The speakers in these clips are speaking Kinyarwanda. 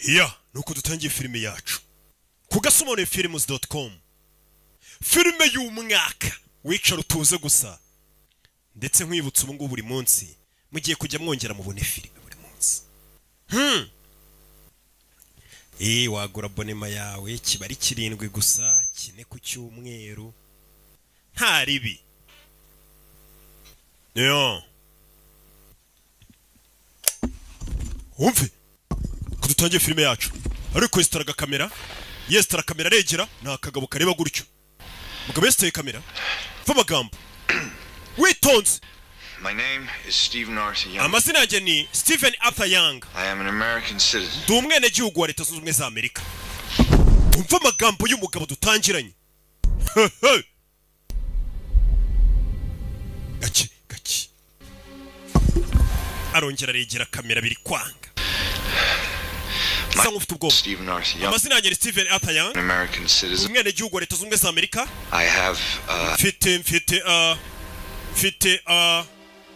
Ya, nuko dutangiye filime yacu ku gasobanuyefilms.com, filime y'umwaka. Wicara utuze gusa. Ndetse nkwibutsa, ubu ngubu buri munsi mugiye kujya mwongera mubone filime buri munsi. Wagura abonnement yawe, kiba ari 7 gusa, 4 ku cyumweru, nta ribi. Yo, wumve ko dutangiye filime yacu, ariko yesitara kamera, yesitara kamera, aregera. Ni akagabo kareba gutyo. Mugabo yesitaye kamera. Va amagambo witonze. My name is Stephen Arthur Young. Amazina yanjye ni Stephen Arthur Young. I am an American citizen. Ndi umwenegihugu wa Leta Zunze Ubumwe za Amerika. Umva amagambo y'umugabo dutangiranye. Gake gake arongera aregera kamera, biri kwanga, asa nk'ufite ubwoba. Stephen Arthur Young. Amazina yanjye ni Stephen Arthur Young. An American citizen. Umwenegihugu wa Leta Zunze Ubumwe za Amerika. I have Mfite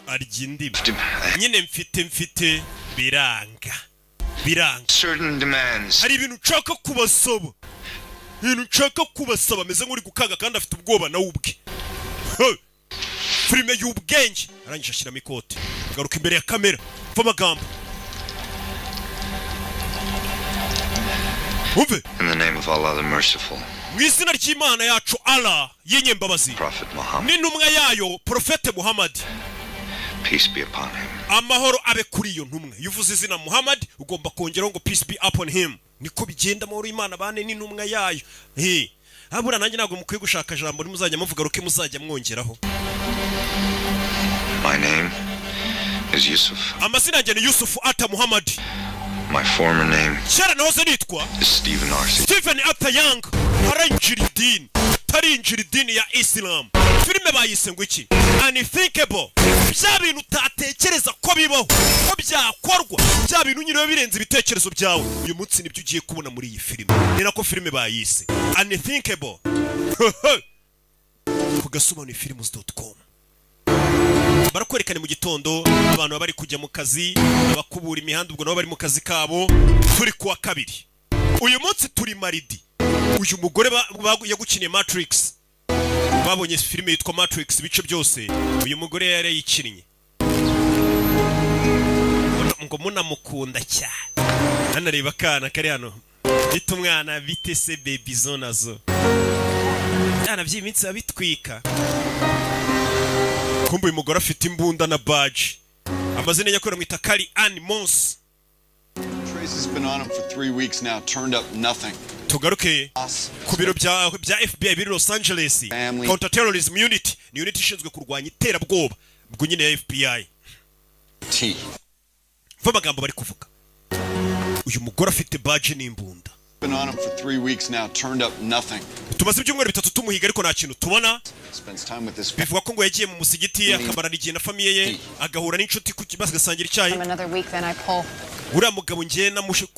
arya indimi nyine. Mfite biranga biranga. certain demands. Hari ibintu nshaka kubasaba, ibintu nshaka kubasaba. Ameze nk'uri gukanga kandi afite ubwoba nawe ubwe. Hey! Filime y'ubwenge. Arangije ashyiramo ikote, garuka imbere ya kamera. Mva amagambo, wumve. In the name of Allah the Merciful, Mu izina ry'Imana yacu Allah y'inyembabazi, Prophet Muhammad, n'intumwa yayo Porofete Muhammad, peace be upon him. amahoro abe kuri iyo ntumwa. Iyo uvuze izina Muhammad ugomba kongeraho ngo "Peace be upon him." Niko bigenda, amahoro y'Imana bane n'intumwa yayo. He, habura nanjye ntabwo mukwiye gushaka jambo nimuzajya muvuga ruke muzajya mwongeraho. My name is Yusuf. Amazina yanjye ni Yusufu Ata Muhammad. My former name Kera nahoze nitwa is Stephen Arthur. Stephen Arthur Young. Arinjira idini, tarinjira idini ya Islam. Filime bayise ngo iki? Unthinkable. Bya bintu utatekereza ko bibaho, ko byakorwa, bya bintu nyine biba birenze ibitekerezo byawe. Uyu munsi nibyo ugiye kubona muri iyi filime. Ni nako filime bayise Unthinkable ku gasobanuyefilms.com. Barakwerekana mu gitondo abantu baba bari kujya mu kazi, abakubura imihanda, ubwo nabo bari mu kazi kabo. Turi kuwa kabiri, uyu munsi turi mardi. Uyu mugore yagukiniye Matrix. Babonye filime yitwa Matrix ibice byose, uyu mugore yari yayikinnye. Ngo munamukunda cyane. Hano reba akana kari hano, bita umwana bite se baby zo nazo byana by'iminsi biba bitwika. Kumbe uyu mugore afite imbunda na badge. Amazina nyakuri amwita Kari Ann Moss. Trace has been on him for 3 weeks now, turned up nothing. Tugaruke ku biro bya FBI biri Los Angeles. Family. Counter Terrorism Unit ni unit ishinzwe kurwanya iterabwoba, ubwo nyine ya FBI. T. Mva amagambo bari kuvuga. Uyu mugore afite badge n'imbunda. Been on him for 3 weeks now, turned up nothing. Tumaze ibyumweru 3 tumuhiga ariko nta kintu tubona. Spends time with his Bivuga ko ngo yagiye mu musigiti, akamarana igihe na famille ye, agahura n'inshuti bagasangira icyayi. Another week, then I pull. Uriya mugabo ngiye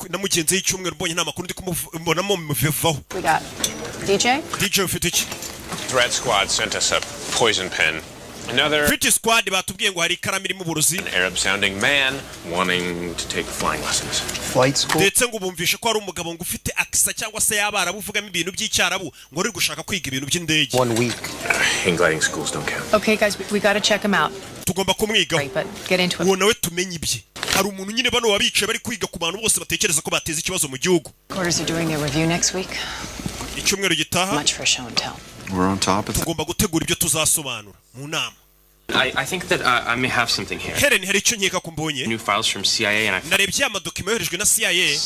namugenzeho icyumweru, mbonye nta makuru ndi kumubonamo, mubivaho. We got DJ. DJ, ufite iki? Threat Squad sent us a poison pen. Another Threat Squad batubwiye ngo hari ikaramu irimo uburozi. Arab sounding man wanting to take flying lessons. Flight school. Ndetse ngo bumvishe ko hari umugabo ngo ufite accent cyangwa se y'Abarabu, uvugamo ibintu by'Icyarabu, ngo uri gushaka kwiga ibintu by'indege. One week. Hang gliding schools don't count. Okay, guys, we gotta check him out. Tugomba kumwigaho. Right, but get into it. Uwo nawe tumenye ibye. Hari umuntu nyine bano wabicaye bari kwiga ku bantu bose batekereza ko bateza ikibazo mu gihugu. Quarters are doing their review next week. Icyumweru gitaha. Much for show and tell. We're on top of it. Tugomba gutegura ibyo tuzasobanura mu nama. I think that I may have something here. Helen, hari icyo nkeka ko mbonye. New files from CIA, and I. Narebye ya madokima yoherejwe na CIA,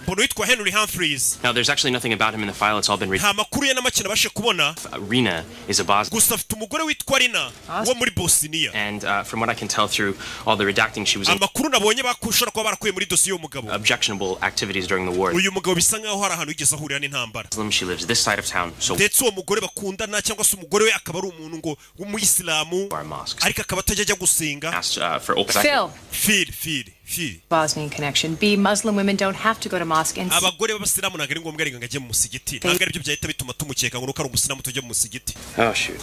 mbona uwitwa Henry Humphreys. Now, there's actually nothing about him in the file. It's all been Nta makuru ye na make nabashe kubona. Rena is a Bosnian. Gusa afite umugore witwa Rina wo muri Bosniya. And from what I can tell through all the redacting, she was in Amakuru nabonye bakushobora kuba barakuye muri dosiye y'uwo mugabo, objectionable activities during the war. uyu mugabo bisa nkaho hari ahantu yigeze ahurira n'intambara. Muslim, she lives this side of town, so Ndetse uwo mugore bakundana cyangwa se umugore we akaba ari umuntu ngo w'umuyisilamu, our mosques. ariko akaba atajya ajya gusenga. Asked for open. Phil. Phil, Phil, Phil. Bosnian connection. B, Muslim women don't have to go to mosque. And C, Abagore b'Abasilamu ntabwo ari ngombwa ngo ajye mu musigiti. Ntabwo aribyo byahita bituma tumukeka ngo nuko ari umusilamu tujye mu musigiti. Oh shoot.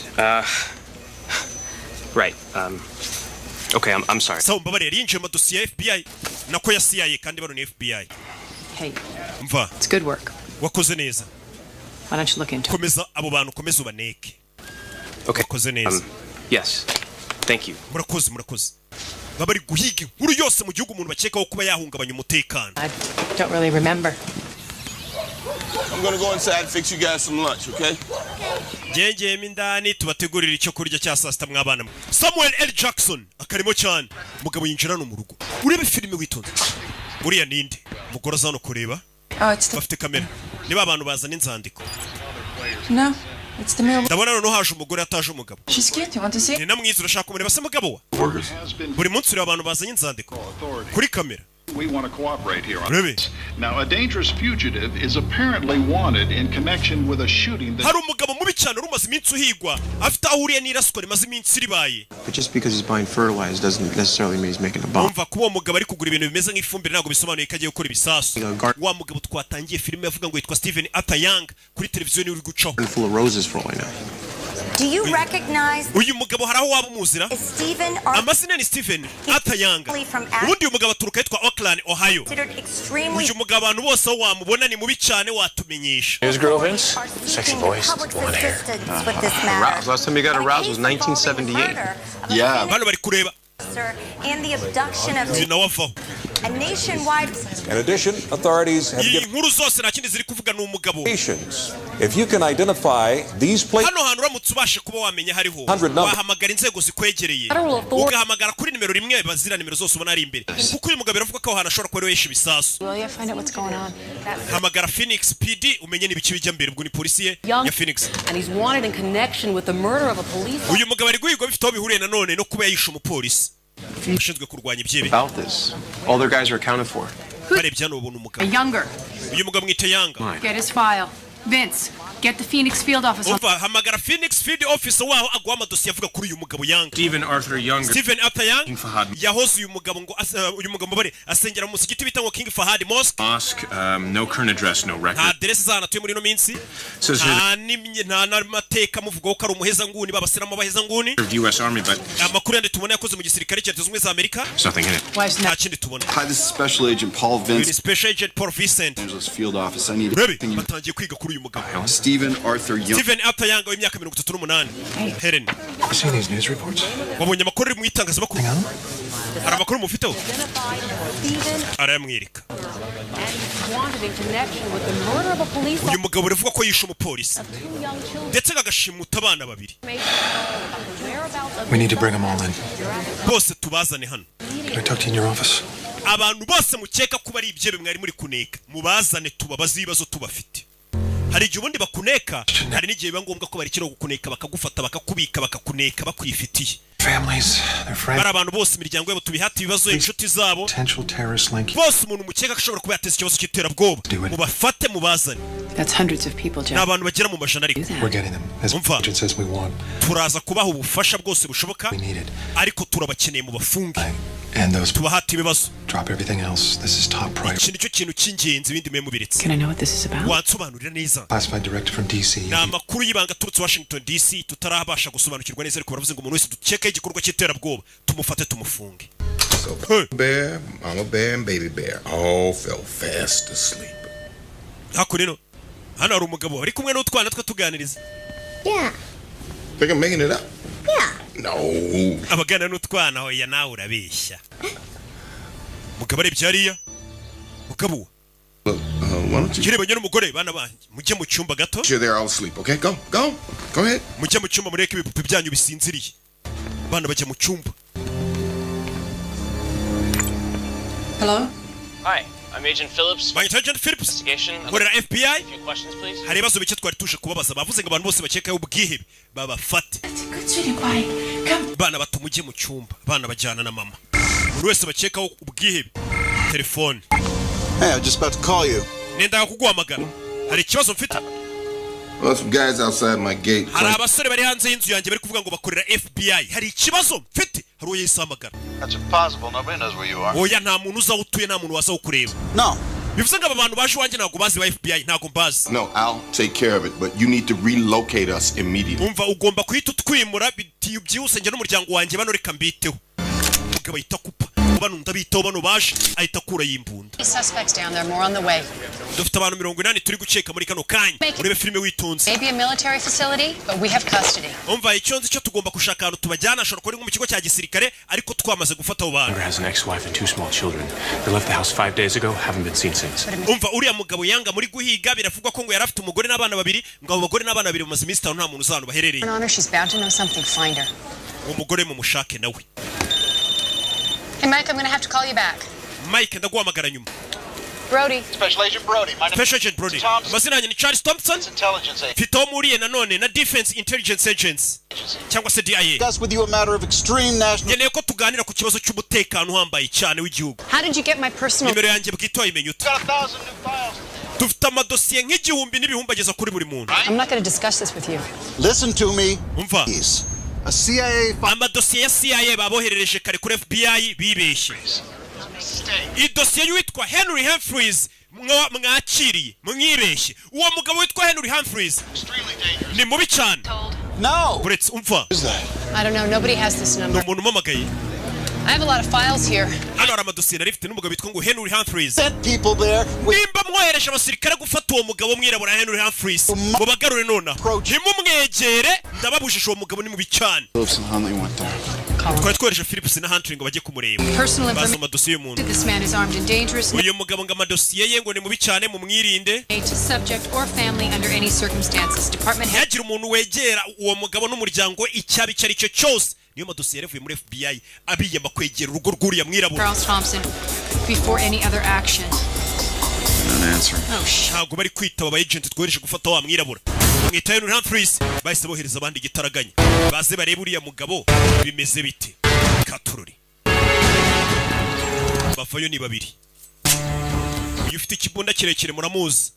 Right. Okay. I'm sorry. Sawa, mbabarire. Yinjiye mu madosiye ya FBI, nako ya CIA, kandi bano ni FBI. Hey, Mva. it's good work. Wakoze neza. Why don't you look into it? Komeza abo bantu, komeza ubaneke. Okay. Wakoze neza. Yes. Thank you. Murakoze, murakoze. Baba bari guhiga inkuru yose mu gihugu, umuntu bakekaho kuba yahungabanya umutekano. I don't really remember. I'm gonna go inside and fix you guys some lunch, okay? Ngengeyemo indani tubategurira icyo kurya cya saa sita mw'abana mwe. Samuel L Jackson akarimo cyane. Umugabo yinjira no mu rugo. Urebe filime witonze. Uriya ninde? Umugore aza hano kureba. Oh, it's the Bafite kamera niba abantu bazana inzandiko. No, it's the mail. Ndabona noneho haje umugore, ataje umugabo. She's cute. You want to see? Ni na mwiza, urashaka kumureba se mugabo wa? Buri munsi ureba abantu bazanye inzandiko kuri kamera. We want to cooperate here on Really? this. Now, a dangerous fugitive is apparently wanted in connection with a shooting that Hari umugabo mubi cyane wari umaze iminsi uhigwa, afite aho ahuriye n'iraswa rimaze iminsi ribaye. But just because he's buying fertilizer doesn't necessarily mean he's making a bomb. Umva, kuba uwo mugabo ari kugura ibintu bimeze nk'ifumbire ntabwo bisobanuye ko agiye gukora ibisasu. Wa mugabo twatangiye filime avuga ngo yitwa Steven Arthur Young, kuri televiziyo niwe uri gucaho. Full of roses for all I know. Do you recognize Uyu mugabo hari aho waba umuzira? Stephen Arthur Amazina ni Steven Arthur Young. from Ubundi uyu mugabo aturuka ahitwa Oakland, Ohio. considered extremely Uyu mugabo abantu bose aho wamubona ni mubi cyane, watumenyesha. News girl, Vince? are Sexy seeking voice, the public's blonde hair. assistance with this matter. Aroused. Last time you got aroused was 1978. Yeah. Bano bari kureba. Officer and the abduction of Uyu nawe avaho. a nationwide In addition, authorities have Iyi given nkuru zose nta kindi ziri kuvuga, ni umugabo. nations. If you can identify these places, Hano hantu uramutse ubashe kuba wamenya hariho, 100 number. wahamagara inzego zikwegereye, ugahamagara kuri nimero rimwe bazira nimero zose ubona ari imbere, kuko uyu mugabo biravuga ko aho hantu ashobora kuba ariwe yishe ibisasu. Will you find out what's going on? Hamagara Phoenix PD umenye n'ibiki bijya mbere. Ubwo ni polisi ye Young. ya Phoenix. And he's wanted in connection with the murder of a police Uyu mugabo ari guhigwa bifite aho bihuriye nanone no kuba yishe umupolisi ushinzwe kurwanya ibyebe. About this, all their guys are accounted for. Barebye hano babona umugabo. A Younger. Uyu mugabo mwite Younger. Get his file. Vince, get the Phoenix field office on. Umva, hamagara Phoenix field officer waho aguha amadosiye avuga kuri uyu mugabo Younger. Stephen Arthur Younger. Stephen Arthur Young. King Fahad Yahoze uyu mugabo ngo uyu mugabo bare asengera mu musigiti bita ngo King Fahad Mosque. Mosque. No current address, no Nta record. aderesi z'ahantu atuye muri ino minsi. Says here Nta nta n'amateka amuvugaho ko ari umuhezanguni, b'abasilamu b'abahezanguni. Served U.S. Army, but Amakuru yandi tubona, yakoze mu gisirikare cya Leta Zunze Ubumwe za Amerika. there's nothing in it. Why isn't Nta that? kindi tubona. Hi, this is Special Agent Paul Uyu ni Vince, Special Agent Paul Vincent. Angeles Field Office. I need Rebe, batangiye kwiga kuri uyu mugabo. Stephen Arthur Young. Stephen Arthur Young w'imyaka 38. Helen. You seen these news reports? Wabonye amakuru ari mu itangazamakuru? Hari amakuru mufiteho? Arayamwereka. And he's wanted in connection with the murder of a police Uyu mugabo uravuga ko yishe umupolisi, of two young children. ndetse agashimuta abana babiri. We need to bring them all in. Bose tubazane hano. Can I talk to you in your office? Abantu bose mukeka kuba ari ibyebe mwari muri kuneka, mubazane tubabaze ibibazo tubafite. Hari igihe ubundi bakuneka, hari n'igihe biba ngombwa ko barekera kukuneka, bakagufata, bakakubika, bakakuneka bakwifitiye. Families, their friends, Bari abantu bose, imiryango yabo, tubihate ibibazo, inshuti zabo potential terrorist link. bose. Umuntu mukeka ko ashobora kuba yateza ikibazo cy'iterabwoba, mubafate mubazane. That's hundreds of people, Ni Jack. abantu bagera mu majana ariko. We're getting them. As Umva. agent says we want. Turaza kubaha ubufasha bwose bushoboka, We need it. ariko turabakeneye, mu bafunge, And those tubahate ibibazo. drop everything else. This is top priority. Iki nicyo kintu cy'ingenzi, ibindi mwe mubiretse. Can I know what this is about? Wansobanurira neza? Classified directive from DC. Ni amakuru y'ibanga aturutse Washington DC tutarabasha gusobanukirwa neza, ariko baravuze ngo umuntu wese dukekaho igikorwa cy'iterabwoba tumufate tumufunge. So bear, mama bear, and baby bear all fell fast asleep. Hakuno ino hano hari umugabo ari kumwe n'utwana twe tuganiriza. Yeah. Think I'm making it up? Yeah. No. Abagana n'utwana. Hoya, nawe urabeshya. Mugabo arebye hariya, mugabo. Look, why don't you Kirebanye n'umugore: bana banjye, mujye mu cyumba gato. Sure, they're all asleep. Okay, go, go, go ahead. Mujye mu cyumba, mureke ibipupe byanyu bisinziriye. Bana bajya mu cyumba. Hello? Hi, I'm Agent Phillips. Banyita Agent Phillips. Investigation. Nkorera FBI. A few questions, please. Hari ibibazo bike twari tuje kubabaza. Bavuze ngo abantu bose bakekaho ubwihebe babafate. Good, sweetie pie. Come. Bana bato, mujye mu cyumba. Bana bajyana na mama. Buri wese bakekaho ubwihebe, telefone. Hey, I was just about to call you. Nendaga kuguhamagara, hari ikibazo mfite. Well, some guys outside my gate. Hari abasore bari hanze y'inzu yanjye bari kuvuga ngo bakorera FBI, hari ikibazo mfite. Hari uwo yahise ahamagara. That's impossible. Nobody knows where you are. Oya, nta muntu uzi aho utuye, nta muntu waza kukureba. No. Bivuze ngo aba bantu baje iwanjye ntabwo bazi ba FBI, ntabwo mbazi. No, I'll take care of it, but you need to relocate us immediately. Umva, ugomba guhita utwimura byihuse, njye n'umuryango wanjye. Bano reka mbiteho. Umugabo ahita akupa. Mu Bano ndabitaho, bano baje, ahita akurayo imbunda. Suspects down there, more on the way. Dufite abantu 80 turi gukeka muri kano kanya. Urebe filime witonze. Maybe a military facility, but we have custody. Umva, icyo nzi cyo, tugomba gushaka ahantu tubajyana, ashobora kuba ari nko mu kigo cya gisirikare, ariko twamaze gufata abo bantu. Younger has an ex-wife and two small children. They left the house 5 days ago, haven't been seen since. Umva, uriya mugabo Yanga muri guhiga, biravugwa ko ngo yari afite umugore n'abana babiri, ngo abo bagore n'abana babiri bamaze iminsi 5 nta muntu uzi ahantu baherereye. On her, she's bound to know something. Find her. Uwo mugore mumushake nawe. Hey, Mike, I'm gonna have to call you back. Mike, ndaguhamagara nyuma. Brody. Special Agent Brody. My name Special Agent Brody, amazina yanjye ni Charles Thompson. Intelligence Agency. Mfite aho mpuriye nanone na Defense Intelligence Agency cyangwa se DIA. Discuss with you a matter of extreme national. Nkeneye ko tuganira ku kibazo cy'umutekano uhambaye cyane w'igihugu. How did you get my personal? Nimero yanjye bwite wayimenya ute? Got 1,000 new files. Dufite amadosiye nk'igihumbi n'ibihumbi ageza kuri buri muntu. I'm not gonna discuss this with you. Listen to me. Umva. Please. A CIA Amadosiye ya CIA baboherereje kare kuri FBI bibeshye. Idosiye y'uwitwa Henry Humphreys mwakiriye mwibeshye. Uwo mugabo witwa Henry Humphreys ni mubi cyane. No. Uretse, umva. I don't know. Nobody has this Ni number. umuntu umamagaye. I have a lot of files here. Hano hari amadosiye nari mfite n'umugabo witwa ngo Henry Humphreys. Sent people there with Nimba mwohereje abasirikare gufata uwo mugabo mwirabura Henry Humphreys, mubagarure nonaha, ntimumwegere, ndababujije. Uwo mugabo ni mubi cyane. Phillips and Huntley went there. Twari twohereje Phillips na Huntley ngo bajye kumureba. Personal Bazi amadosiye y'umuntu. This man is armed and dangerous. Uyu mugabo ngo amadosiye ye ngo ni mubi cyane, mumwirinde. To subject or family under any circumstances. Department head. Ntihagire umuntu wegera uwo mugabo n'umuryango we, icyaba icyo ari cyo cyose. Niyo madosiye yaravuye muri FBI abiyama kwegera urugo rw'uriya mwirabura. Charles Thompson before any other action. Not answering. Oh, shit. Ntabwo bari kwitaba aba agent twohereje gufata wa mwirabura mwita Henry Humphreys. Bahise bohereza abandi igitaraganya, baze barebe uriya mugabo bimeze bite. Katururi bavayo ni babiri. Uyu ufite ikibunda kirekire muramuzi,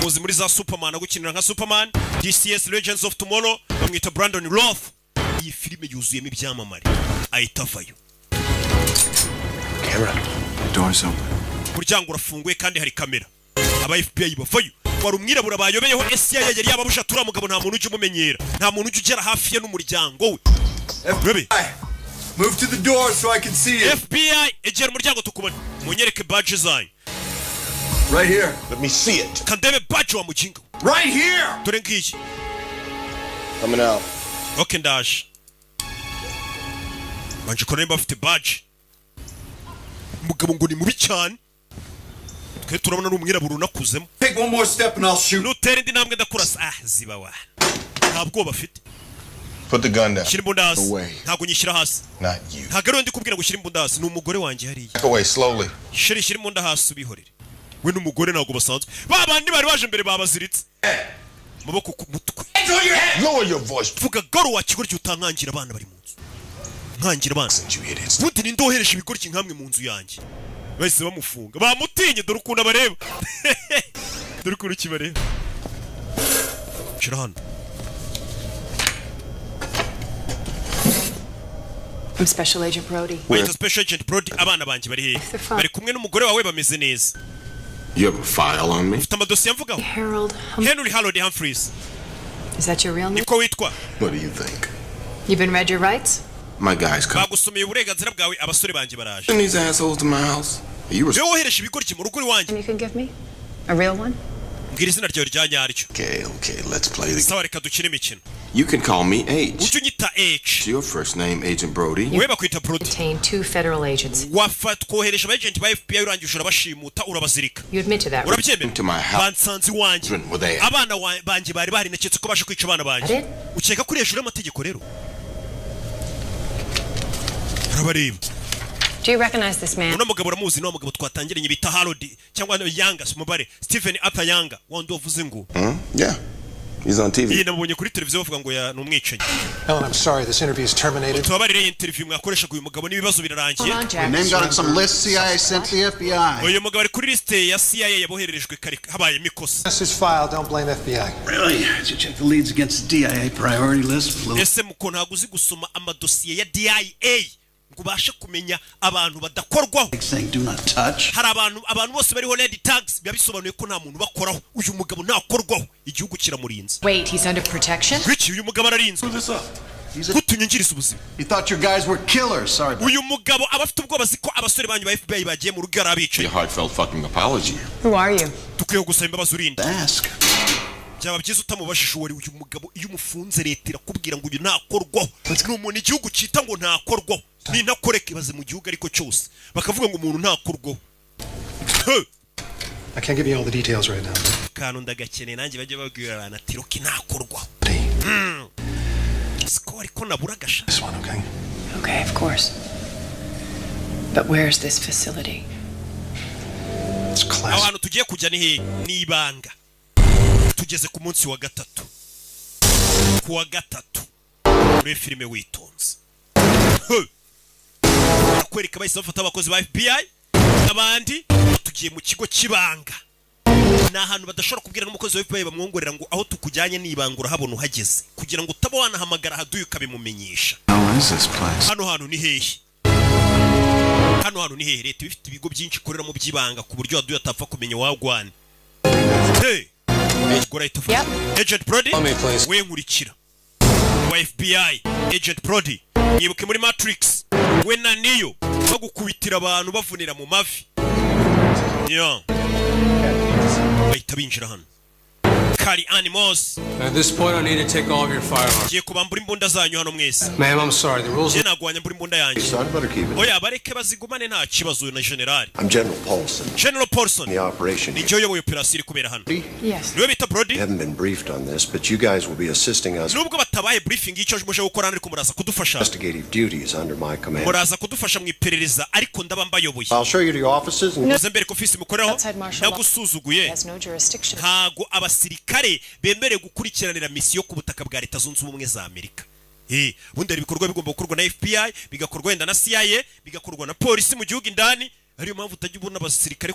muzi muri za Superman, agukinira nka Superman, DC's Legends of Tomorrow, bamwita Brandon Roth. Iyi filime yuzuyemo ibyamamare. Ahita avayo. Camera. The door's open. Umuryango urafunguye kandi hari kamera. Aba FBI bavayo. Wari umwirabura bayobeyeho, CIA yari yababusha. Turiya mugabo nta muntu ujya umumenyera, nta muntu ujya ugera hafi ye n'umuryango we. Rebe. Move to the door so I can see you. FBI, egera umuryango tukubona, munyereke badge zanyu. Right here. Let me see it. Kandebe badge wa mujinga we. Right here. Dore ngiyi. Coming out. Ok, ndaje. Banje kora nimba bafite badge. Umugabo ngo ni mubi cyane, twe turabona ni umwirabura unakuzemo. Take one more step and I'll shoot. Nutera indi ntambwe ndakurasa. Ah, ziba wa, nta bwoba afite. Put the gun down. Shyira imbunda hasi. Away. Ntabwo nyishyira hasi. Not you. Ntabwo ariwe ndi kubwira ngo ushyire imbunda hasi, ni umugore wanjye hariya. Back away slowly. Chérie, shyira imbunda hasi ubihorere. We n'umugore ntabwo basanzwe. Ba bandi bari baje mbere babaziritse amaboko ku mutwe. Lower your voice. Vuga garo wa kigoryi, utankangira abana bari mu nzu, nkangira abana. Ubundi ninde wohereje ibigoryi nkamwe mu nzu yanjye? Bahise bamufunga, bamutinye. Dore ukuntu abareba, dore ukuntu kibareba. Shira hano. I'm Special Agent Brody. Wita Special Agent Brody. Abana banjye bari hehe? Bari kumwe n'umugore wawe, bameze neza. You have a file on me? Ufite amadosiye amvugaho? Harold. Henry Harold Humphreys. Is that your real name? Niko witwa? What do you think? You've been read your rights? My guys come. Bagusomeye uburenganzira bwawe? Abasore banjye baraje. Send these assholes to my house. You were Niwe wohereje ibigoryi mu rugo iwanjye? You can give me a real one? Mbwira izina ryawe rya nyaryo. Okay, okay, let's play the Sawa, reka dukine imikino. You can call me H. Ujye unyita H. Your first name, Agent Brody. Wowe bakwita Brody. Detained two federal agents. Wafa twohereje aba agent ba FBI, urangije urabashimuta, urabazirika. You admit to that, right? Urabyemera? To my house. Bansanze iwanjye. Were there? Abana banjye bari bahari, naketse ko baje kwica abana banjye. Ukeka ko uri hejuru y'amategeko rero? Urabareba. Do you recognize this man? Uno mugabo uramuzi? Ni wa mugabo twatangiranye bita Harold cyangwa Yanga, si umubare, Stephen Arthur Yanga, wa wundi wavuze ngo Hmm? Yeah. He's on TV. Iyi namubonye kuri televiziyo bavuga ngo ya ni umwicanyi. Ellen, I'm sorry, this interview is terminated. Tubabarire, iyi interview mwakoreshaga uyu mugabo n'ibibazo birarangiye. Your name got on some list CIA sent to the FBI. Uyu mugabo ari kuri lisite ya CIA yabohererejwe kare, habayemo ikosa. This is file, don't blame FBI. Really? Did you check the leads against the DIA priority list? Lou? Ese muko ntabwo uzi gusoma amadosiye ya DIA ngo ubashe kumenya abantu badakorwaho? Saying do not touch. Hari abantu bose bariho red tags, biba bisobanuye ko nta muntu ubakoraho. Uyu mugabo ntakorwaho, igihugu kiramurinze. Wait, he's under protection? Wiki, uyu mugabo ararinzwe. Kutunyungiriza ubuzima. He thought your guys were killers. Sorry. Uyu mugabo aba afite ubwoba ko abasore banyu ba FBI bagiye mu rugo ari abicaye. A heartfelt fucking apology. Who are you? Dukwiye gusaba imbabazi urinde. Byaba byiza utamubajije uwo ari uyu mugabo. Iyo umufunze leta irakubwira ngo uyu ntakorwaho, ni umuntu igihugu cyita ngo ntakorwaho, ni ntakoreka. Ibaze mu gihugu ariko cyose bakavuga ngo umuntu ntakorwaho. Huh! I can't give you all the details right now. Akantu ndagakeneye nanjye, bajye babwira abantu ati Rocky ntakorwaho. Siko ariko nabura agasha. This one, okay? Okay, of course. But where is this facility? It's Aho classic. hantu tugiye kujya ni hehe? Ni ibanga. Tugeze ku munsi wa gatatu, ku wa gatatu muri filime witonze. Huh! Barakwereka bahise bafata abakozi ba FBI n'abandi, tugiye mu kigo cy'ibanga. Ni ahantu badashobora kubwira n'umukozi wa FBI, bamwongorera ngo aho tukujyanye ni ibanga, urahabona uhageze, kugira ngo utaba wanahamagara haduye ukabimumenyesha. How is this place? Hano hantu ni hehe? Hano hantu ni hehe? Leta iba ifite ibigo byinshi ikoreramo by'ibanga ku buryo waduye atapfa kumenya wagwana. Hey! Ubwo urahita ufata Agent Brody we, nkurikira, wa FBI Agent Brody, mwibuke muri Matrix we na Neo bagukubitira abantu bavunira mu mavi. Yeah. Bahita binjira hano kari animals. At this point, I need to take all of your firearms. Ngiye kubambura imbunda zanyu hano mwese. Ma'am, I'm sorry. The rules. Njye ntabwo wanyambura imbunda yanjye. Son, better keep it. Oya, bareke bazigumane, nta kibazo. Na general. I'm General Paulson. General Paulson. The operation. Ni uyoboye operasiyo iri kubera hano. Yes. Niwe bita Brody. You haven't been briefed on this, but you guys will be assisting us Nubwo batabaye briefing y'icyo muje gukora hano, ariko muraza kudufasha. investigative duties under my command. Muraza kudufasha mu iperereza, ariko ndaba mbayoboye. I'll show you to your offices and Muze mbere ko ofisi mukoreraho. Outside martial law Nagusuzuguye. has no jurisdiction. Ntago abasirikare bemerewe gukurikiranira misiyo ku butaka bwa Leta Zunze Ubumwe za Amerika. Ubundi hari ibikorwa bigomba gukorwa na FBI, bigakorwa wenda na CIA, bigakorwa na polisi mu gihugu indani. Ariyo mpamvu utajya ubona abasirikare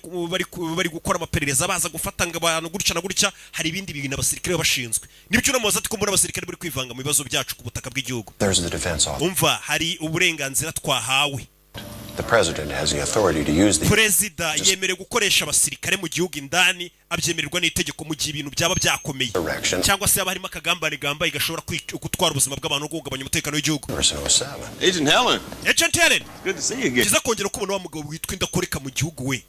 bari gukora amaperereza baza gufata ngo abantu gutya na gutya. Hari ibindi bintu abasirikare baba bashinzwe. Nibyo unamubaza ati ko mbona abasirikare bari kwivanga mu bibazo byacu ku butaka bw'igihugu. There's the defense office. Umva, hari uburenganzira twahawe. The president has the authority to use the Perezida yemerewe gukoresha abasirikare mu gihugu indani, abyemererwa n'itegeko, mu gihe ibintu byaba byakomeye Direction. cyangwa se haba harimo akagambane gambaye gashobora gutwara ubuzima bw'abantu no guhungabanya umutekano w'igihugu. Person 07. Agent Helen. Agent Helen. Good to see you again. Byiza kongera kubona wa mugabo witwa indakoreka mu gihugu we.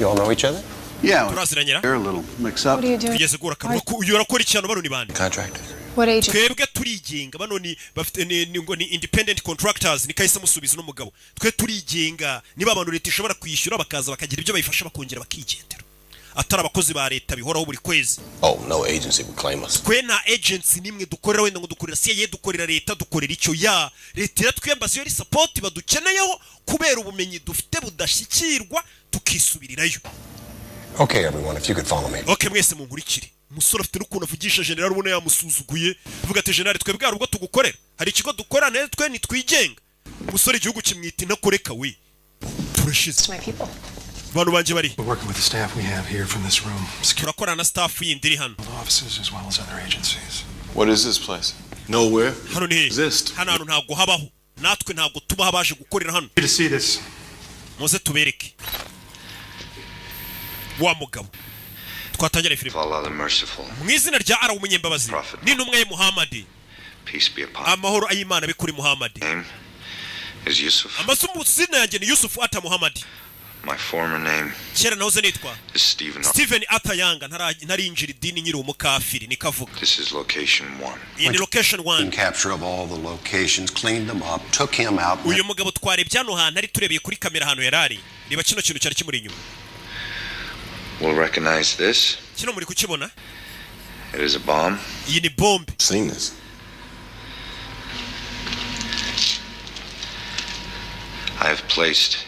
You all know each other? Yeah. Turaziranye. They're a little mixed up. What are you doing? Tugeze guhura akanwa. Uyu arakora iki hano? Bano ni bande? Contractor. What agent? Twebwe turigenga. Bano ni bafite ni ngo ni independent contractors. Ni kahise musubiza n'umugabo. Twe turigenga, niba abantu leta ishobora kwishyura bakaza bakagira ibyo bayifasha bakongera bakigendera, atari abakozi ba leta bihoraho buri kwezi. Oh, no agency would claim us. Twe nta agency nimwe dukorera, wenda ngo dukorera CIA, dukorera leta, dukorera icyo ya leta iratwiyambaza iyo ari support badukeneyeho kubera ubumenyi dufite budashyikirwa, tukisubirirayo. Okay, everyone, if you could follow me. Okay, mwese munkurikire. Umusore afite n'ukuntu avugisha general, ubona yamusuzuguye, avuga ati general, twebwe hari ubwo tugukorera, hari ikigo dukora nawe, twe ntitwigenga. Umusore igihugu kimwita intakoreka we. Turashize. My people. Abantu banjye bari. We're working with the staff we have here from this room, Turakorana na staff yindi iri hano. offices as well as other agencies. What is this place? Nowhere. Hano ni hehe? Hano hantu ntabwo habaho, natwe ntabwo tubaho abaje gukorera hano. To see this. Muze tubereke wa mugabo twatangira filime. Allah the Merciful, Mu izina rya Ara w'umunyembabazi n'intumwa ye Muhammadi, peace be upon amahoro ay'Imana abe kuri Muhammadi. Name is Yusuf. Amazina yanjye ni Yusufu Ata Muhammadi. My former name Kera nahoze nitwa is Stephen. Stephen Arthur Yanga, ntarinjira idini, nyiri umukafiri nikavuga. This is location one. Iyi ni location one. Capture of all the locations, cleaned them up, took him out. Uyu mugabo twarebye hano hantu ari, turebeye kuri kamera ahantu yari ari. Reba kino kintu cyari kimuri inyuma. We'll recognize this. Kino muri kukibona? It is a bomb. Iyi ni bombe. Seen this. I have placed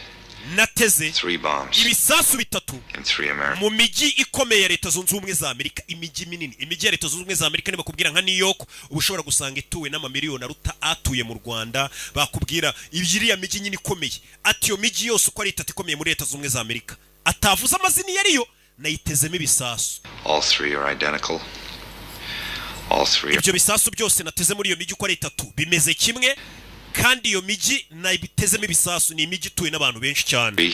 Nateze three bombs ibisasu bitatu in three American mu mijyi ikomeye ya Leta Zunze Ubumwe za Amerika, imijyi minini, imijyi ya Leta Zunze Ubumwe za Amerika. Nibakubwira nka New York, uba ushobora gusanga ituwe n'amamiliyoni aruta atuye mu Rwanda. Bakubwira iriya mijyi nyine ikomeye, ati iyo mijyi yose uko ari itatu ikomeye muri Leta Zunze Ubumwe za Amerika, atavuze amazina iyo ariyo, nayitezemo ibisasu. All three are identical. All three Ibyo bisasu byose nateze muri iyo mijyi uko ari itatu bimeze kimwe, kandi iyo mijyi nayitezemo ibisasu ni imijyi ituwe n'abantu benshi cyane.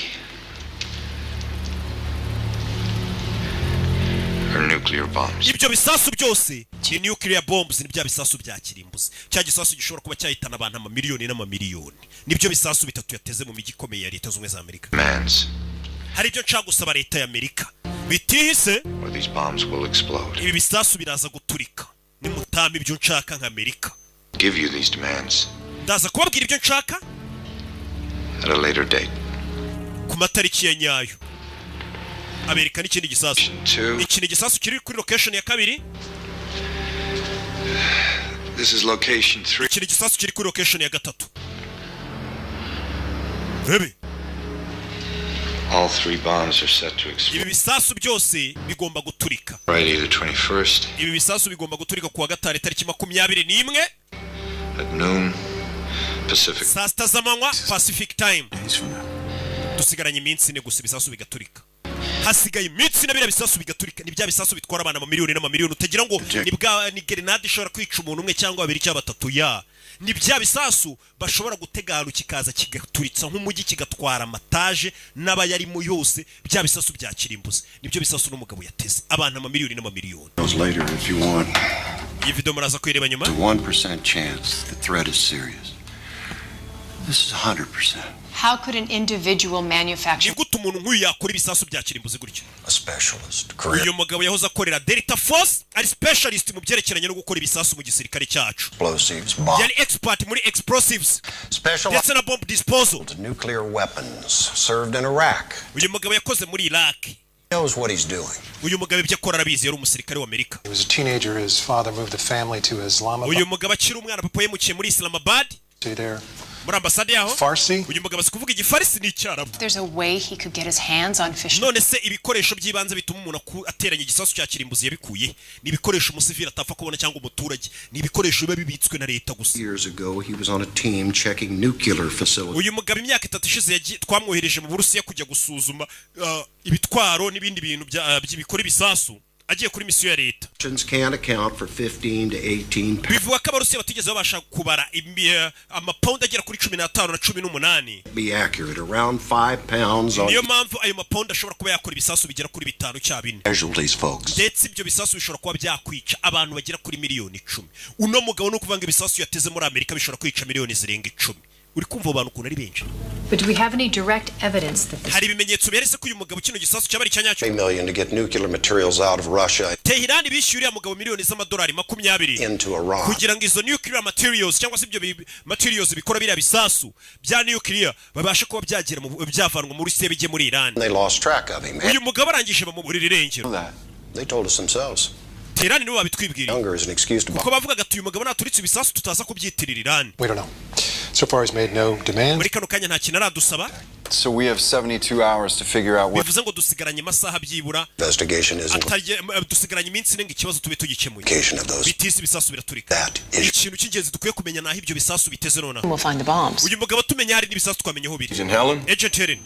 are nuclear. nuclear bombs. Ibyo bisasu byose ni nuclear bombs, ni bya bisasu bya kirimbuzi, cya gisasu gishobora kuba cyahitana abantu amamiliyoni n'amamiliyoni. Nibyo bisasu bitatu yateze mu mijyi ikomeye ya Leta Zunze Ubumwe za Amerika. Demands, Hari ibyo nshaka gusaba leta ya Amerika bitihise, or these bombs will explode. ibi bisasu biraza guturika nimutama ibyo nshaka nka Amerika. Give you these demands Ndaza kubabwira ibyo nshaka at a later date. ku matariki ya nyayo. Amerika n'ikindi gisasu. Two. Iki ni igisasu kiri kuri location ya kabiri. This is location three. Iki ni igisasu kiri kuri location ya gatatu, rebe. All three bombs are set to explode. Ibi bisasu byose bigomba guturika. Friday the 21st Ibi bisasu bigomba guturika kuwa gatanu tariki 21 at noon Pacific. saa 6 z'amanywa Pacific Time. Dusigaranye iminsi 4 gusa ibisasu bigaturika. Hasigaye iminsi 4 biriya bisasu bigaturika. Ni bya bisasu bitwara abana amamiliyoni n'amamiliyoni, utagira ngo ni bwa ni grenade ishobora kwica umuntu umwe cyangwa babiri cyangwa batatu. Ya ni bya bisasu bashobora gutega ahantu kikaza kigaturitsa nk'umujyi, kigatwara amataje n'abayarimo yose. Bya bisasu bya kirimbuzi nibyo bisasu n'umugabo yateze abantu amamiliyoni n'amamiliyoni. Those later if you want. Iyi video muraza kuyireba nyuma. There's a 1% chance the threat is serious. This is 100%. How could an individual manufacture Ni gute umuntu nk'uyu yakora ibisasu bya kirimbuzi gutyo? A specialist. Career Uyu mugabo yahoze akorera Delta Force, ari specialist mu byerekeranye no gukora ibisasu mu gisirikare cyacu. Explosives, bomb, Yari expert muri explosives special ndetse na bomb disposal. Nuclear weapons, served in Iraq. Uyu mugabo yakoze muri Iraq. Knows what he's doing. Uyu mugabo ibyo akora arabizi, yari umusirikare w'Amerika. He was a teenager. His father moved the family to Islamabad. Uyu mugabo akiri umwana, papa yimukiye muri Islamabad, There. muri ambasade yaho. Farsi. Uyu mugabo azi kuvuga Igifarisi n'Icyarabu. There's a way he could get his hands on fish. None se ibikoresho by'ibanze bituma umuntu ateranya igisasu cya kirimbuzi yabikuye? Ni ibikoresho umusivili atapfa kubona cyangwa umuturage, ni ibikoresho biba bibitswe na leta gusa. Years ago, he was on a team checking nuclear facilities. Uyu mugabo imyaka 3 ishize twamwohereje mu Burusiya kujya gusuzuma ibitwaro n'ibindi bintu bikora ibisasu, agiye kuri misiyo ya leta. Russians can't account for 15 to 18 pounds. Bivuga ko Abarusiya batigeze babasha kubara amapawundi agera kuri 15 na 18. Be accurate, around 5 pounds on Niyo mpamvu ayo mapawundi ashobora kuba yakora ibisasu bigera kuri bitanu cya bine. Casualties, folks. Ndetse ibyo bisasu bishobora kuba byakwica abantu bagera kuri miliyoni 10. Uno mugabo ni ukuvuga ngo ibisasu yateze muri Amerika bishobora kwica miliyoni zirenga 10. Uri kumva abo bantu ukuntu ari benshi? But do we have any direct evidence that this Hari ibimenyetso beretse ko uyu mugabo kino gisasu cyaba ari icya nyacyo? 3 million to get nuclear materials out of Russia Tehirani bishyuye uriya mugabo miliyoni z'amadolari 20 into Iran. kugira ngo izo nuclear materials cyangwa se ibyo materials bikora biriya bisasu bya nuclear babashe kuba byagera mu byavanwa muri Rusiya bijye muri Iran. They lost track of him. Uyu mugabo arangije bamuburira irengero. They told us themselves. Tehirani nibo babitwibwiriye. Younger is an excuse to Kuko bavugaga ati uyu mugabo naturitse ibisasu tutaza kubyitirira Iran. We don't know. So far, he's made no demands. Muri kano kanya nta kintu aradusaba. So we have 72 hours to figure out where Bivuze ngo dusigaranye amasaha byibura Investigation isn't dusigaranye iminsi 4 ngo ikibazo tube tugikemuye. Location of those. Bitisi ibisasu biraturika. Ikintu cy'ingenzi dukwiye kumenya naho ibyo bisasu biteze nonaha. We'll find the bombs. Uyu mugabo tumenya hari n'ibisasu twamenya aho biri. Agent Helen? Agent Helen.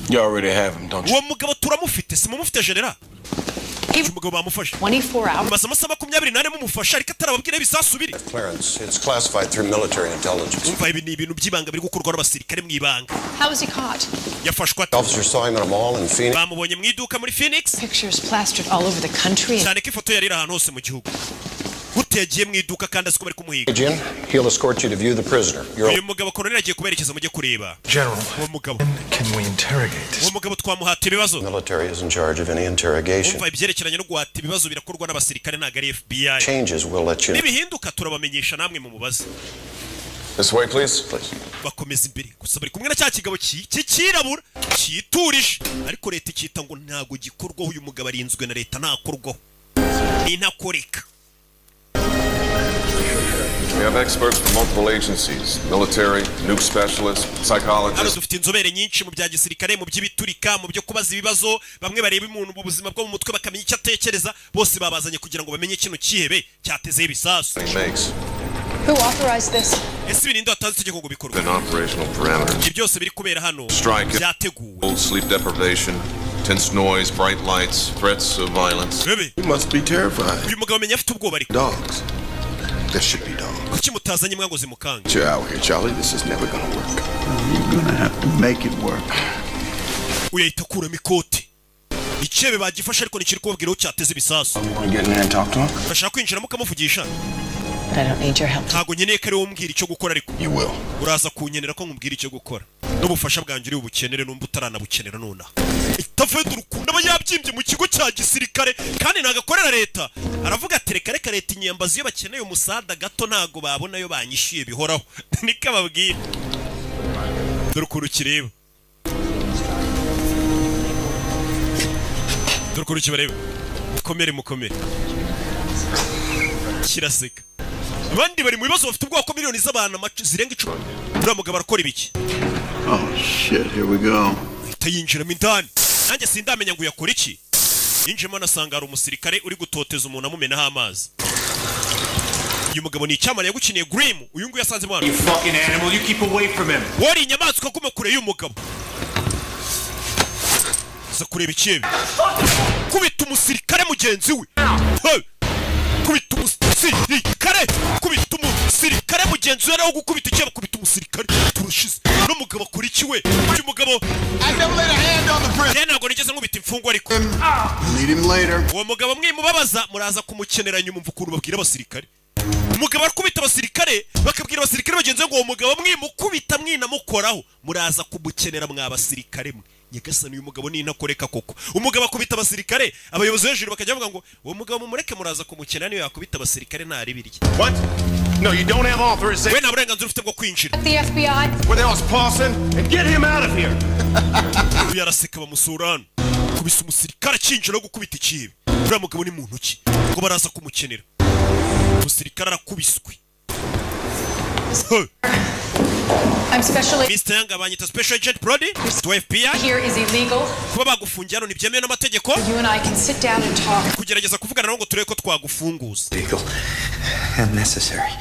You already have him, don't you? Uwo mugabo turamufite, si mumufite, general? Uyu mugabo bamufashe. 24 hours. Mumaze amasaha 24 mumufasha ariko atarababwira ibisasu biri. Clearance. It's classified through military intelligence. Umva, ibi ni ibintu by'ibanga biri gukorwa n'abasirikare mu ibanga. How was he caught? Yafashwe ate? Officers saw him in a mall in Phoenix. Bamubonye mu iduka muri Phoenix. Pictures plastered all over the country. Cyane ko ifoto yari iri ahantu hose mu gihugu. Gute yagiye mu iduka kandi azi ko bari kumuhiga? Agent, he'll escort you to view the prisoner. You're Uyu mugabo koloneli agiye kuberekeza mujye kureba General, uwo mugabo. Can we interrogate? Uwo mugabo twamuhata ibibazo? Military is in charge of any interrogation. Umva, ibyerekeranye no guhata ibibazo birakorwa n'abasirikare, ntabwo ari FBI. Changes, we'll let you know. Nibihinduka turabamenyesha namwe mumubaze. This way, please. Please. Bakomeza imbere, gusa bari kumwe na cya kigabo cy'icyirabura cyiturije, ariko leta ikita ngo ntabwo gikorwaho. Uyu mugabo arinzwe na leta, ntakorwaho, ni intakoreka. We have experts from multiple agencies, military, nuke specialists, Hano psychologists. dufite inzobere nyinshi mu bya gisirikare, mu by'ibiturika, mu byo kubaza ibibazo, bamwe bareba umuntu mu buzima bwo mu mutwe bakamenya icyo atekereza. Bose babazanye kugira ngo bamenye kino kihebe cyatezeho ibisasu. He makes Who authorized this? Ese ibi ninde watanze itegeko ngo bikorwe? within operational parameters. Ibi byose biri kubera hano Strike, byateguwe. sleep deprivation, tense noise, bright lights, threats of violence. Bebe. You must be terrified. Uyu mugabo amenya afite ubwoba ariko. Dogs. There should be dogs. Kuki mutazanye imbwa ngo zimukange? You're out here, Charlie. This is never gonna work. You're gonna have to make it work. Uyu ahita akuramo ikote. Icyebe bagifashe, ariko ntikiri kubabwira aho cyateze ibisasu. Want to get in there and talk to him? Urashaka kwinjiramo ukamuvugisha? But I don't need your help. Ntabwo nkeneye ko ari wowe umbwira icyo gukora, ariko You will. uraza kunkenera ko nkubwira icyo gukora, n'ubufasha bwanjye uri bubukenere numba utaranabukenera nonaha. Itavenda urukundo aba yabyimbye mu kigo cya gisirikare, kandi ntabwo akorera leta. Aravuga ati: "Reka reka, leta inyambazi iyo bakeneye umusada gato, ntabwo babona ayo banyishyuye bihoraho." Niko ababwira. Dore ukuntu kireba, dore ukuntu kibareba. Mukomere, mukomere. Kiraseka. Abandi bari mu bibazo, bafite ubwoko miliyoni z'abantu zirenga 10. Uriya mugabo arakora ibiki? Oh shit, here we go. Ahita yinjiramo indani. Nanjye sindamenya ngo uyakora iki. Yinjiyemo anasanga hari umusirikare uri gutoteza umuntu amumenaho amazi. Uyu mugabo ni icyamamare, yagukiniye Grimm. Uyu nguyu yasanze hano. You fucking animal, you keep away from him. Wari inyamaswa, guma kure y'umugabo. Za kureba ikibi, kubita umusirikare mugenzi we. Hey! Kubita umusirikare, kubita umusirikare mugenzi we. Nawe gukubita ikibi, kubita umusirikare. Turashize. N'umugabo akora iki we? Uyu mugabo, njye ntabwo nigeze nkubita imfungwa, ariko Need him later. uwo mugabo mwimubabaza, muraza kumukenera nyuma. Umva ukuntu babwira abasirikare. Umugabo arakubita abasirikare, bakabwira abasirikare bagenzi be ngo uwo mugabo mwimukubita, mwinamukoraho, muraza kumukenera mwa basirikare mwe. Nyagasani, uyu mugabo ni intakoreka koko. Umugabo akubita abasirikare, abayobozi hejuru bakajya bavuga ngo uwo mugabo mumureke, muraza kumukenera, niyo yakubita abasirikare ntaribirye. What? No, you don't have authorization. We nta burenganzira ufite bwo kwinjira. The FBI. Where the hell's Paulson? And get him out of here. Uyu araseka. Bamusura hano, kubisa umusirikare akinjira no gukubita ikibi. Uriya mugabo ni muntu ki ngo baraza kumukenera? Umusirikare arakubiswe. Hey! I'm special Mr. Yanga, banyita Special Agent Brody to FBI. Here is illegal. Kuba bagufungiye hano ntibyemewe n'amategeko. You and I can sit down and talk. Kugerageza kuvugana nabo ngo turebe ko twagufunguza. Legal and necessary.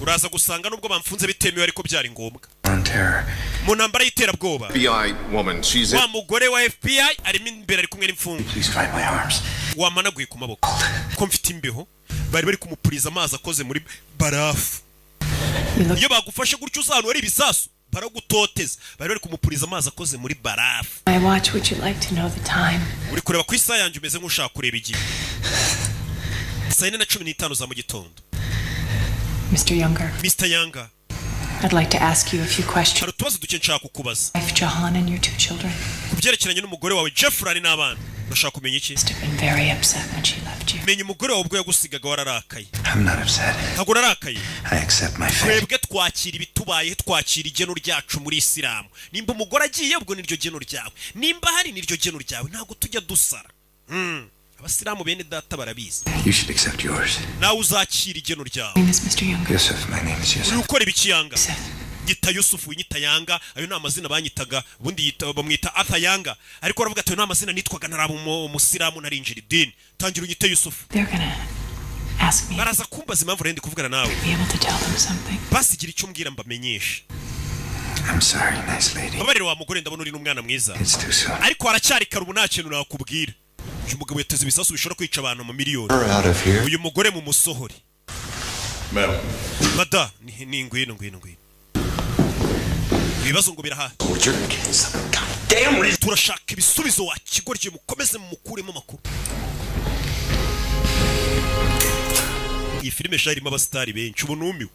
Uraza gusanga nubwo bamfunze bitemewe, ariko byari ngombwa On terror. mu ntambara y'iterabwoba. FBI woman, she's in. Wa mugore wa FBI arimo imbere, ari kumwe n'imfungwa. Please dry my arms. Wamanaguye ku maboko ko mfite imbeho? Bari bari kumupuriza amazi akoze muri barafu. Iyo bagufashe gutyo uza ahantu hari ibisasu, baragutoteza. Bari bari kumupuriza amazi akoze muri barafu. My watch, would you like to know the time? Uri kureba ku isaha yanjye, umeze nk'ushaka kureba igihe. 4:15 za mu gitondo. Mr. Younger, Mr. Younger, I'd like to ask you a few questions. hari utubazo duke nshaka kukubaza. Wife Jahan and your two children. Ku byerekeranye n'umugore wawe Jeffrey n'abana. Urashaka kumenya iki? Been very upset when she left you. Menya umugore wawe ubwo yagusigaga wararakaye. I'm not upset. Ntabwo urarakaye. I accept my fate. Twebwe twakira ibitubayeho, twakira igeno ryacu muri Isilamu. Nimba umugore agiye, ubwo niryo geno ryawe, nimba hari niryo geno ryawe, ntabwo tujya dusara. Abasilamu bene data barabizi. You should accept yours. Nawe uzakira igeno ryawe. Name is Mr. Younger. Yusuf, my name is Yusuf. Uri gukora ibiki, Yanga? Nyita Yusufu, nyita Yanga, ayo ni amazina banyitaga. Ubundi bamwita Arthur Yanga, ariko aravuga ati ayo ni amazina nitwaga ntaraba umusilamu, narinjira idini. Tangira unyite Yusufu. They're gonna ask me Baraza kumbaza impamvu rero ndi kuvugana nawe. to be able to tell them something. Basi gira icyo umbwira mbamenyeshe. I'm sorry, nice lady. Babarire wa mugore, ndabona uri n'umwana mwiza. It's too soon. Ariko haracyari kare, ubu nta kintu nakubwira. Uyu mugabo yateze ibisasu bishobora kwica abantu mu miliyoni. We're out of here. Uyu mugore mu musohore. Madam. Mada ni ngwino, ngwino, ngwino. Ibibazo ngo biraha. Turashaka ibisubizo wa kigoryi. Mukomeze mumukuremo amakuru. Iyi filime sha irimo abasitari benshi, ubu numiwe,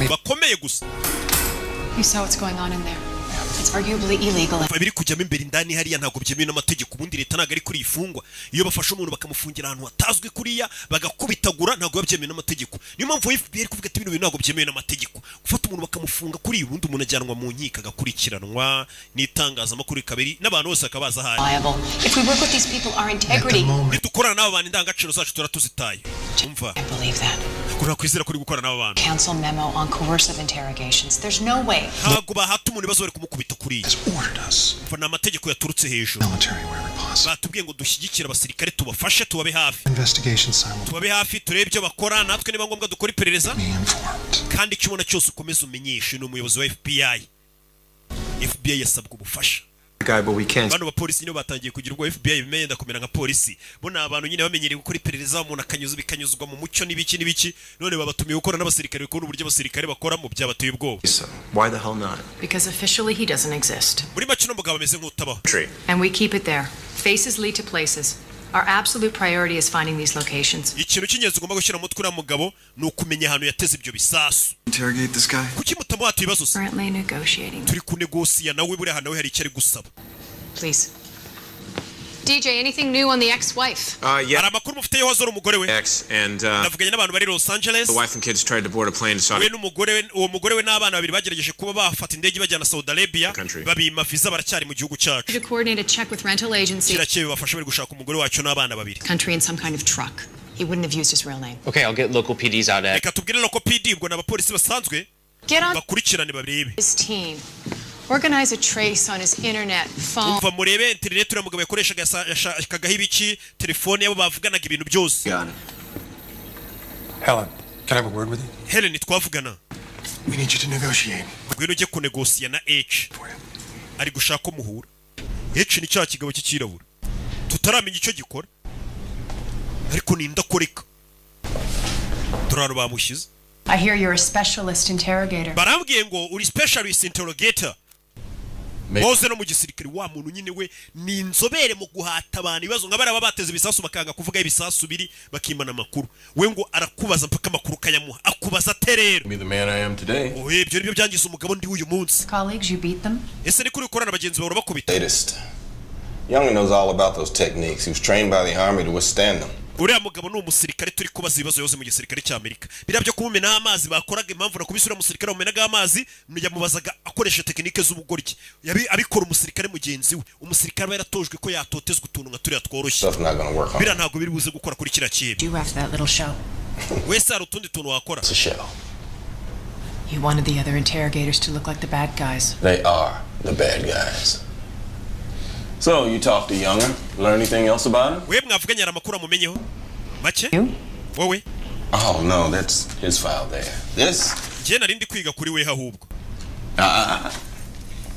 bakomeye gusa. You saw what's going on in there. It's arguably illegal. Biri kujyamo imbere indani hariya ntabwo byemewe n'amategeko. Ubundi leta ntabwo ari kuri ifungwa. Iyo bafashe umuntu bakamufungira ahantu hatazwi kuriya, bagakubitagura, ntabwo biba byemewe n'amategeko. Niyo mpamvu FBI iri kuvuga ati bino bintu ntabwo byemewe n'amategeko, gufata umuntu bakamufunga kuriya. Ubundi umuntu ajyanwa mu nkiko, agakurikiranwa n'itangazamakuru rikaba n'abantu bose bakaba baza ahari. Liable. If we work with these people, our integrity. Nidukorana n'aba bantu, indangagaciro zacu tuba tuzitaye. Umva, Believe that. ntabwo nakwizera ko uri gukorana n'aba bantu. Council memo on coercive interrogations. There's no way. Ntabwo bahata umuntu ibibazo bari kumukubita kuriya. Umva, ni amategeko yaturutse hejuru. Batubwiye ngo dushyigikire abasirikare, tubafashe, tubabe hafi. Investigation simultaneously. Tubabe hafi, turebe ibyo bakora, natwe niba ngombwa dukora iperereza. Kandi icyo ubona cyose ukomeze umenyeshe. Ni umuyobozi wa FBI. FBI yasabwa ubufasha. Guy, but we can't. Bano bapolisi nyine batangiye kugira ubwo FBI bimenye ndakomera nka polisi. Bo ni abantu nyine bamenyereye gukora iperereza, umuntu akanyuza bikanyuzwa mu mucyo n'ibiki n'ibiki. None babatumiye gukora n'abasirikare, kubona uburyo abasirikare bakoramo byabateye ubwoba. So why the hell not? Because officially he doesn't exist. Muri make uno mugabo ameze nk'utabaho. And we keep it there. Faces lead to places. Our absolute priority is finding these locations. Ikintu cy'ingenzi ugomba gushyira mu mutwe uriya mugabo ni ukumenya ahantu yateze ibyo bisasu. Interrogate this guy? Kuki mutamuhata ibibazo se? Currently negotiating. Turi kunegosiya nawe, buriya ahantu nawe hari icyo ari gusaba. Please. DJ, anything new on the ex-wife? Yeah. Hari amakuru mufite wahoze ari umugore we? Ex and Navuganye n'abantu bari Los Angeles. the wife and kids tried to board a plane to Saudi. We n'umugore we, uwo mugore we n'abana babiri bagerageje kuba bafata indege bajyana Saudi Arabia, babima visa, baracyari mu gihugu cyacu. To coordinate a check with rental agency. Kirakeye bibafasha, bari gushaka umugore wacu n'abana babiri. Country in some kind of truck. He wouldn't have used his real name. Okay, I'll get local PDs out at. Reka tubwire local PD, ubwo ni abapolisi basanzwe, Get on bakurikirane barebe. his team. Organize a trace on his internet, phone. Umva, murebe interineti uriya mugabo yakoreshaga, yashakagaho ibiki, telefone yabo bavuganaga, ibintu byose. Helen, can I have a word with you? Helen, twavugana? We need you to negotiate. Ngwino ujye kunegosiya na H, ari gushaka ko muhura. H ni cya kigabo cy'icyirabura tutaramenya icyo gikora, ariko ni indakoreka. Dore ahantu bamushyize. I hear you're a specialist interrogator. Barambwiye ngo uri specialist interrogator, woze no mu gisirikare. Wa muntu nyine we ni inzobere mu guhata abantu ibibazo, nka bariya baba bateze ibisasu bakanga kuvuga ibisasu biri, bakimana amakuru. We ngo arakubaza mpaka amakuru ukayamuha. Akubaza ate rero? Be the man I am today. Oye, ibyo nibyo byangiza umugabo ndi uyu munsi. Colleagues, you beat them? Ese ni kuri ukorana bagenzi bawe, urabakubita? Latest. Younger knows all about those techniques. He was trained by the army to withstand them. Uriya mugabo ni umusirikare turi kubaza ibibazo, yose mu gisirikare cy'Amerika. Biriya byo kumumenaho amazi bakoraga, impamvu nakubise uriya musirikare bamumenagaho amazi, yamubazaga akoresha tekinike z'ubugoryi. Abikora umusirikare mugenzi we. Umusirikare aba yaratojwe ko yatotezwa utuntu nka turiya tworoshye. Stuff's not gonna work on Biriya ntabwo biri buze gukora kuri kiriya kintu. Do after that little show. Wese hari utundi tuntu wakora? It's a show. You wanted the other interrogators to look like the bad guys. They are the bad guys. So, you talked to Younger? Learn anything else about him? We mwavuganye, hari amakuru amumenyeho make wowe? Oh, no, that's his file there. This? Njye nari ndi kwiga kuri we ahubwo.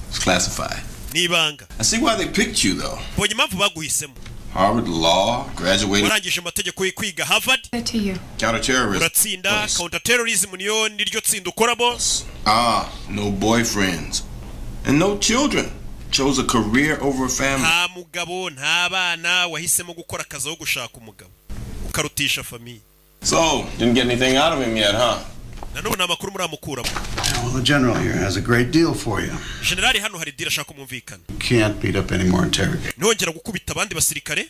It's classified. Ni ibanga. I see why they picked you, though. Mbonye impamvu baguhisemo. Harvard Law, graduated Warangije amategeko yo kwiga Harvard. To you. counterterrorism. Uratsinda counterterrorism, niyo niryo tsinda ukoramo. Ah, no boyfriends. And no children. Chose a career over a family. Nta mugabo, nta bana, wahisemo gukora akazi aho gushaka umugabo, ukarutisha famille. So, didn't get anything out of him yet, huh? Nanone nta makuru muramukuramo. Well, the general here has a great deal for you. Generali hano hari deal ashaka kumumvikana. You can't beat up any more interrogators. Ntongera gukubita abandi basirikare.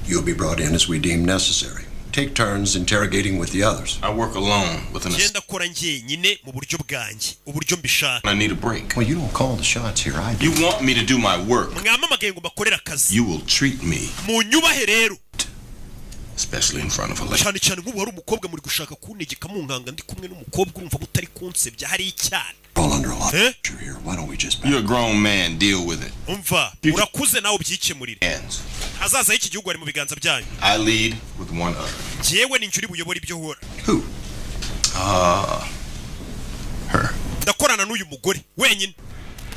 You'll be brought in as we deem necessary. Take turns interrogating with the others. I work alone with an Ngenda akora njyenyine mu buryo bwanjye, uburyo mbishaka. I need a break. Well, you don't call the shots here. I do. You want me to do my work. Mwamamagaye ngo mbakorere akazi. You will treat me, Munyubahe rero. especially in front of a lady. Cyane cyane nk'ubu hari umukobwa, muri gushaka kuntegeka munkanga ndi kumwe n'umukobwa, urumva mutari kunsebya, hari icyana. All under a lot Eh? of pressure here. Why don't we just You're a grown man. Deal with it. Umva, urakuze nawe ubyikemurire. Hands. Hazaza h'iki gihugu ari mu biganza byanyu. I lead with one other. Njyewe ni njye uri buyobore ibyo uhora. Her. Ndakorana n'uyu mugore wenyine.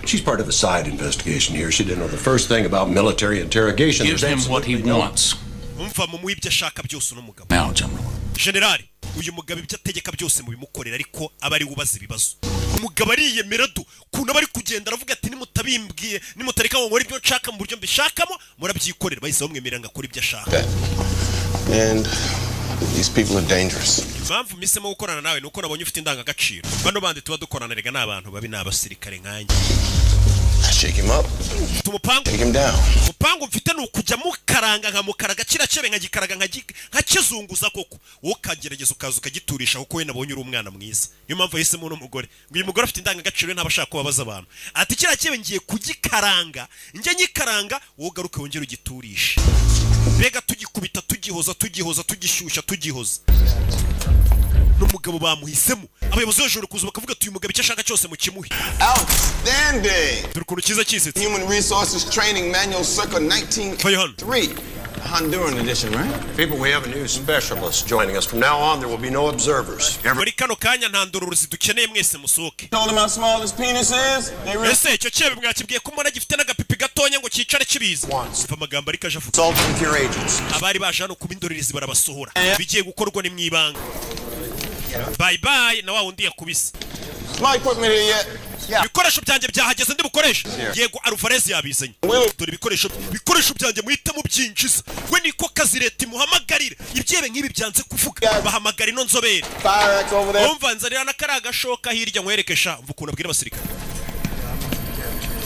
She's part of a side investigation here. She didn't know the first thing about military interrogation. Give There's him what he absolutely no- wants. Umva, mumuhe ibyo ashaka byose uno mugabo. Now, General. Generali, uyu mugabo ibyo ategeka byose mubimukorera, ariko aba ari we ubaza ibibazo. Umugabo ariyemera du kuntu aba ari kugenda aravuga ati: "Nimutabimbwiye, nimutareka ngo nkore ibyo nshaka mu buryo mbishakamo, murabyikorera." Bahise bamwemerera ngo akore ibyo ashaka. And these people are dangerous. Impamvu mpisemo gukorana nawe ni uko nabonye ufite indangagaciro. Bano bandi tuba dukorana rega ni abantu babi, ni abasirikare nkanjye. I shake him up, Mfite umupangu. take him down. Umupangu mfite ni ukujya mukaranga, nkamukaraga kiriya cyebe, nkagikaraga, nkakizunguza koko, wowe ukagerageza ukaza ukagiturisha, kuko we nabonye uri umwana mwiza. Niyo mpamvu yahisemo uno mugore, ngo uyu mugore afite indangagaciro, we ntaba ashaka kubabaza abantu. Ati: "Kiriya cyebe ngiye kugikaranga, njye nyikaranga, wowe ugaruke wongere ugiturishe." Mbega tugikubita, tugihoza, tugihoza, tugishyushya, tugihoza. N'umugabo bamuhisemo, abayobozi hejuru kuza bakavuga ati: "Uyu mugabo icyo ashaka cyose mukimuhe." Outstanding! Dore ukuntu cyiza kisetse. Human Resources Training Manual circa 1903. Honduran edition, right? People, we have a new specialist joining us. From now on, there will be no observers. Muri kano kanya nta ndororozi dukeneye, mwese musohoke. Told them how small his penis is. They really Ese icyo cyebe mwakibwiye ko mbona gifite n'agapipi gatonya ngo cyicare kibizi? Umva amagambo ariko aje avuga. Consult with your agents. Abari baje hano kuba indorerezi barabasohora, bigiye gukorwa ni mu ibanga. Bye bye na wa wundi yakubise. My equipment here yet? Ibikoresho byanjye byahageze, ndi bukoreshe. Yego, Alvarez yabizanye. Dore ibikoresho byanjye, muhite mubyinjiza. We niko kazi leta imuhamagarira. Ibyebe nk'ibi byanze kuvuga, bahamagara ino nzobere. Fire axe over there. Umva, nzanira na kariya gashoka hirya nkwereke sha. Mva ukuntu abwira abasirikare.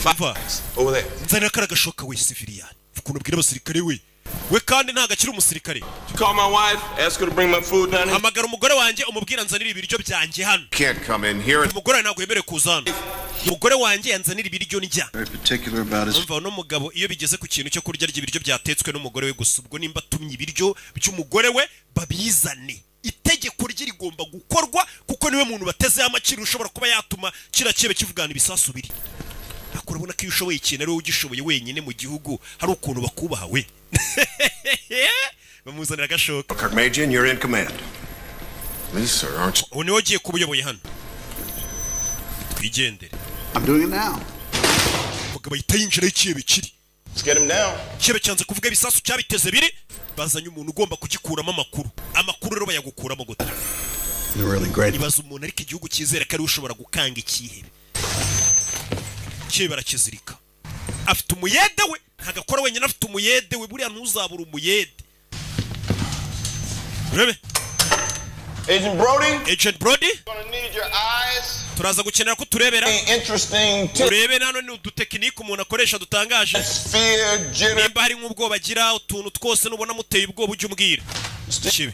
Umva. Over there. Nzanira kariya gashoka we, civilian. Mva ukuntu abwira abasirikare we. We kandi ntabwo akiri umusirikare. Call my wife, ask her to bring my food down here. Hamagara umugore wanjye, umubwira nzanira ibiryo byanjye hano. Can't come in here. Umugore wawe ntabwo yemerewe kuza hano. Umugore wanjye yanzanira ibiryo ndya. Very particular about his Umva, uno mugabo iyo bigeze ku kintu cyo kurya, arya ibiryo byatetswe n'umugore we gusa. Ubwo nimba atumye ibiryo by'umugore we, babizane. Itegeko rye rigomba gukorwa, kuko niwe muntu batezeho amakiro ushobora kuba yatuma kiriya kibe kivugana ibisasu biri. Ariko urabona ko iyo ushoboye ikintu ari wowe ugishoboye wenyine mu gihugu, hari ukuntu bakubaha. We bamuzanira agashoka. Kirkmajian, you're in command. Please, sir, aren't you? Ubu niwe ugiye kuba uyoboye hano, twigendere. I'm doing it now. Umugabo ahita yinjiraho ikihebe kiri. Let's get him down. Ikihebe cyanze kuvuga ibisasu cyabiteze biri. Bazanye umuntu ugomba kugikuramo amakuru. Amakuru rero bayagukuramo gute? They're really great. Ibaza umuntu, ariko igihugu cyizere ko ariwe ushobora gukanga ikihebe. Ikihebe barakizirika. Afite umuyede we, ntabwo akora wenyine, afite umuyede we. Buriya ntuzabura umuyede, urebe. Agent Brody. Agent Brody. Gonna need your eyes. Turaza gukenera ko turebera. Interesting. Urebe nano ni udutekinike umuntu akoresha dutangaje. Fear, jitter. Nimba hari nk'ubwoba agira, utuntu twose nubona muteye ubwoba, ujye umbwira. Kibi.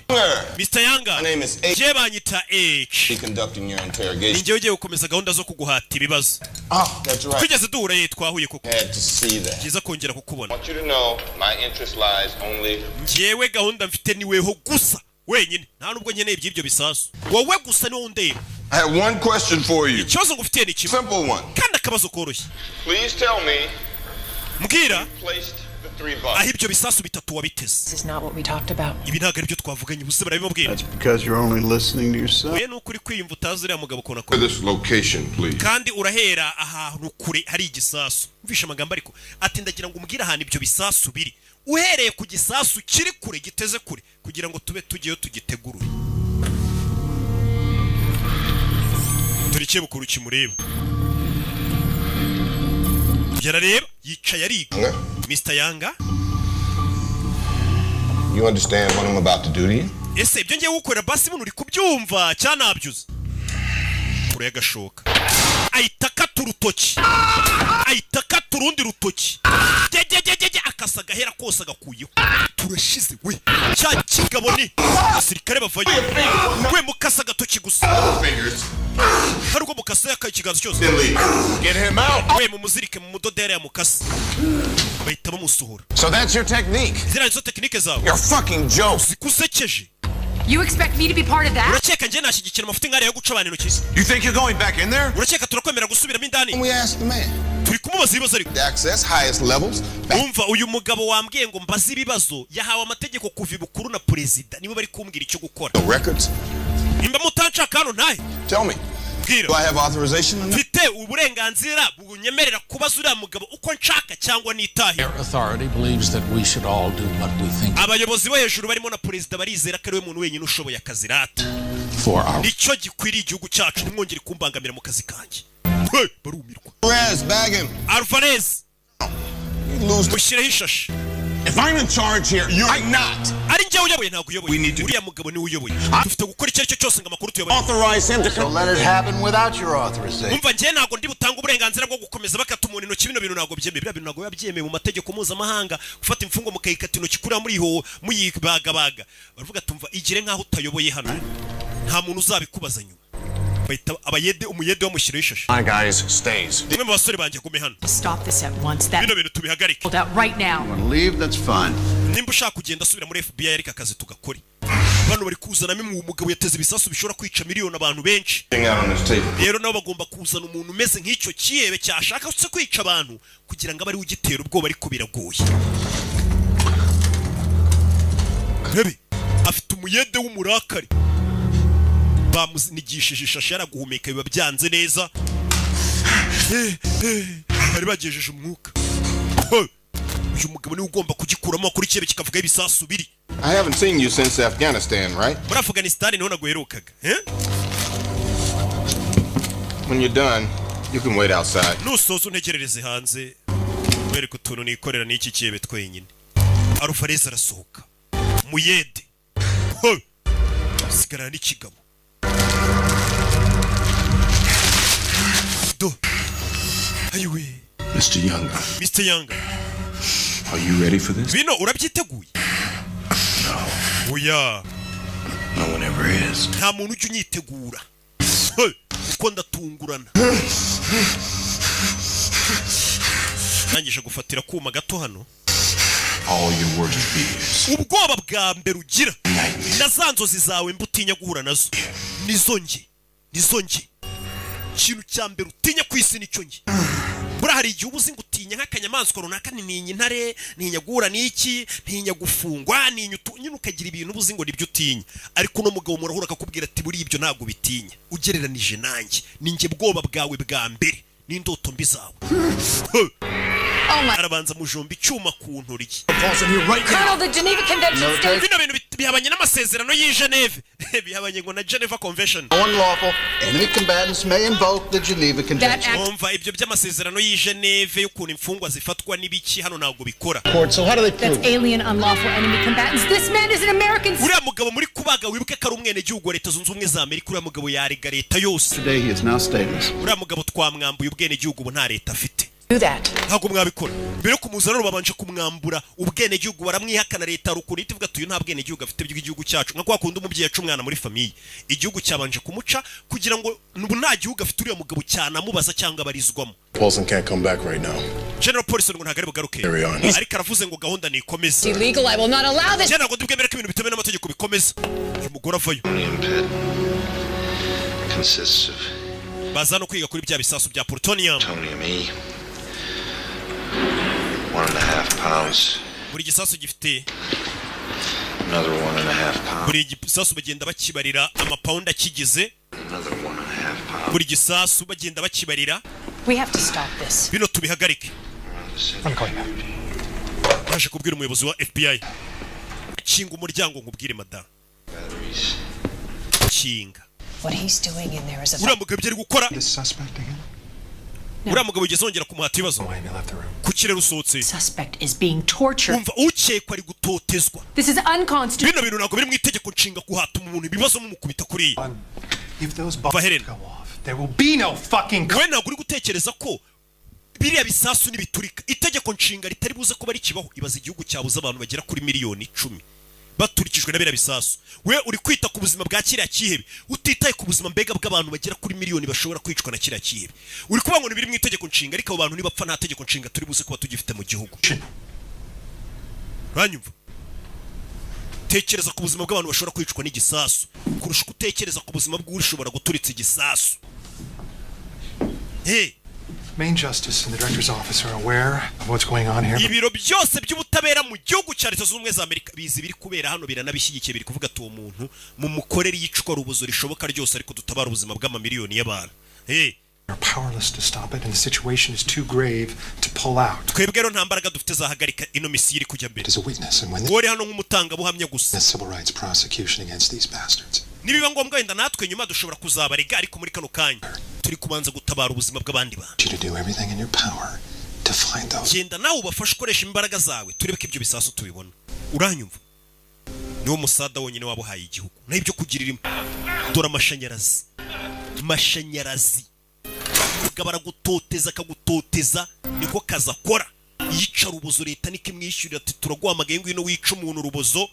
Mr Yanga. My name is H. Njye banyita H. Be conducting your interrogation. Ninjye ugiye gukomeza gahunda zo kuguhata ibibazo. Ah, that's right. Twigeze duhura ye, twahuye koko. Had to see that. Byiza kongera kukubona. I want you to know my interest lies only. Njyewe gahunda mfite ni weho gusa wenyine, nta nubwo nkeneye iby'ibyo bisasu. Wowe gusa niwo undeba. I have one question for you. Ikibazo ngufitiye ni kimwe. Simple one. Kandi akabazo koroshye. Please tell me Mbwira who placed the three bucks. aho ibyo bisasu bitatu wabiteze. This is not what we talked about. Ibi ntabwo aribyo twavuganye ubuse, barabimubwira. Because you're only listening to yourself. Oya, ni ukuri kwiyumva utazi uriya mugabo ukuntu akora. This location, please. Kandi urahera ahantu kure hari igisasu. Umvishe amagambo ariko, ati ndagira ngo umbwire ahantu ibyo bisasu biri, uhereye ku gisasu kiri kure, giteze kure, kugira ngo tube tujyeyo tugitegurure. Dore ikebukuru kimureba, yarareba, yicaye ariga. Mr Yanga. You understand what I'm about to do to you? Ese ibyo ngiye gukorera basi buno uri kubyumva cyanabyuze? Kure y'agashoka, ahita akata urutoki, ahita akata urundi rutoki, gegegegege, akasa agahera kose agakuyeho. Turashize we! Cya kigabo ni abasirikare bavayo. We mukasa agatoki gusa, hari ubwo mukasa yakaye ikiganza cyose. Get him out. We mumuzirike mu mudodere ya mukasa, bahita bamusohora. So that's your technique. Ziriya nizo tekinike zawe. You're a fucking joke. Zikusekeje. You expect me to be part of that? Urakeka njye nashyigikira amafuti nk'ariya yo guca abantu intoki? You think you're going back in there? Urakeka turakwemera gusubiramo indani? We asked the man. Turi kumubaza ibibazo ariko. Access highest levels. Umva, uyu mugabo wambwiye ngo mbaze ibibazo yahawe amategeko kuva ibukuru na perezida, nibo bari kumbwira icyo gukora. No records. Nimba mutanshaka hano, ntahe. Tell me. Mbwira. Do I have authorization or not? Mfite uburenganzira bunyemerera kubaza uriya mugabo uko nshaka cyangwa nitahe? Authority believes that we should all do what we think Abayobozi bo hejuru barimo na perezida barizera ko ariwe muntu wenyine ushoboye akazi rata. for our Nicyo gikwiriye igihugu cyacu. Ntimwongere kumbangamira mu kazi kanjye. Hey, barumirwa. Alvarez, bag him. Alvarez. You lose. Mushyireho ishashi. If I'm in charge here, you're not. Ari njyewe uyoboye? Ntabwo uyoboye, uriya mugabo niwe uyoboye. Dufite gukora icyo ari cyo cyose ngo amakuru tuyabone. Authorize him to So let it happen without your authorization. Umva, njyewe ntabwo ndi butange uburenganzira bwo gukomeza bakata umuntu intoki. Bino bintu ntabwo byemewe. Biriya bintu ntabwo biba byemewe mu mategeko mpuzamahanga, gufata imfungwa mukayikata intoki kuriya muriho muyibagabaga. Baravuga tumva, igire nk'aho utayoboye hano, nta muntu uzabikubaza nyuma. Bahita abayede, umuyede bamushyiraho ishashi. My guys stays. Umwe mu basore banjye gume hano. Stop this at once. That Bino bintu tubihagarike. pulled out right now. Want to leave? That's fine. Nimba ushaka kugenda, asubira muri FBI, ariko akazi tugakore. Bano bari kuzanamo umugabo yateze ibisasu bishobora kwica miliyoni abantu benshi. Out on this table. Rero nabo bagomba kuzana umuntu umeze nk'icyo kihebe cyashaka se kwica abantu, kugira ngo abe ariwe ugitera ubwoba, ariko biragoye. Rebe, afite umuyede w'umurakari, bamunigishije ishashi, yaraguhumeka biba byanze neza. Bari bagejeje umwuka. Hey! Uyu mugabo niwe ugomba kugikuramo kuri kirebe kikavugaho ibisasu biri. I haven't seen you since Afghanistan, right? Muri Afghanistan niho naguherukaga, eh? When you're done, You can wait outside. Nusoza untegerereze hanze, wereke utuntu nikorera n'iki kibe twenyine. Alvarez arasohoka, muyede. Ho! Sigarana n'ikigabo do. Ayiwe. Mr. Younger, Mr. Younger, are you ready for this? Bino urabyiteguye? Oya. No one ever is. Nta muntu ujya unyitegura. Hey, kuko ndatungurana. Nangije gufatira kuma gato hano. All your worst fears. Ubwoba bwa mbere ugira na za nzozi zawe mba utinya guhura nazo nizo nge, nizo nge. Ikintu cya mbere utinya ku isi nicyo nge. Buriya hari igihe uba uzi ngo utinya nk'akanyamaswa runaka, ni ntinya intare, ntinya guhura n'iki, ntinya gufungwa, ntinya nyine ukagira ibintu uba uzi ngo nibyo utinya. Ariko uno mugabo murahura akakubwira ati buriya ibyo ntabwo bitinya ugereranije nanjye, ni njye bwoba bwawe bwa mbere n'indoto mbi zawe. Arabanza mujomba icyuma ku ntoryi. Colonel, the Geneva Convention states Bino bintu bihabanye n'amasezerano y'i Geneve, bihabanye ngo na Geneva Convention. Unlawful enemy combatants may invoke the Geneva Convention. Umva, ibyo by'amasezerano y'i Geneve y'ukuntu imfungwa zifatwa n'ibiki hano ntabwo bikora. Court, so how do they that's alien unlawful enemy combatants. This man is an American. Uriya mugabo muri kubaga, wibuke ko ari umwenegihugu wa Leta Zunze Ubumwe za Amerika. Uriya mugabo yarega leta yose. Today he is now stateless. Uriya mugabo twamwambuye ubwenegihugu, ubu nta leta afite. Do that. Ntabwo mwabikora. Mbere yo kumuzana rero babanje kumwambura ubwenegihugu, baramwihakana. Leta hari ukuntu ihita ivuga ati uyu nta bwenegihugu afite bw'igihugu cyacu, nka kwa kundi umubyeyi aca umwana muri famille. Igihugu cyabanje kumuca kugira ngo ubu nta gihugu afite uriya mugabo cyanamubaza cyangwa abarizwamo. Paulson can't come back right now. General Paulson ngo ntabwo ari bugaruke. Carry on. Ariko aravuze ngo gahunda nikomeze. Illegal. I will not allow this. Njye ntabwo ndibwemere ko ibintu bitemewe n'amategeko bikomeza. Uyu mugore avayo. Plutonium pit consists of Baza no kwiga kuri bya bisasu bya plutonium. plutonium E, 1.5 pounds, Buri gisasu gifite another 1.5 pounds, buri gisasu bagenda bakibarira amapawundi akigize. another 1.5 pounds. Buri gisasu bagenda bakibarira. We have to stop this. Bino tubihagarike. I'm going back. Yaje kubwira umuyobozi wa FBI. Kinga umuryango nkubwire, madamu. Batteries. Kinga. What he's doing in there is a Uriya mugabo ibyo ari gukora. This suspect again? Uriya mugabo ugeze wongera kumuhata ibibazo. Kuki rero usohotse? Suspect is being tortured. Umva, ukekwa ari gutotezwa. This is unconstitutional. Bino bintu ntabwo biri mu itegeko nshinga, kuhata umuntu ibibazo mumukubita kuriya. If those Va, bombs Helena. go off, there will be no fucking We ntabwo uri gutekereza ko biriya bisasu nibiturika itegeko nshinga ritari buze kuba rikibaho? Ibaza igihugu cyabuze abantu bagera kuri miliyoni 10 baturikijwe na biriya bisasu. We uri kwita ku buzima bwa kiriya kihebe, utitaye ku buzima mbega bw'abantu bagera kuri miliyoni bashobora kwicwa na kiriya kihebe. Uri kuvuga ngo biri mu itegeko nshinga, ariko abo bantu nibapfa nta tegeko nshinga turi buze kuba tugifite mu gihugu. Uranyumva? Tekereza ku buzima bw'abantu bashobora kwicwa n'igisasu kurusha uko utekereza ku buzima bw'ushobora guturitsa igisasu. Hey. Main Justice and the Director's office are aware of what's going on here. Ibiro byose by'ubutabera mu gihugu cya Leta Zunze Ubumwe za Amerika bizi ibiri kubera hano, biranabishyigikiye. Biri kuvuga ati uwo muntu mumukorere iyicwa rubozo rishoboka ryose, ariko dutabara ubuzima bw'amamiliyoni y'abantu. Hey. We're powerless to stop it, and the situation is too grave to pull out. Twebwe rero nta mbaraga dufite zahagarika ino misiyo iri kujya mbere. As a witness, and when Wowe uri hano nk'umutangabuhamya gusa. the civil rights prosecution against these bastards. Nibiba ngombwa wenda natwe nyuma dushobora kuzabarega, ariko muri kano kanya turi kubanza gutabara ubuzima bw'abandi bantu. You to do everything in your power to find those. Genda nawe ubafashe, ukoresha imbaraga zawe, turebe ko ibyo bisasu tubibona. Uranyumva? Niwo musada wonyine waba uhaye igihugu, naho ibyo kugirira dore amashanyarazi, mashanyarazi. Umugabo aragutoteza, akagutoteza, niko kazi akora. Yica rubozo, leta niko imwishyurira, ati turaguhamagaye ngwino wica umuntu urubozo.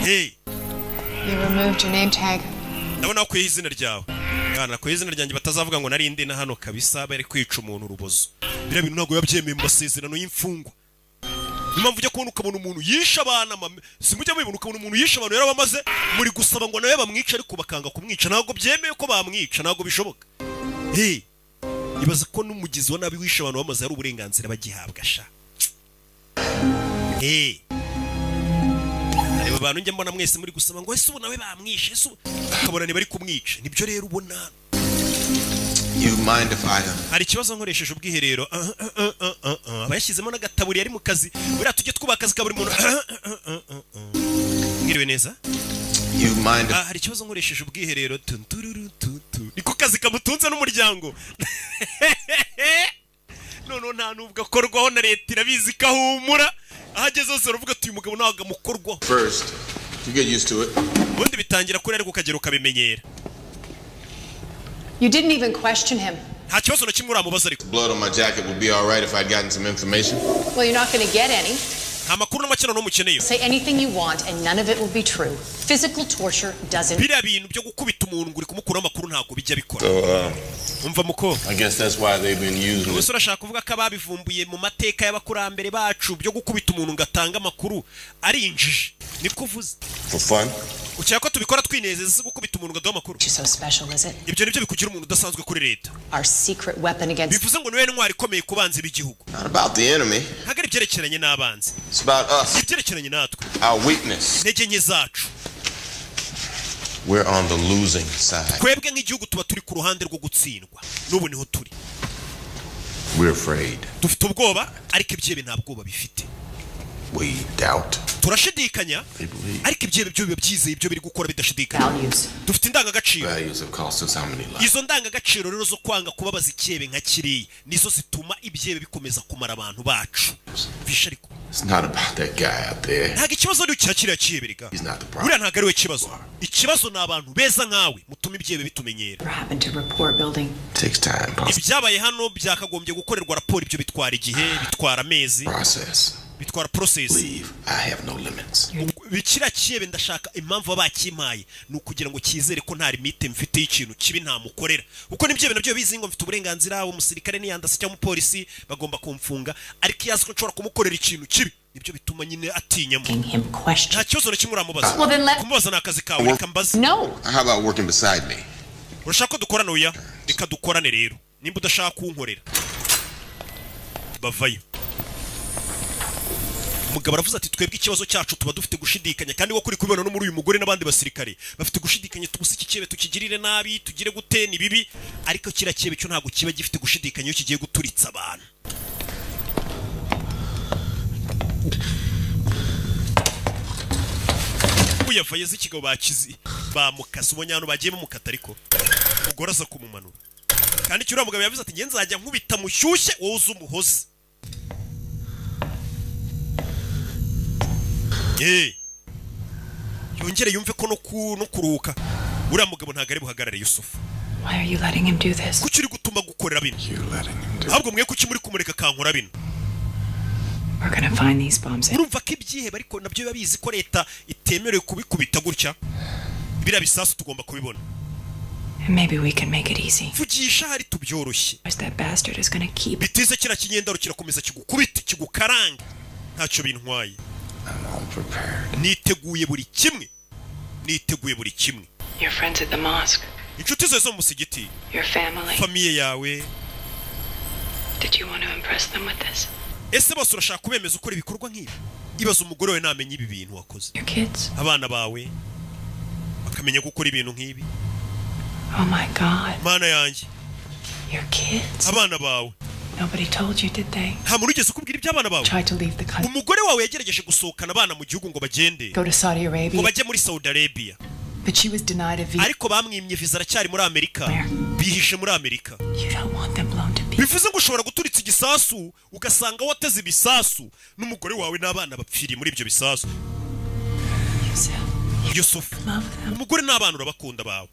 Hey. You removed your name tag. Ndabona wakuyeho izina ryawe. Mwana, nakuyeho izina ryanjye batazavuga ngo nari ndi na hano kabisa bari kwica umuntu urubozo. Biriya bintu ntabwo biba byemewe mu masezerano y'imfungwa. Niyo mpamvu ujya kubona ukabona umuntu yishe abana, simujya mubibona, ukabona umuntu yishe abantu yarabamaze, muri gusaba ngo nawe bamwice, ariko bakanga kumwica. Ntabwo byemewe ko bamwica, ntabwo bishoboka. Hey, ibaza ko n'umugizi wa nabi wishe abantu bamaze hari uburenganzira bagihabwa sha. Hey. Reba abantu njya mbona mwese muri gusaba ngo ese ubu nawe bamwishe, ese ubu ukabona ntibari kumwica. Nibyo rero ubona. You mind if I Hari ikibazo nkoresheje ubwiherero? Ah, ah, ah, ah, ah, ah. Aba yashyizemo n'agataburiya ari mu kazi. Buriya tujye twubaha akazi ka buri muntu. Ah, ah, ah, ah, ah. Mwiriwe neza. You mind if Ah, hari ikibazo nkoresheje ubwiherero? Tun, tururu, tu, tu. Niko kazi. kazi kamutunze n'umuryango. Noneho nta nubwo akorwaho na leta, irabizi ko ahumura. Aho ageze hose baravuga ati: "Uyu mugabo ntabwo amukorwaho." First, you get used to it. Ubundi bitangira kuri, ariko ukagera ukabimenyera. You didn't even question him. Nta kibazo na kimwe uramubaza ariko. Blood on my jacket would be all right if I'd gotten some information. Well, you're not going to get any. Nta makuru na make noneho mukeneye. Say anything you want, and none of it will be true. Physical torture doesn't. Biriya bintu byo gukubita umuntu ngo uri kumukuraho amakuru ntabwo bijya bikora. So, Umva muko. I guess that's why they've been using it. Ubuse urashaka kuvuga ko ababivumbuye mu mateka y'abakurambere bacu byo gukubita umuntu ngo atange amakuru ari injiji? Niko uvuze? For fun? Ukeka ko tubikora twinezeza, gukubita umuntu ngo aduhe amakuru? So special, is it? Ibyo nibyo bikugira umuntu udasanzwe kuri leta? Our secret weapon against. Bivuze ngo niwe ntwari ikomeye ku banzi b'igihugu? Not about the enemy. Ntabwo ari ibyerekeranye n'abanzi. It's about us. Ibyerekeranye natwe. Our weakness. Intege nke zacu. We're on the losing side. Twebwe nk'igihugu tuba turi ku ruhande rwo gutsindwa, n'ubu niho turi. We're afraid. Dufite ubwoba, ariko ibyihebe nta bwoba bifite. We doubt. Turashidikanya, They believe. ariko ibyihebe byo biba byizeye ibyo biri gukora bidashidikanya. Dufite indangagaciro. Values have cost us how many lives? Izo ndangagaciro rero zo kwanga kubabaza icyihebe nka kiriya nizo zituma ibyihebe bikomeza kumara abantu bacu visha ariko. It's not about that guy out there. Ntabwo ikibazo ari cya kiriya cyihebe rega. He's not the problem. Buriya ntabwo ari we kibazo, ikibazo ni abantu beza nkawe mutuma ibyihebe bitumenyera. What happened to rapport building? Takes time. Ibyabaye hano byakagombye gukorerwa raporo, ibyo bitwara igihe, bitwara amezi. Process. Bitwara process. Leave. I have no limits. Kiriya cyihebe ndashaka, impamvu baba bakimpaye ni ukugira ngo cyizere ko nta limite mfite y'ikintu kibi ntamukorera, kuko nibyo bintu nabyo bizi ngo mfite uburenganzira, umusirikare niyandase cyangwa umupolisi bagomba kumfunga, ariko iyo azi ko nshobora kumukorera ikintu kibi nibyo bituma nyine atinyamo. Nta kibazo na kimwe uramubaza. Well, then let- Kumubaza ni akazi kawe, reka mbaze. No. How about working beside me? Urashaka ko dukorana? Oya, reka dukorane rero nimba udashaka kunkorera. Bavayo. Umugabo aravuze ati: "Twebwe ikibazo cyacu tuba dufite gushidikanya." Kandi wo kuri kubibona no muri uyu mugore n'abandi basirikare bafite gushidikanya, tubuze iki cyihebe tukigirire nabi, tugire gute, ni bibi. Ariko kiriya cyihebe cyo ntabwo kiba gifite gushidikanya iyo kigiye guturitsa abantu. Uyavaye z'ikigabo bakizi bamukase, ubonye ahantu bagiye bamukata, ariko umugore aza kumumanura. Kandi icyo uriya mugabo yavuze ati: "Njye nzajya nkubita mushyushye, wowe uze umuhoze." Yongere yumve ko no kuruhuka. Uriya mugabo ntabwo ari buhagarare, Yusufu. Why are you letting him do this? Kuki uri gutuma gukorera bino? Ahubwo mwe kuki muri kumureka kankora bino? We're gonna find these bombs. Urumva ko ibyihebe ariko nabyo biba bizi ko leta itemerewe kubikubita gutya. Biriya bisasu tugomba kubibona. And maybe we can make it easy. Vugisha hari tubyoroshye. Otherwise that bastard is gonna keep. Bitize kiriya kinyendaro kirakomeza kigukubite, kigukarange, ntacyo bintwaye. Niteguye buri kimwe, niteguye buri kimwe. Your friends at the mosque. Inshuti zawe zo mu musigiti. Your family. Famille yawe. Did you want to impress them with this? Ese bose urashaka kubemeza ukora ibikorwa nk'ibi? Ibaza umugore wawe namenya ibi bintu wakoze. Your kids? Abana bawe bakamenya gukora ibintu nk'ibi. Oh my God. Mana yanjye. Your kids? Abana bawe. Nobody told you, did they? Nta muntu ugeze ukubwira iby'abana bawe? Tried to leave the country. Umugore wawe yagerageje gusohokana abana mu gihugu ngo bagende, Go to Saudi ngo Arabia. bajye muri Saudi Arabia. But she was denied a visa. Ariko bamwimye viza, aracyari muri Amerika, bihishe muri Amerika. You don't want them blown to Bivuze ngo ushobora guturitsa igisasu ugasanga wateze ibisasu n'umugore wawe n'abana bapfiriye muri ibyo bisasu. Yusufu, umugore n'abana urabakunda bawe.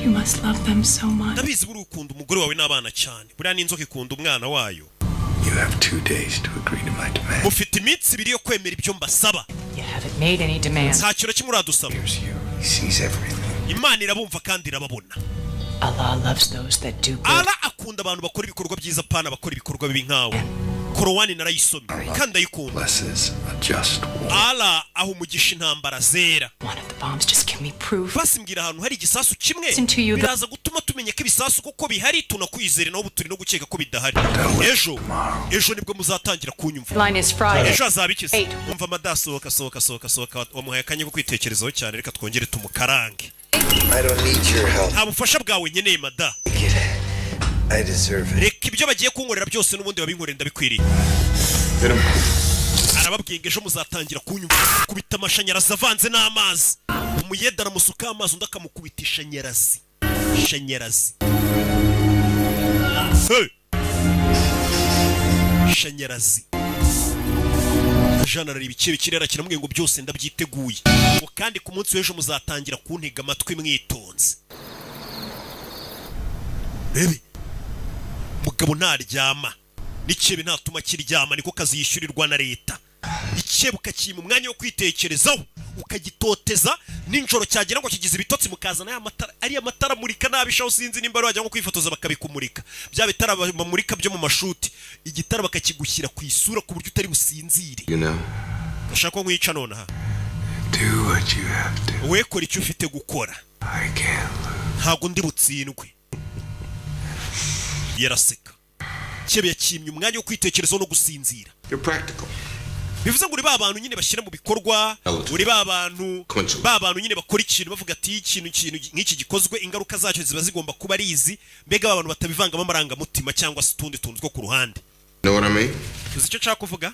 You must love them so much. Ndabizi, buri ukunda umugore wawe n'abana cyane. Buriya n'inzoka ikunda umwana wayo. You have 2 days to agree to my demand. Mufite iminsi 2 yo kwemera ibyo mbasaba. You haven't made any demands. Nta kintu na kimwe uradusaba. He sees everything. Imana irabumva kandi irababona. Allah loves those that do good. Ara akunda abantu bakora ibikorwa byiza, pana abakora ibikorwa bibi nkawe. Korowani narayisomye kandi ndayikunda. Blesses a just war. Ara aho umugisha intambara zera. One of the bombs, just give me proof. Basi mbwira ahantu hari igisasu kimwe. Listen to you, the- Biraza gutuma tumenya ko ibisasu kuko bihari, tunakwizere, naho ubu turi no gukeka ko bidahari. Ejo, ejo nibwo muzatangira kunyumva. Line is Friday. Ejo hazaba iki se? Eight. Umva amadasohoka, sohoka, sohoka, sohoka. Wamuhaye akanya ko kwitekerezaho cyane, reka twongere tumukarange. I don't need your help. Nta bufasha bwawe nkeneye, mada. I deserve it. Reka ibyo bagiye kunkorera byose n'ubundi babinkorera, ndabikwiriye. Arababwiye ngo ejo muzatangira kunyumva. Kubita amashanyarazi avanze n'amazi, umuyede aramusuka amazi, undi akamukubita ishanyarazi. Shanyarazi. Hey! Shanyarazi. Jean arareba ikirere, kirera kiramubwiye ngo byose ndabyiteguye, ngo kandi ku munsi w'ejo muzatangira kuntega amatwi mwitonze. Rebe, mugabo ntaryama, n'ikebe ntatuma kiryama, niko kazi yishyurirwa na leta. Ikebe ukakima umwanya wo kwitekerezaho, ukagitoteza nijoro, cyagera ngo kigize ibitotsi, mukazana ya matara, ariya matara amurika nabi shaho. Sinzi nimba wajya nko kwifotoza bakabikumurika, bya bitara bamurika byo mu mashuti, igitara bakakigushyira ku isura ku buryo utari businzire. You know, Ndashaka ko nkwica nonaha. do what you have to. We kora icyo ufite gukora. I can't lose. Ntabwo ndi butsindwe. Yaraseka. Cyebe yakimye umwanya wo kwitekerezaho no gusinzira. You're practical. Bivuze ngo uri ba bantu nyine bashyira mu bikorwa, uri ba bantu Consequence. ba bantu nyine bakora ikintu bavuga ati ikintu nk'iki gikozwe, ingaruka zacyo ziba zigomba kuba ari izi. Mbega ba bantu batabivangamo amarangamutima cyangwa se utundi tuntu two ku ruhande. Know what I mean? Uzi icyo nshaka kuvuga?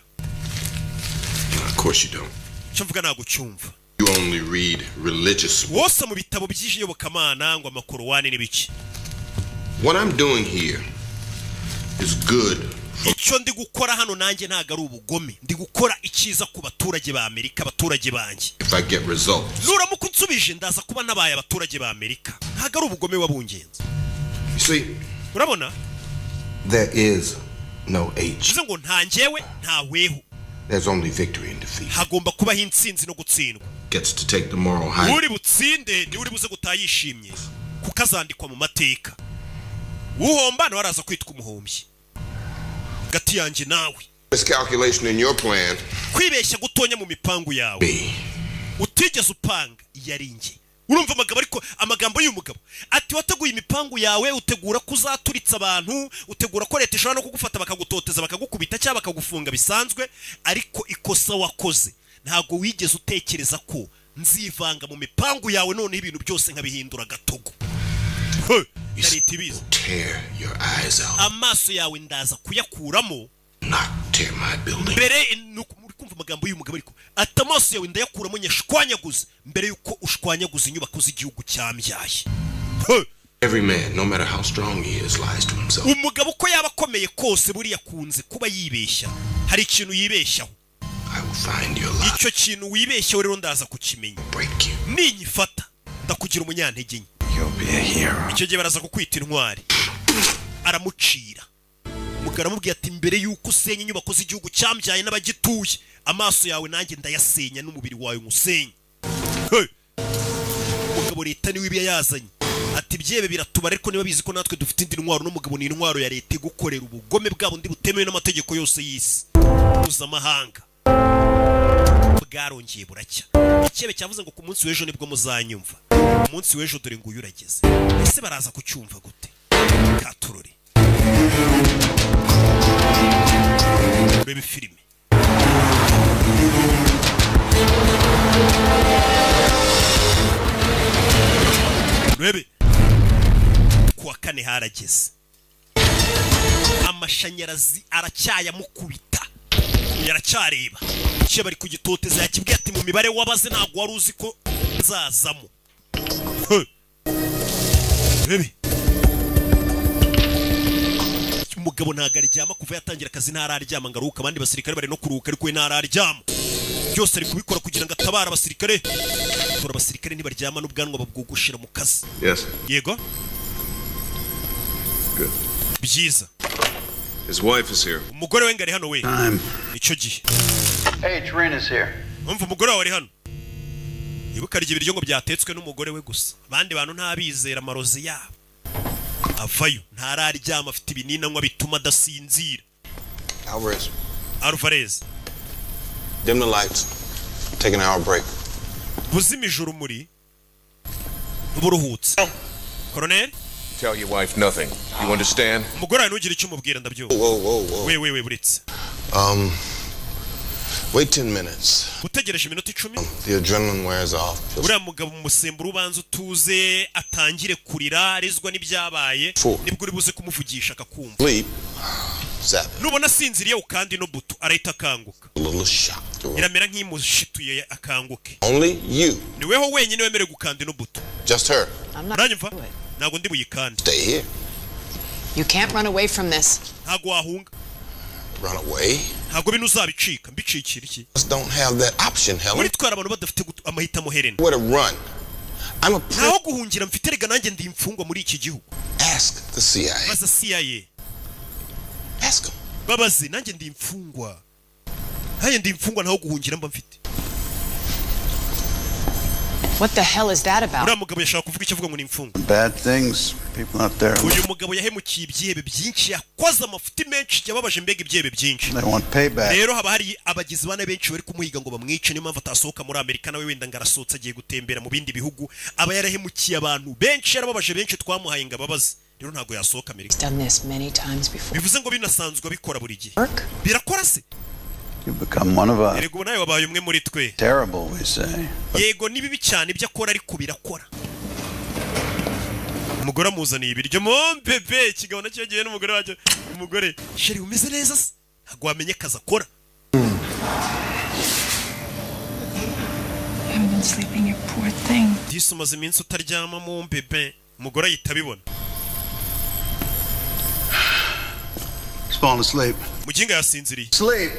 Of course you don't. Icyo mvuga ntabwo ucyumva. You only read religious. Wose mu bitabo by'iyobokamana, ngo amakorowani n'ibiki. What I'm doing here is good. Icyo ndi gukora hano nanjye ntabwo ari ubugome, ndi gukora icyiza ku baturage ba Amerika, abaturage banjye. If I get results. Nuramuka unsubije, ndaza kuba nabaye abaturage ba Amerika. Ntabwo ari ubugome wabungenzi. You see, Urabona, there is no H. bivuze ngo nta njyewe, nta weho. There's only victory and defeat. Hagomba kubaho intsinzi no gutsindwa. Gets to take the moral high. Uri butsinde niwe uri buze gutaha yishimye, kuko azandikwa mu mateka. Uhomba nawe araza kwitwa umuhombyi. Hagati yanjye nawe, Miscalculation in your plan. kwibeshya gutonya mu mipangu yawe utigeze upanga yari njye. Urumva amagambo, ariko amagambo y'uyu mugabo ati wateguye imipangu yawe, utegura ko uzaturitsa abantu, utegura ko leta ishobora no kugufata bakagutoteza, bakagukubita cyangwa bakagufunga bisanzwe, ariko ikosa wakoze, ntabwo wigeze utekereza ko nzivanga mu mipangu yawe, noneho ibintu byose nkabihindura gatogo. He, na leta ibizi. Tear your eyes out. Amaso yawe ndaza kuyakuramo. Not tear my building. Mbere uri kumva amagambo y'uyu mugabo, ariko ati amaso yawe ndayakuramo nyashwanyaguze mbere y'uko ushwanyaguza inyubako z'igihugu cyambyaye. He! Every man, no matter how strong he is, lies to himself. Umugabo uko yaba akomeye kose, buriya akunze kuba yibeshya, hari ikintu yibeshyaho. I will find your lie. Icyo kintu wibeshyeho rero ndaza kukimenya. Break you. Ninyifata ndakugira umunyantege nke. You'll be a hero. Icyo gihe baraza kukwita intwari. Aramucira. Umugabo aramubwira ati mbere y'uko usenya inyubako z'igihugu cyambyaye n'abagituye, amaso yawe nanjye ndayasenya n'umubiri wawe nkusenya. Hey! Umugabo leta niwe iba yazanye, ati byebe biratubara, ariko niba bizi ko natwe dufite indi ntwaro. N'umugabo ni intwaro ya leta igukorera ubugome bwabo ndi butemewe n'amategeko yose y'isi mpuzamahanga. Bwarongeye buracya. Ikebe cyavuze ngo ku munsi w'ejo nibwo muzanyumva. Umunsi w'ejo dore nguyu urageze. Ese baraza kucyumva gute? Katurore, urebe filime. Urebe, kuwa kane harageze, amashanyarazi aracyayamukubita, yaracyareba icyo bari kugitoteza. Yakibwiye ati mu mibare wabaze ntabwo wari uzi ko nzazamo. He. Urebe, umugabo ntabwo aryama. Kuva yatangira akazi ntararyama ngo aruhuke. Abandi basirikare bari no kuruhuka, ariko we ntararyama. Byose ari kubikora kugira ngo atabare abasirikare. Dore abasirikare ntibaryama, n'ubwanwa babwogoshera mu kazi. Yes. Yego. Good. Byiza. His wife is here. Umugore we ngo ari hano we. Time. Icyo gihe. Hey, Trina's here. Umva, umugore wawe ari hano. Ibuka arya ibiryo ngo byatetswe n'umugore we gusa, abandi bantu ntabizera, amarozi yabo. Avayo, ntararyama, afite ibinini anywa bituma adasinzira. Alvarez, Alvarez. Dim the lights. Take an hour break. Buzimije urumuri, buruhutse, koroneri. Tell your wife nothing. You understand? Umugore wawe ntugire icyo umubwira, ndabyumva. Whoa, whoa, whoa. We we we, buretse. Wait 10 minutes. Utegereje iminota 10. The adrenaline wears off. He'll Uriya mugabo mu musemburo, ubanza utuze, atangire kurira arizwa n'ibyabaye. Four. Nibwo uri buze kumuvugisha akakumva. Sleep. Zap it. Nubona asinziriye, ukanda ino buto, arahita akanguka. A little shock through him. Iramera nk'imushituye, akanguke. Only you. Ni weho wenyine wemerewe gukanda ino buto. Just her. I'm not. Uranyumva? Ntabwo ndi buyikande. Stay here. You can't run away from this. Ntabwo wahunga. Run away. Ntabwo bino uzabicika. Mbicikira iki? Just don't have that option, Helen. Muri twara abantu badafite amahitamo, Helen. Where to run? I'm a Ntaho guhungira mfite rega, nanjye ndi imfungwa muri iki gihugu. Ask the CIA. Baza CIA. Ask them. Babaze, nanjye ndi imfungwa, nanjye ndi imfungwa, ntaho guhungira mba mfite. What the hell is that about? Uriya mugabo yashaka kuvuga icyo avuga ngo ni imfungwa. Bad things, people out there, Uyu mugabo yahemukiye ibyihebe byinshi, yakoze amafuti menshi, yababaje mbega ibyihebe byinshi. they want payback. Rero haba hari abagizi ba nabi benshi bari kumuhiga ngo bamwice, niyo mpamvu atasohoka muri Amerika. Nawe wenda ngo arasohotse agiye gutembera mu bindi bihugu, aba yarahemukiye abantu benshi, yarababaje benshi, twamuhaye ngo ababaze. Rero ntabwo yasohoka Amerika. He's done this many times before. Bivuze ngo binasanzwe abikora buri gihe. Birakora se? You've become one of us. Erega ubu nawe wabaye umwe muri twe. Terrible, we say. Yego, ni bibi cyane ibyo akora, ariko birakora. Umugore amuzaniye ibiryo. Mon bébé, ikigabo nacyo yagiye n'umugore wacyo. Umugore: "Chéri, umeze neza se?" Ntabwo wamenye akazi akora. You haven't been sleeping, you poor thing. Disi umaze iminsi utaryama, mon bébé. Umugore ahita abibona. He's falling asleep. Muginga yasinziriye. Sleep.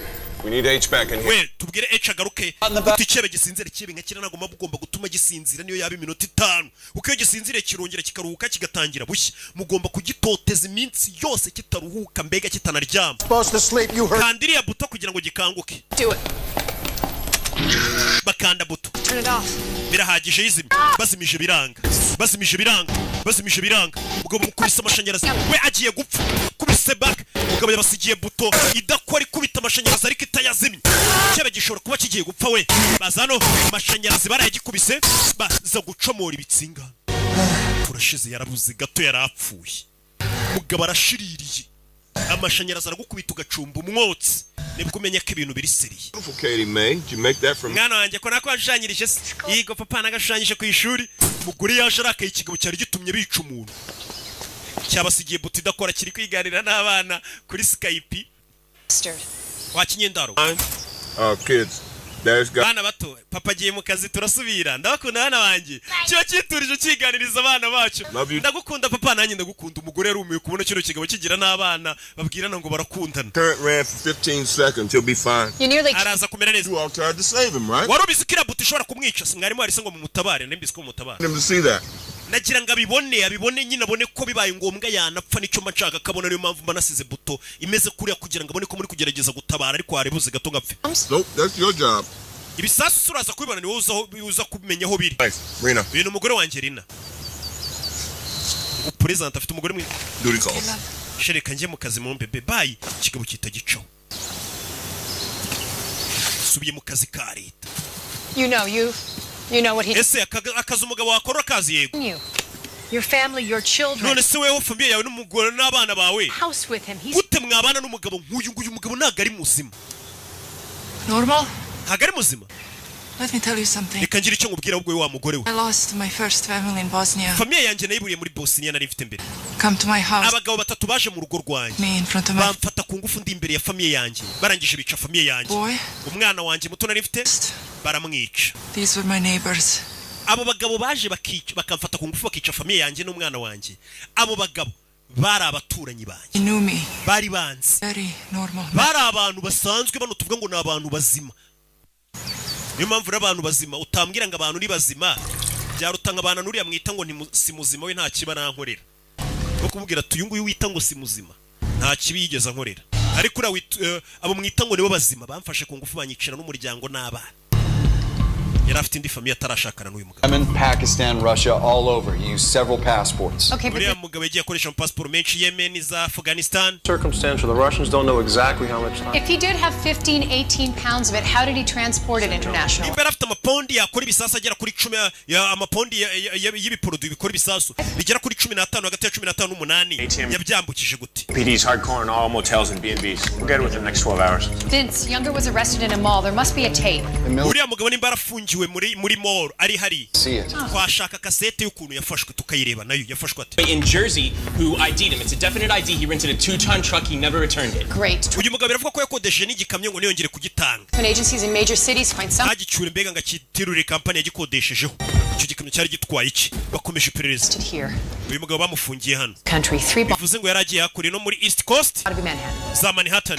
We need H back in here. We tubwire H agaruke. Uti icyebe gisinzira, icyebe nka kiriya ntabwo muba mugomba gutuma gisinzira niyo yaba iminota 5, kuko iyo gisinziriye kirongera kikaruhuka kigatangira bushya. Mugomba kugitoteza iminsi yose kitaruhuka, mbega kitanaryama. Supposed to sleep, you heard. Kanda iriya buto kugira ngo gikanguke. Do it. Bakanda buto. Turn it off. Birahagije, yizimye. Bazimije biranga, bazimije biranga, bazimije biranga. Umugabo mukubise amashanyarazi, we agiye gupfa. Kubise back. Umugabo yabasigiye buto idakora, ikubita amashanyarazi ariko itayazimye. Cyaba gishobora kuba kigiye gupfa we. Baza hano, amashanyarazi barayagikubise, baza gucomora ibitsinga. Turashize, yarabuze gato, yarapfuye. Umugabo arashiririye. Amashanyarazi aragukubita ugacumba umwotsi, nibwo umenya ko ibintu biri sérieux. Beautiful, Katie May. Did you make that from Mwana wanjye, ko nako washushanyirije se? Yego papa, nagashushanyije ku ishuri. Umugore yaje arakaye. Ikigabo cyari gitumye bica umuntu cyabasigiye buto idakora, kiri kwiganira n'abana kuri Skype. Bastard. Wa kinyendaro. Kids. Dad's got Bana bato, papa agiye mu kazi, turasubira. Ndabakunda bana banjye. Kiba cyiturije kiganiriza abana bacu. Love you. Ndagukunda papa, nanjye ndagukunda. Umugore yarumiwe kubona kino kigabo kigira n'abana babwirana ngo barakundana. Current ran for 15 seconds. He'll be fine. You nearly Araza kumera neza. You all tried to save him, right? Wari ubizi ko iriya buto ishobora kumwica? Si mwarimu warise ngo mumutabare? Nari mbizi ko mumutabare. Him to see that. Nagira ngo abibone, abibone nyine, abone ko bibaye ngombwa yanapfa. Nicyo mba nshaka akabona, niyo mpamvu mba nasize buto imeze kuriya, kugira ngo abone ko muri kugerageza gutabara, ariko warebuze gato ngapfe. Nope, that's your job. Ibisasu se uraza kubibona, ni wowe uza kumenya aho biri. Thanks, Rena. Uyu ni umugore wanjye Rina. Ngo perezida afite umugore mwiza. Duty calls. Shereka njye mu kazi, mu bébé, bye. Ikigabo kita gicaho, subiye mu kazi ka leta. You know what he Ese akazi umugabo wakora akazi? Yego. You. Your family, your children. None se weho, famille yawe n'umugore n'abana bawe, House with him. He's gute mwabana n'umugabo nk'uyu nguyu? Umugabo ntabwo ari muzima. Normal? Ntabwo ari muzima. Let me tell you something. Reka ngire icyo nkubwira ahubwo, we wa mugore we. I lost my first family in Bosnia. Famille yanjye nayiburiye muri Bosnia nari mfite mbere. Come to my house. Abagabo batatu baje mu rugo rwanjye, Me in front of my bamfata ku ngufu ndi imbere ya famille yanjye, barangije bica famille yanjye. boy. Umwana wanjye muto nari mfite baramwica. These were my neighbors. Abo bagabo baje bakica, bakamfata ku ngufu, bakica famille yanjye n'umwana wanjye, abo bagabo bari abaturanyi banjye. They knew me. Bari banzi. Very normal. Bari abantu basanzwe, bano tuvuga ngo ni abantu bazima. Niyo mpamvu rero abantu bazima utambwira ngo abantu ni bazima, byaruta ngo abantu nuriya mwita ngo si muzima, we nta kiba nankorera. No kumubwira ati uyu nguyu wita ngo si muzima nta kibi yigeze ankorera, ariko uriya abo mwita ngo nibo bazima bamfashe ku ngufu, banyicira n'umuryango n'abana. Yari afite indi famille atarashakana n'uyu mugabo. Yemen, Pakistan, Russia, all over. He used several passports. Okay, but Uriya mugabo yagiye akoresha amapasiporo menshi, Yemen, za Afghanistan. Circumstantial. The Russians don't know exactly how much time. if he did have 15, 18 pounds of it, how did he transport it internationally? Nimba yari afite amapondi yakora ibisasu agera kuri 10 amapondi y'ibiporoduwi bikora ibisasu bigera kuri 15, hagati ya 15 n'umunani, yabyambukije gute? PD's hardcore in all motels and B&Bs. We'll get it within the next 12 hours. Vince, Younger was arrested in a mall. There must be a tape. Uriya mugabo nimba yarafungiwe muri mall ari hari, twashaka kasete y'ukuntu yafashwe tukayireba nayo. Yafashwe ate? In Jersey, who ID'd him. It's a definite ID. He rented a two-ton truck. He never returned it. Great. Uyu mugabo biravuga ko yakodesheje n'igikamyo ngo ntiyongere kugitanga. When agencies in major cities find some Ntagicyure, mbega ngo akitirure kampani yagikodeshejeho. Icyo gikamyo cyari gitwaye iki? Bakomeje iperereza. Here. Uyu mugabo bamufungiye hano. Country, three bombs Bivuze ngo yari agiye hakurya no muri East Coast, out of Manhattan. za Manhattan.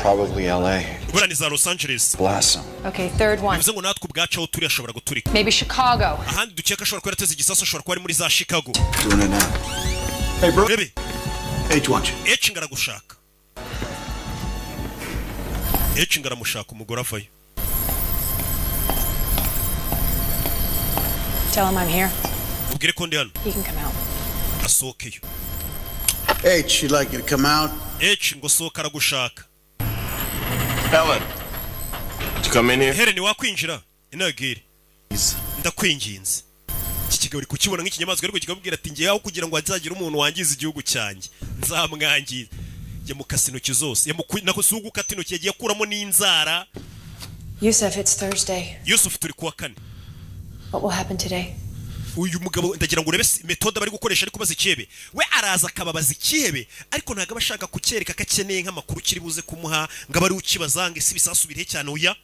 Probably LA. Buriya ni za Los Angeles. Blast 'em. Okay, third one. Bivuze ngo natwe ubwacu aho turi ashobora guturika. Maybe Chicago. Ahandi dukeka ashobora kuba yarateze igisasu ashobora kuba ari muri za Chicago. Doing it now. Hey, bro. Rebe. H wants you. H ngaragushaka, H ngaramushaka. Umugore avayo. Tell him I'm here. Ubwire ko ndi hano. He can come out. Asohokeyo. H, she'd like you to come out. H ngo sohoka, aragushaka. Helen, did you come in here? Helen, wakwinjira inagire, ndakwinginze. Iki kigabo uri kukibona nk'ikinyamaswa, ariko kikamubwira ati: "Ngewe aho kugira ngo hazagire umuntu wangiza igihugu cyanjye, nzamwangiza." Yamukase intoki zose, nako si ugukata intoki, yagiye akuramo n'inzara. Yusuf, it's Thursday. Yusuf, turi kuwa kane. What will happen today? Uyu mugabo ndagira ngo urebe méthode bari gukoresha ari kubaza ikihebe. We araza akababaza ikihebe, ariko ntabwo aba ashaka kucyereka ko akeneye nk'amakuru kiri buze kumuha, ngo abe ari ukibaza ngo ese ibisasu birihe cyane. Oya,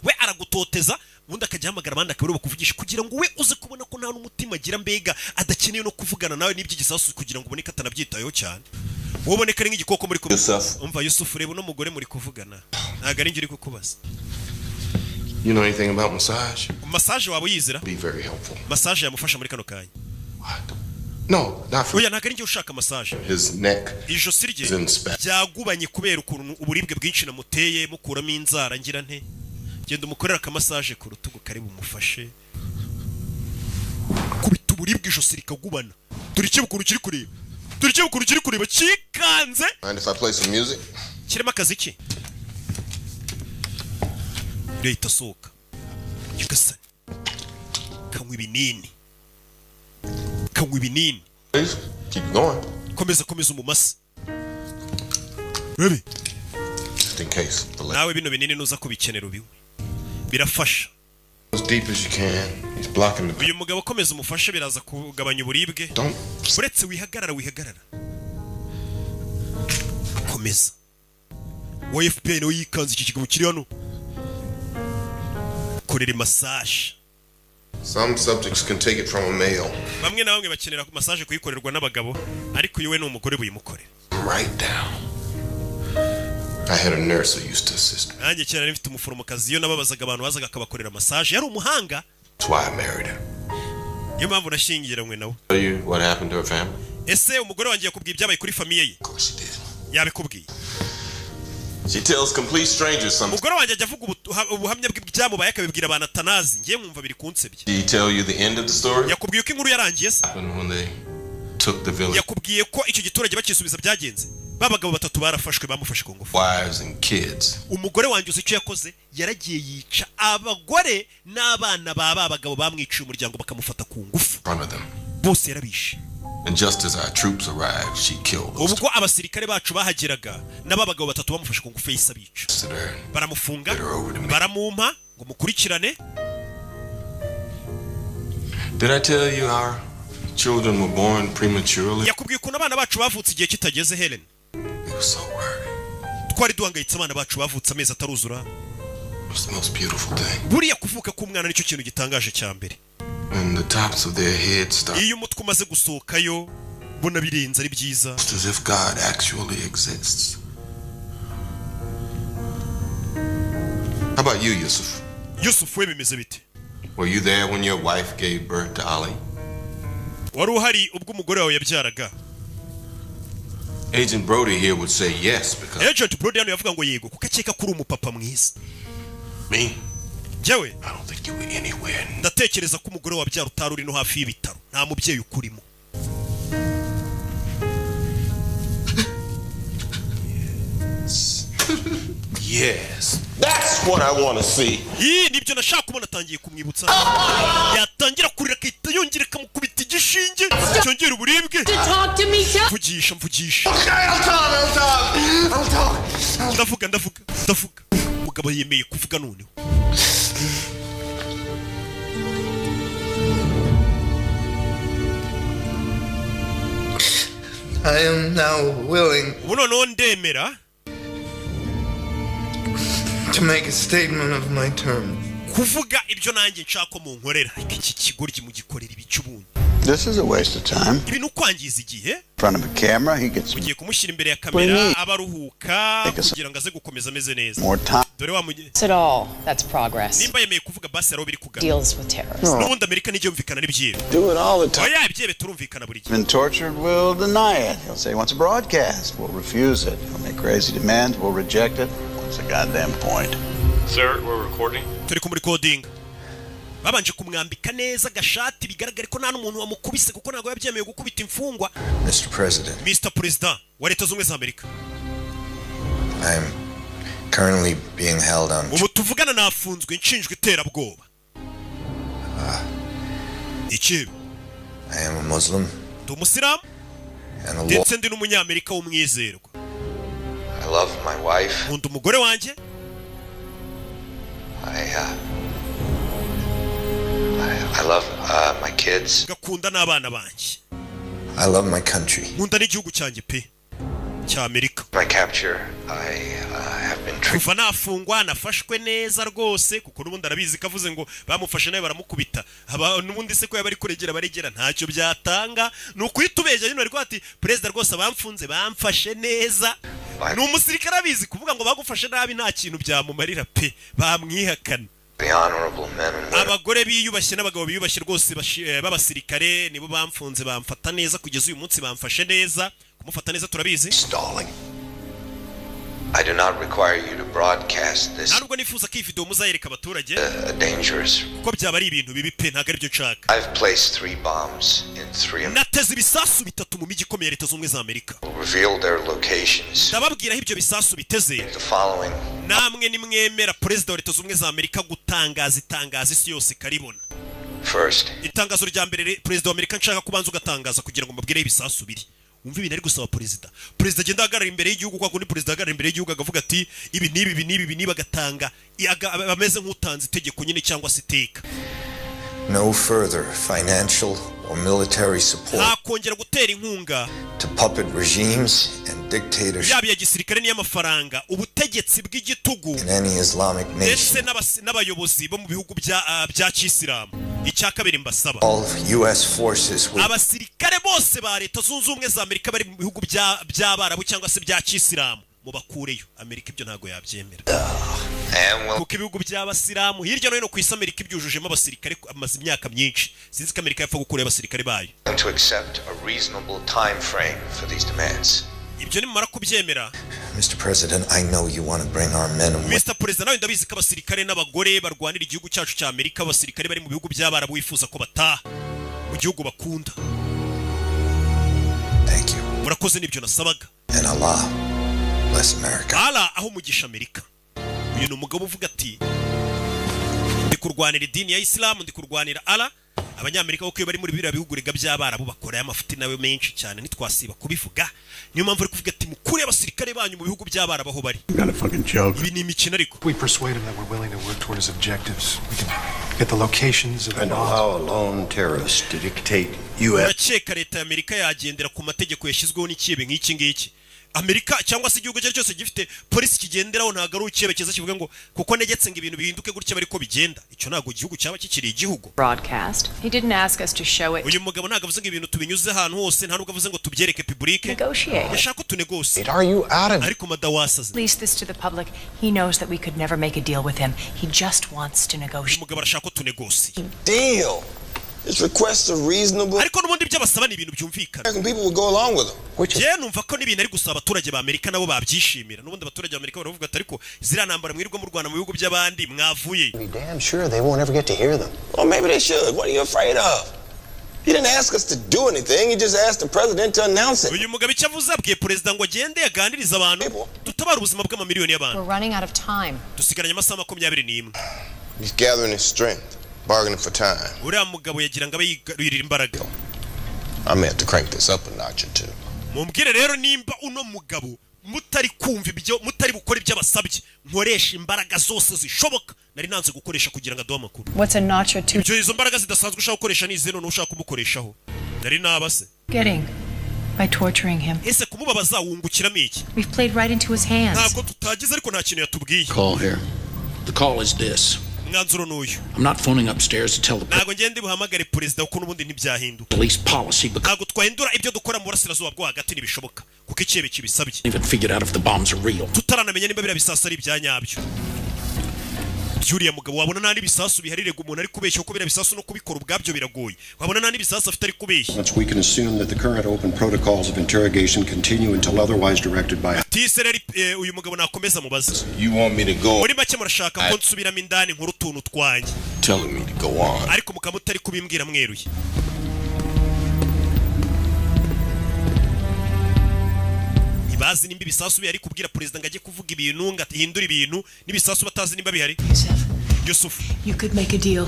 we aragutoteza, ubundi akajya ahamagara abandi akaba aribo bakuvugisha, kugira ngo we uze kubona ko nta n'umutima agira, mbega adakeneye no kuvugana nawe n'iby'igisasu, kugira ngo ubone ko atanabyitayeho cyane, wowe ubone ko ari nk'igikoko muri kumwe. Umva Yusufu, reba uno mugore muri kuvugana, ntabwo ari njye uri kukubaza. You know anything about massage? Massage waba uyizira? Be very helpful. Massage yamufasha muri kano kanya. No, not for Oya, ntabwo ari njye ushaka massage. his neck. Ijosi rye Is in spasm. byagubanye kubera ukuntu uburibwe bwinshi namuteye, mukuramo inzara. Ngira nte? Genda umukorere akamassage ku rutugu kari bumufashe. Kubita uburibwe, ijosi rikagubana. Dore icyo ukuntu kiri kureba, dore icyo ukuntu kiri kureba cyikanze. Mind if I play some music? Kirimo akaziki. Leta asohoka. Nyagasani, kanywa ibinini, kanywa ibinini. Please keep going. Komeza, komeza umumase Baby. Just in case. The leg Nawe bino binini nuza kubikenera ubiwe, birafasha. as deep as you can. He's blocking the. Uyu mugabo akomeza umufashe, biraza kugabanya uburibwe. Uretse wihagarara, wihagarara, komeza. Wa FBI nawe yikanze iki kigabo kiri hano, korera massage. Some subjects can take it from a male. Bamwe na bamwe bakenera massage kuyikorerwa n'abagabo, ariko uyu we ni umugore, buyimukorera. Right down. I had a nurse who used to assist me. Nanjye kera nari mfite umuforomokazi, iyo nababazaga abantu bazaga akabakorera massage, yari umuhanga. That's why I married her. Niyo mpamvu nashyingiranywe nawe. Tell you what happened to her family? Ese umugore wanjye yakubwiye ibyabaye kuri famille ye? Yabikubwiye? She tells complete strangers something. Umugore wanjye ajya avuga ubuhamya bw'ibyamubaye, akabibwira abantu atanazi. Ngiye mwumva biri kunsebya. Did he tell you the end of the story? Yakubwiye uko inkuru yarangiye se? Happened when they took the village Yakubwiye ko icyo giturage bakisubiza byagenze? Ba bagabo batatu barafashwe, bamufashe ku ngufu. wives and kids. Umugore wanjye uzi icyo yakoze? Yaragiye yica abagore n'abana ba bagabo bamwiciye umuryango bakamufata ku ngufu. In front of them. Bose yarabishe. And just as our troops arrived, she killed those Ubwo abasirikare bacu bahageraga, n'aba bagabo batatu bamufashe ku ngufu yahise abica. two to her. Baramufunga, baramumpa ngo mukurikirane. Did I tell you our children were born prematurely? Yakubwiye ukuntu abana bacu bavutse igihe kitageze, Helen? We were so worried. Twari duhangayitse, abana bacu bavutse amezi ataruzura. It was the most beautiful thing. Buriya kuvuka k'umwana nicyo kintu gitangaje cya mbere. And the tops of their heads start Iyo umutwe umaze gusohokayo, mbona birenze, ari byiza. as if God actually exists. How about you, Yusuf? Yusuf we bimeze bite? Were you there when your wife gave birth to Ali? Wari uhari ubwo umugore wawe yabyaraga? Agent Brody here would say yes because Agent Brody hano yavuga ngo yego, kuko akeka ko uri umupapa mwiza. Me? Njyewe I don't think you were anywhere. ndatekereza ko umugore wabyara utari uri no hafi y'ibitaro, nta mubyeyi ukurimo. Yes. That's what I want to see. Iyi nibyo nashaka kubona. Atangiye kumwibutsa, yatangira kurira akahita yongera akamukubita igishinge cyongera uburibwe. Talk to me, tell Mvugisha, mvugisha. Okay, I'll talk, I'll talk, I'll talk. Ndavuga, ndavuga, ndavuga. Umugabo yemeye kuvuga noneho. I am now willing Ubu noneho ndemera to make a statement of my terms. Kuvuga ibyo nanjye nshaka ko munkorera. Ariko iki kigoryi mugikorera ibice ubundi? This is a waste of time. Ibi ni ukwangiza igihe. In front of a camera, he gets Ugiye kumushyira imbere ya kamera, aba aruhuka kugira ngo aze gukomeza ameze neza. more time. Dore wa muge At all. That's progress. Nimba yemeye kuvuga, basi hariho biri kugana. Deals with terrorists. No. N'ubundi Amerika nijya yumvikana n'ibyihebe. Do it all the time. Oya, ibyihebe turumvikana buri gihe. Been tortured, we'll deny it. He'll say he wants a broadcast. We'll refuse it. He'll make crazy demands. We'll reject it. What's the goddamn point? Sir, we're recording. Turi kumurikodinga. Babanje kumwambika neza agashati, bigaragare ko nta n'umuntu wamukubise, kuko ntabwo yabyemewe gukubita imfungwa. Mr. President, Mr President wa Leta Zunze Ubumwe za Amerika, I'm currently being held on ubu tuvugana nafunzwe nshinjwa iterabwoba. Ikibi. I am a Muslim Ndi umusilamu and a law. ndetse ndi n'umunyamerika w'umwizerwa. I love my wife. Nkunda umugore wanjye. I love my kids. Ngakunda n'abana banjye. I love my country. Nkunda n'igihugu cyanjye pe cya Amerika. My capture, I have been treated Kuva nafungwa nafashwe neza rwose, kuko n'ubundi arabizi ko avuze ngo bamufashe nawe baramukubita. N'ubundi se ko yaba ari kuregera baregera, ntacyo byatanga, ni ukuhita ubeshya nyine. Bari ati perezida rwose, abamfunze bamfashe neza. Ni umusirikare, abizi kuvuga ngo bagufashe nabi nta kintu byamumarira pe, bamwihakana. the honorable men and women Abagore biyubashye n'abagabo biyubashye rwose b'abasirikare nibo bamfunze, bamfata neza kugeza uyu munsi, bamfashe neza. Kumufata neza turabizi. Stalling. I do not require you to broadcast this Nta nubwo nifuza ko iyi video muzayereka abaturage, a dangerous. kuko byaba ari ibintu bibi pe, ntabwo aribyo nshaka. I've placed three bombs in three of Nateze ibisasu bitatu mu mijyi ikomeye ya Leta Zunze Ubumwe za Amerika. Reveal their locations. Ndababwira aho ibyo bisasu biteze. The following Namwe nimwemera perezida wa Leta Zunze Ubumwe za Amerika gutangaza itangazo isi yose ikaribona. First, Itangazo rya mbere perezida wa Amerika nshaka kubanza ugatangaza kugira ngo mbabwire aho ibisasu biri. Wumve ibintu ari gusaba perezida. Perezida agenda ahagarara imbere y'igihugu kwa kundi perezida ahagarara imbere y'igihugu akavuga ati ibi n'ibi, ibi n'ibi, ibi n'ibi, agatanga ameze nk'utanze itegeko nyine cyangwa se iteka. No further financial or military support Nta kongera gutera inkunga to puppet regimes and dictatorships yaba iya gisirikare n'iy'amafaranga ubutegetsi bw'igitugu in any Islamic nation. ndetse n'abayobozi bo mu bihugu bya kisilamu. Icya kabiri mbasaba, All U.S. forces will abasirikare bose ba Leta Zunze Ubumwe za Amerika bari mu bihugu by'Abarabu cyangwa se bya kisilamu mubakureyo. Amerika ibyo ntabwo yabyemera, and will kuko ibihugu by'Abasilamu hirya no hino ku isi Amerika ibyujujemo abasirikare amaze imyaka myinshi. Sinzi ko Amerika yapfa gukurayo abasirikare bayo. to accept a reasonable time frame for these demands. Ibyo nimumara kubyemera, Mr. President, I know you want to bring our men and women Mr Perezida, nawe ndabizi ko abasirikare n'abagore barwanira igihugu cyacu cya Amerika, abasirikare bari mu bihugu by'Abarabu, wifuza ko bataha mu gihugu bakunda. Thank you. Murakoze, nibyo nasabaga. And Allah bless America. Allah aho umugisha Amerika. Uyu ni umugabo uvuga ati ndi kurwanira idini ya Isilamu, ndi kurwanira Allah. Abanyamerika kuko iyo bari muri biriya bihugu rega by'Abarabu bakora amafuti nawe menshi cyane, ntitwasiba kubivuga. Niyo mpamvu ari kuvuga ati mukure abasirikare banyu mu bihugu by'Abarabu aho bari. Got a fucking joke. Ibi ni imikino ariko. We persuade him that we're willing to work toward his objectives. We can get the locations of the And bombs. allow a lone terrorist to dictate U.S. Urakeka leta ya Amerika yagendera ku mategeko yashyizweho n'ikibe nk'iki ngiki? Amerika cyangwa se igihugu icyo ari cyo cyose gifite polisi kigenderaho, ntabwo ari ikibe cyiza kivuga ngo kuko negetse ngo ibintu bihinduke gutya ariko bigenda. Icyo ntabwo igihugu cyaba kikiri igihugu. Broadcast. He didn't ask us to show it. Uyu mugabo ntabwo avuze ngo ibintu tubinyuze ahantu hose, nta nubwo avuze ngo tubyereke public. Negotiate. Yashaka ko tunegose. Are you out of Ariko madawasaze. Release this to the public. He knows that we could never make a deal with him. He just wants to negotiate. Umugabo arashaka ko tunegose. Deal. His requests are reasonable. Ariko n'ubundi ibyo abasaba ni ibintu byumvikana. American people will go along with him. Njyewe numva ko n'ibintu ari gusaba abaturage ba Amerika nabo babyishimira. N'ubundi abaturage ba Amerika baravuga ati ariko ziriya ntambara mwirirwa mu Rwanda mu bihugu by'abandi mwavuye. Be damn sure they won't ever get to hear them. Well, maybe they should. What are you afraid of? He didn't ask us to do anything. He just asked the president to announce it. Uyu mugabo icyo avuze, abwiye perezida ngo agende aganirize abantu, dutabare ubuzima bw'amamiliyoni y'abantu. We're running out of time. Dusigaranye amasaha 21. He's gathering his strength, bargaining for time. Uriya mugabo yagira ngo abe yigarurira imbaraga. I may have to crank this up a notch or two. Mumbwire rero nimba uno mugabo mutari kumva ibyo, mutari bukora ibyo abasabye, nkoresha imbaraga zose zishoboka nari nanze gukoresha kugira ngo aduhe amakuru. What's a notch or two? Ibyo izo mbaraga zidasanzwe ushaka gukoresha ni izihe? None ushaka kumukoreshaho nari nabase. Getting by torturing him. Ese kumubabaza wungukiramo iki? We've played right into his hands. Ntabwo tutagize, ariko nta kintu yatubwiye. Call here. The call is this. Umwanzuro ni uyu. I'm not phoning upstairs to tell the Ntabwo ngende buhamagare perezida kuko n'ubundi ntibyahinduka. police policy because Ntabwo twahindura ibyo dukora mu burasirazuba bwo hagati, ntibishoboka kuko ikihebe kibisabye. I haven't figured out if the bombs are real. Tutaranamenya niba biriya bisasu ari ibya nyabyo by'uriya mugabo. Wabona nta n'ibisasu biharirega umuntu ari kubeshya, kuko biriya bisasu no kubikora ubwabyo biragoye. Wabona nta n'ibisasu afite ari kubeshya. Once we can assume that the current open protocols of interrogation continue until otherwise directed by Tise rero uyu mugabo nakomeza mubaze. You want me to go? Muri make murashaka ko nsubiramo indani nkuru utuntu twanjye, Telling me to go on. ariko mukaba mutari kubimbwira mweruye. Ntibazi nimba ibisasu bihari. Kubwira perezida ngo ajye kuvuga ibintu, ngo ahindure ibintu n'ibisasu batazi nimba bihari. Yusufu. You could make a deal.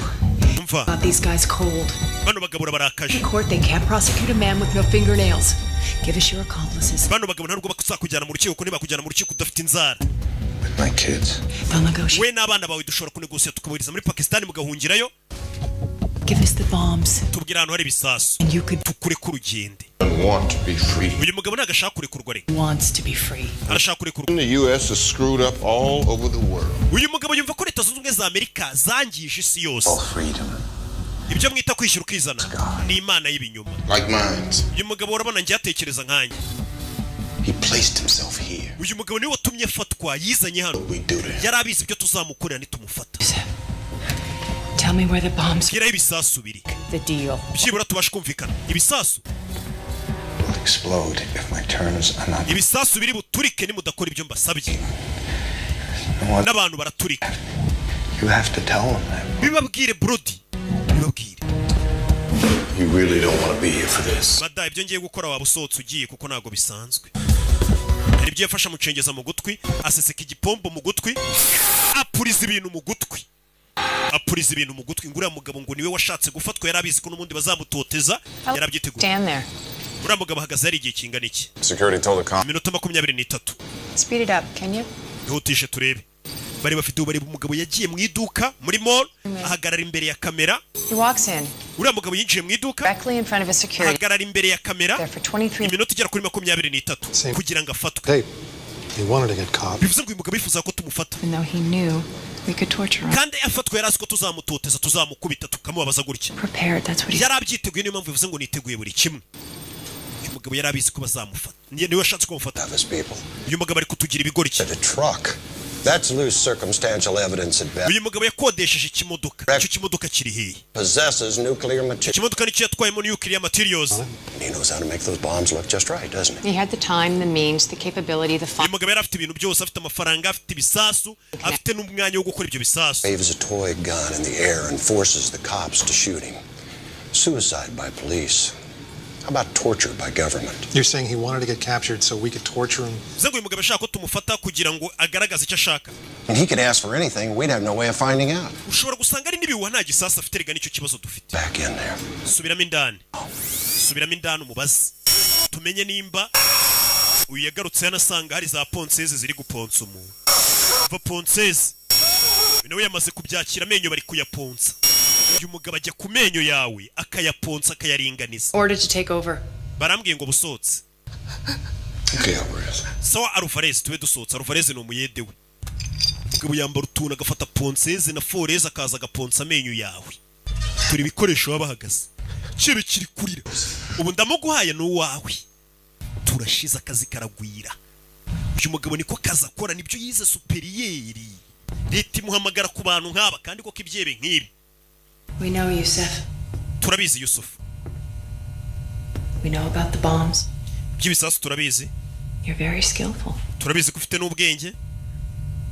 Umva. Got these guys cold. Bano bagabo barakaje. In court, they can't prosecute a man with no fingernails. Give us your accomplices. Bano bagabo ntabwo bazakujyana mu rukiko, kuko ntibakujyana mu rukiko udafite inzara. My kids. They'll negotiate. We n'abana bawe dushobora kunegosiya tukabohereza muri Pakisitani mugahungirayo. Give us the bombs. Tubwire ahantu hari ibisasu, tukureke urugende. Want to be free. Uyu mugabo ntabwo ashaka kurekurwa reka. Wants to be free. Arashaka kurekurwa. The U.S. is screwed up all over the world. Uyu mugabo yumva ko Leta Zunze Ubumwe za Amerika zangije isi yose. Ibyo mwita kwishyura ukizana ni imana y'ibinyoma. Like mines. Uyu mugabo urabona njye atekereza nkanjye. He placed himself here. Uyu mugabo niwe watumye afatwa, yizanye hano, yari abizi ibyo tuzamukorera nitumufata. Tell me where the bombs. Geraho ibisasu biri. The deal. Byibura tubashe kumvikana ibisasu. Will explode if my terms are not. Ibisasu biri buturike nimudakora ibyo mbasabye. No one- N'abantu baraturika. You have to tell them that. Bibabwire, Brody, bibabwire. You really don't want to be here for this. Bada ibyo ngiye gukora waba usohotse ugiye, kuko ntabwo bisanzwe. Hari ibyo yafashe amucengeza mu gutwi, aseseka igipombo mu gutwi, apuriza ibintu mu gutwi, apuriza ibintu mu gutwi. Ngo uriya mugabo ngo niwe washatse gufatwa, yari abizi ko n'ubundi bazamutoteza, yarabyiteguye. Stand there. Uriya mugabo ahagaze hari igihe kingana iki? Security told the cop. Iminota 23. Speed it up, can you? Ihutishe turebe. Bari bafite ubu bareba umugabo yagiye mu iduka muri mall, ahagarara imbere ya kamera. He walks in Uriya mugabo yinjiye mu iduka directly in front of his security. ahagarara imbere ya kamera There for 23 iminota igera kuri 23 kugira ngo afatwe. He wanted to get caught. Bivuze ngo uyu mugabo yifuza ko tumufata. Even though he knew we could torture him. Kandi afatwa yari azi ko tuzamutoteza, tuzamukubita, tukamubabaza gutya. Prepared, that's what he Yari abyiteguye, niyo mpamvu bivuze ngo niteguye buri kimwe. Uyu mugabo yari abizi ko bazamufata. Niwe washatse ko bamufata. Uyu mugabo ari kutugira ibigoryi. A truck. That's loose circumstantial evidence at best. Uyu mugabo yakodesheje ikimodoka, icyo kimodoka kiri hehe? Possesses nuclear material. Ikimodoka nicyo yatwayemo nuclear materials. And he knows how to make those bombs look just right, doesn't he? He had the time, the means, the capability, the Uyu funds. mugabo yari afite ibintu byose, afite amafaranga, afite ibisasu, afite n'umwanya wo gukora ibyo bisasu. Waves a toy gun in the air and forces the cops to shoot him. Suicide by police. How about torture by government? You're saying he wanted to get captured so we could torture him? Bivuze ngo uyu mugabo ashaka ko tumufata kugira ngo agaragaze icyo ashaka. And he could ask for anything, we'd have no way of finding out. Ushobora gusanga ari n'ibihuha, nta gisasu afite rega, nicyo kibazo dufite. Back in there. Subiramo indani, subiramo indani umubaze, tumenye nimba uyu yagarutse hano asanga hari za ponceuse ziri guponsa umuntu. Va ponceuse, uyu nawe yamaze kubyakira, amenyo bari kuyaponsa. Uyu mugabo ajya ku menyo yawe akayaponsa, akayaringaniza. Ordered to take over. Barambwiye ngo busohotse. Okay, Alvarez. Sawa Alvarez, tube dusohotse. Alvarez ni umuyede we. Umugabo yambara utuntu, agafata ponceuse na foreuse, akaza agaponsa amenyo yawe. Turi ibikoresho baba bahagaze kibe kiri kurira. Ubu ndamuguhaye, ni uwawe, turashize, akazi karagwira. Uyu mugabo niko kazi akora, nibyo yize supérieur. Leta imuhamagara ku bantu nk'aba kandi koko ibyebe nk'ibi. We know, Yusuf. Turabizi, Yusufu. We know about the bombs. By'ibisasu turabizi. You're very skillful. Turabizi ko ufite n'ubwenge.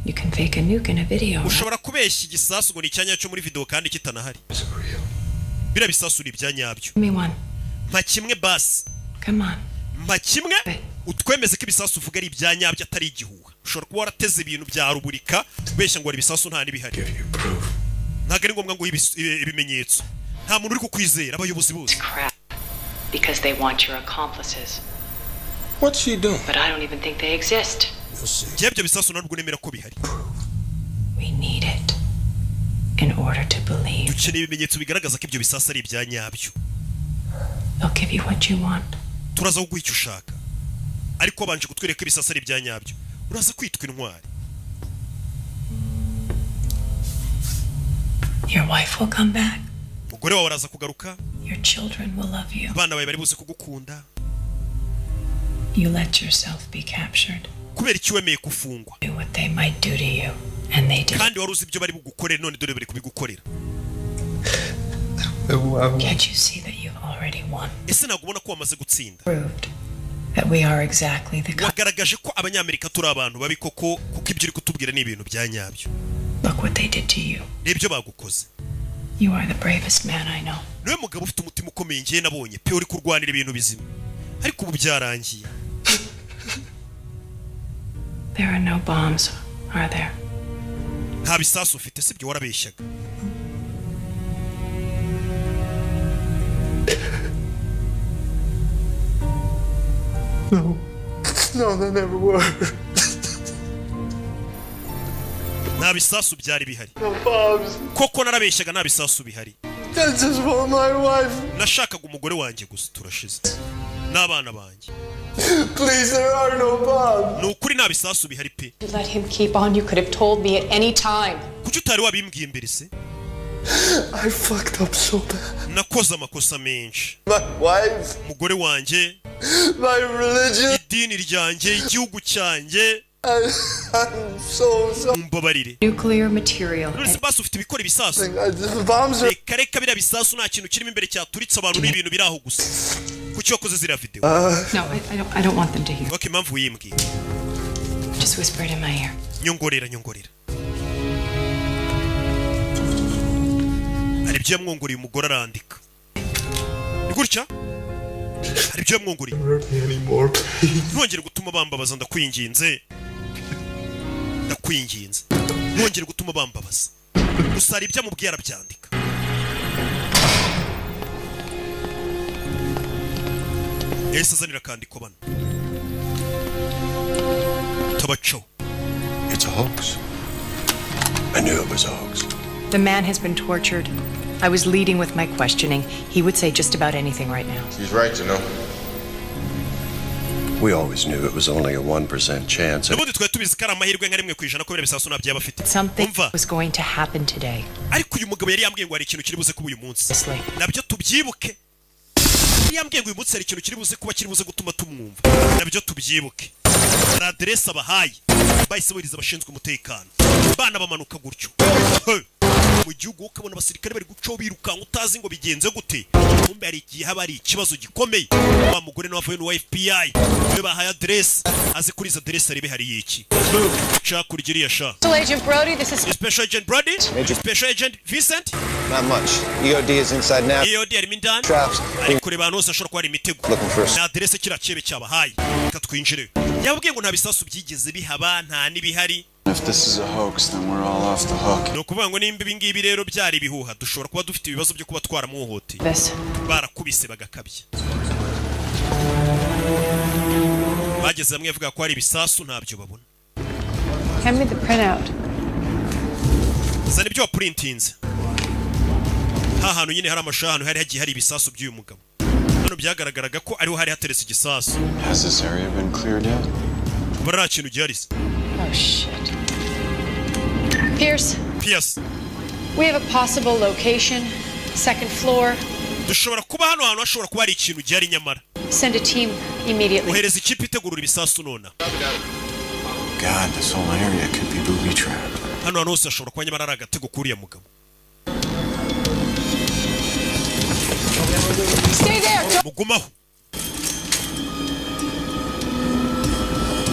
You can fake a nuke in a video, right? Ushobora kubeshya igisasu ngo ni icyanya cyo muri video kandi kitanahari. Biriya bisasu ni ibya nyabyo? Give me one. Mpa kimwe basi. Come on. Mpa kimwe utwemeze ko ibisasu uvuga ari ibya nyabyo, atari igihuha. Ushobora kuba warateze ibintu bya ruburika, ubeshya ngo hari ibisasu nta n'ibihari. Ntabwo ari ngombwa ngo uhe ibimenyetso, nta muntu uri kukwizera, abayobozi bose. Crap. Because they want your accomplices. What's she doing? But I don't even think they exist. Njyewe ibyo bisasu ntabwo nemera ko bihari. We need it in order to believe. Dukeneye ibimenyetso bigaragaza ko ibyo bisasu ari ibya nyabyo. They'll give you what you want. Turaza kuguha icyo ushaka, ariko wabanje kutwereka ko ibisasu ari ibya nyabyo, uraza kwitwa intwari. Your wife will come back. Umugore wawe araza kugaruka. Your children will love you. Abana bawe bari buze kugukunda. You let yourself be captured. Kubera iki wemeye gufungwa? Do what they might do to you, and they did. Kandi wari uzi ibyo bari bugukorere, none dore bari kubigukorera. Can't you see that you've already won? Ese ntabwo ubona ko wamaze gutsinda? Proved that we are exactly the kind. Wagaragaje ko Abanyamerika turi abantu babi koko, kuko ibyo uri kutubwira ni ibintu bya nyabyo. Look what they did to you. Nibyo bagukoze. You are the bravest man I know. Niwe mugabo ufite umutima ukomeye ngiye nabonye pe, uri kurwanira ibintu bizima, ariko ubu byarangiye. There are no bombs, are there? Nta bisasu ufite, sibyo? Warabeshyaga. No. No, there never were. Nta bisasu byari bihari. No bombs. Koko narabeshyaga, nta bisasu bihari. I just want my wife. Nashakaga umugore wanjye gusa, turashize, n'abana banjye. Please, there are no bombs. Ni ukuri nta bisasu bihari pe. You let him keep on. You could have told me at any time. Kuki utari wabimbwiye mbere se? I fucked up so bad. Nakoze amakosa menshi. My wife, umugore wanjye, my religion. Idini ryanjye, igihugu cyanjye. I'm so sorry. Mumbabarire. Nuclear material. None se basi ufite ibikora ibisasu? The bombs are. Reka reka, biriya bisasu nta kintu kirimo imbere cyaturitse abantu, ni ibintu biri aho gusa. Kuki wakoze ziriya video? No, I don't want them to hear. Ok, impamvu wiyimbwiye? Just whisper it in my ear. Nyongorera, nyongorera. Hari ibyo yamwongoreye, umugore arandika. Ni gutya, hari ibyo yamwongoreye. Hurt me anymore, please. Ntwongere gutuma bambabaza, ndakwinginze, ndakwinginze, ntwongere gutuma bambabaza. Gusa hari ibyo amubwiye arabyandika. Yahise azanira akandiko bano tabacaho. It's a hoax. I knew it was a hoax. The man has been tortured. I was leading with my questioning. He would say just about anything right now. She's right. We always knew it was only a 1% chance. N'ubundi twari tubizi ko ari amahirwe nka 1% ko biriya bisasu ntabyo yaba afite. Something was going to happen today. Ariko uyu mugabo yari yambwiye ngo hari ikintu kiri buze kuba uyu munsi, nabyo tubyibuke. Yari yambwiye ngo uyu munsi hari ikintu kiri buze kuba, kiri buze gutuma tumwumva, nabyo tubyibuke. Hari aderesi abahaye, bahise bohereza abashinzwe umutekano bana bamanuka gutyo. Hey! Mu gihugu ukabona abasirikare bari gucaho birukanka, utazi ngo bigenze gute, kumbe hari igihe haba hari ikibazo gikomeye. Wa mugore nawe avuye n'uwa FBI we bahaye aderesi, azi kuri izo aderesi arebe hari iki shaka kurya iriya sha. Special Agent Brody, this is Special Agent Brody, Special Agent Vincent. Not much. EOD is inside now. EOD harimo indani. Traps. Ari kureba ahantu hose hashobora kuba hari imitego. Looking for us. Ni aderese kiriya cyebe cyabahaye. Reka twinjire. Yababwiye ngo nta bisasu byigeze bihaba, nta n'ibihari. If this is a hoax, then we're all off the hook. Ni ukuvuga ngo nimba ibi ngibi rero byari ibihuha, dushobora kuba dufite ibibazo byo kuba twaramuhohoteye. This. Barakubise bagakabya, bageze hamwe bavuga ko hari ibisasu, ntabyo babona. Hand me the printout. Zana ibyo wapurintinze. Ha hantu nyine hari amashusho, ahantu hari hagiye hari ibisasu by'uyu mugabo, hano byagaragaraga ko ariho hari hateretse igisasu. Has this area been cleared yet? Kuba nta kintu gihari se? Oh, shit. Pierce. Pierce. We have a possible location. Second floor. Dushobora kuba hano hantu hashobora kuba hari ikintu gihari nyamara. Send a team immediately. Ohereza ikipe itegurura ibisasu nona. God, this whole area could be booby trapped. Hano hantu hose hashobora kuba nyamara ari agatego k'uriya mugabo. Stay there. Mugumaho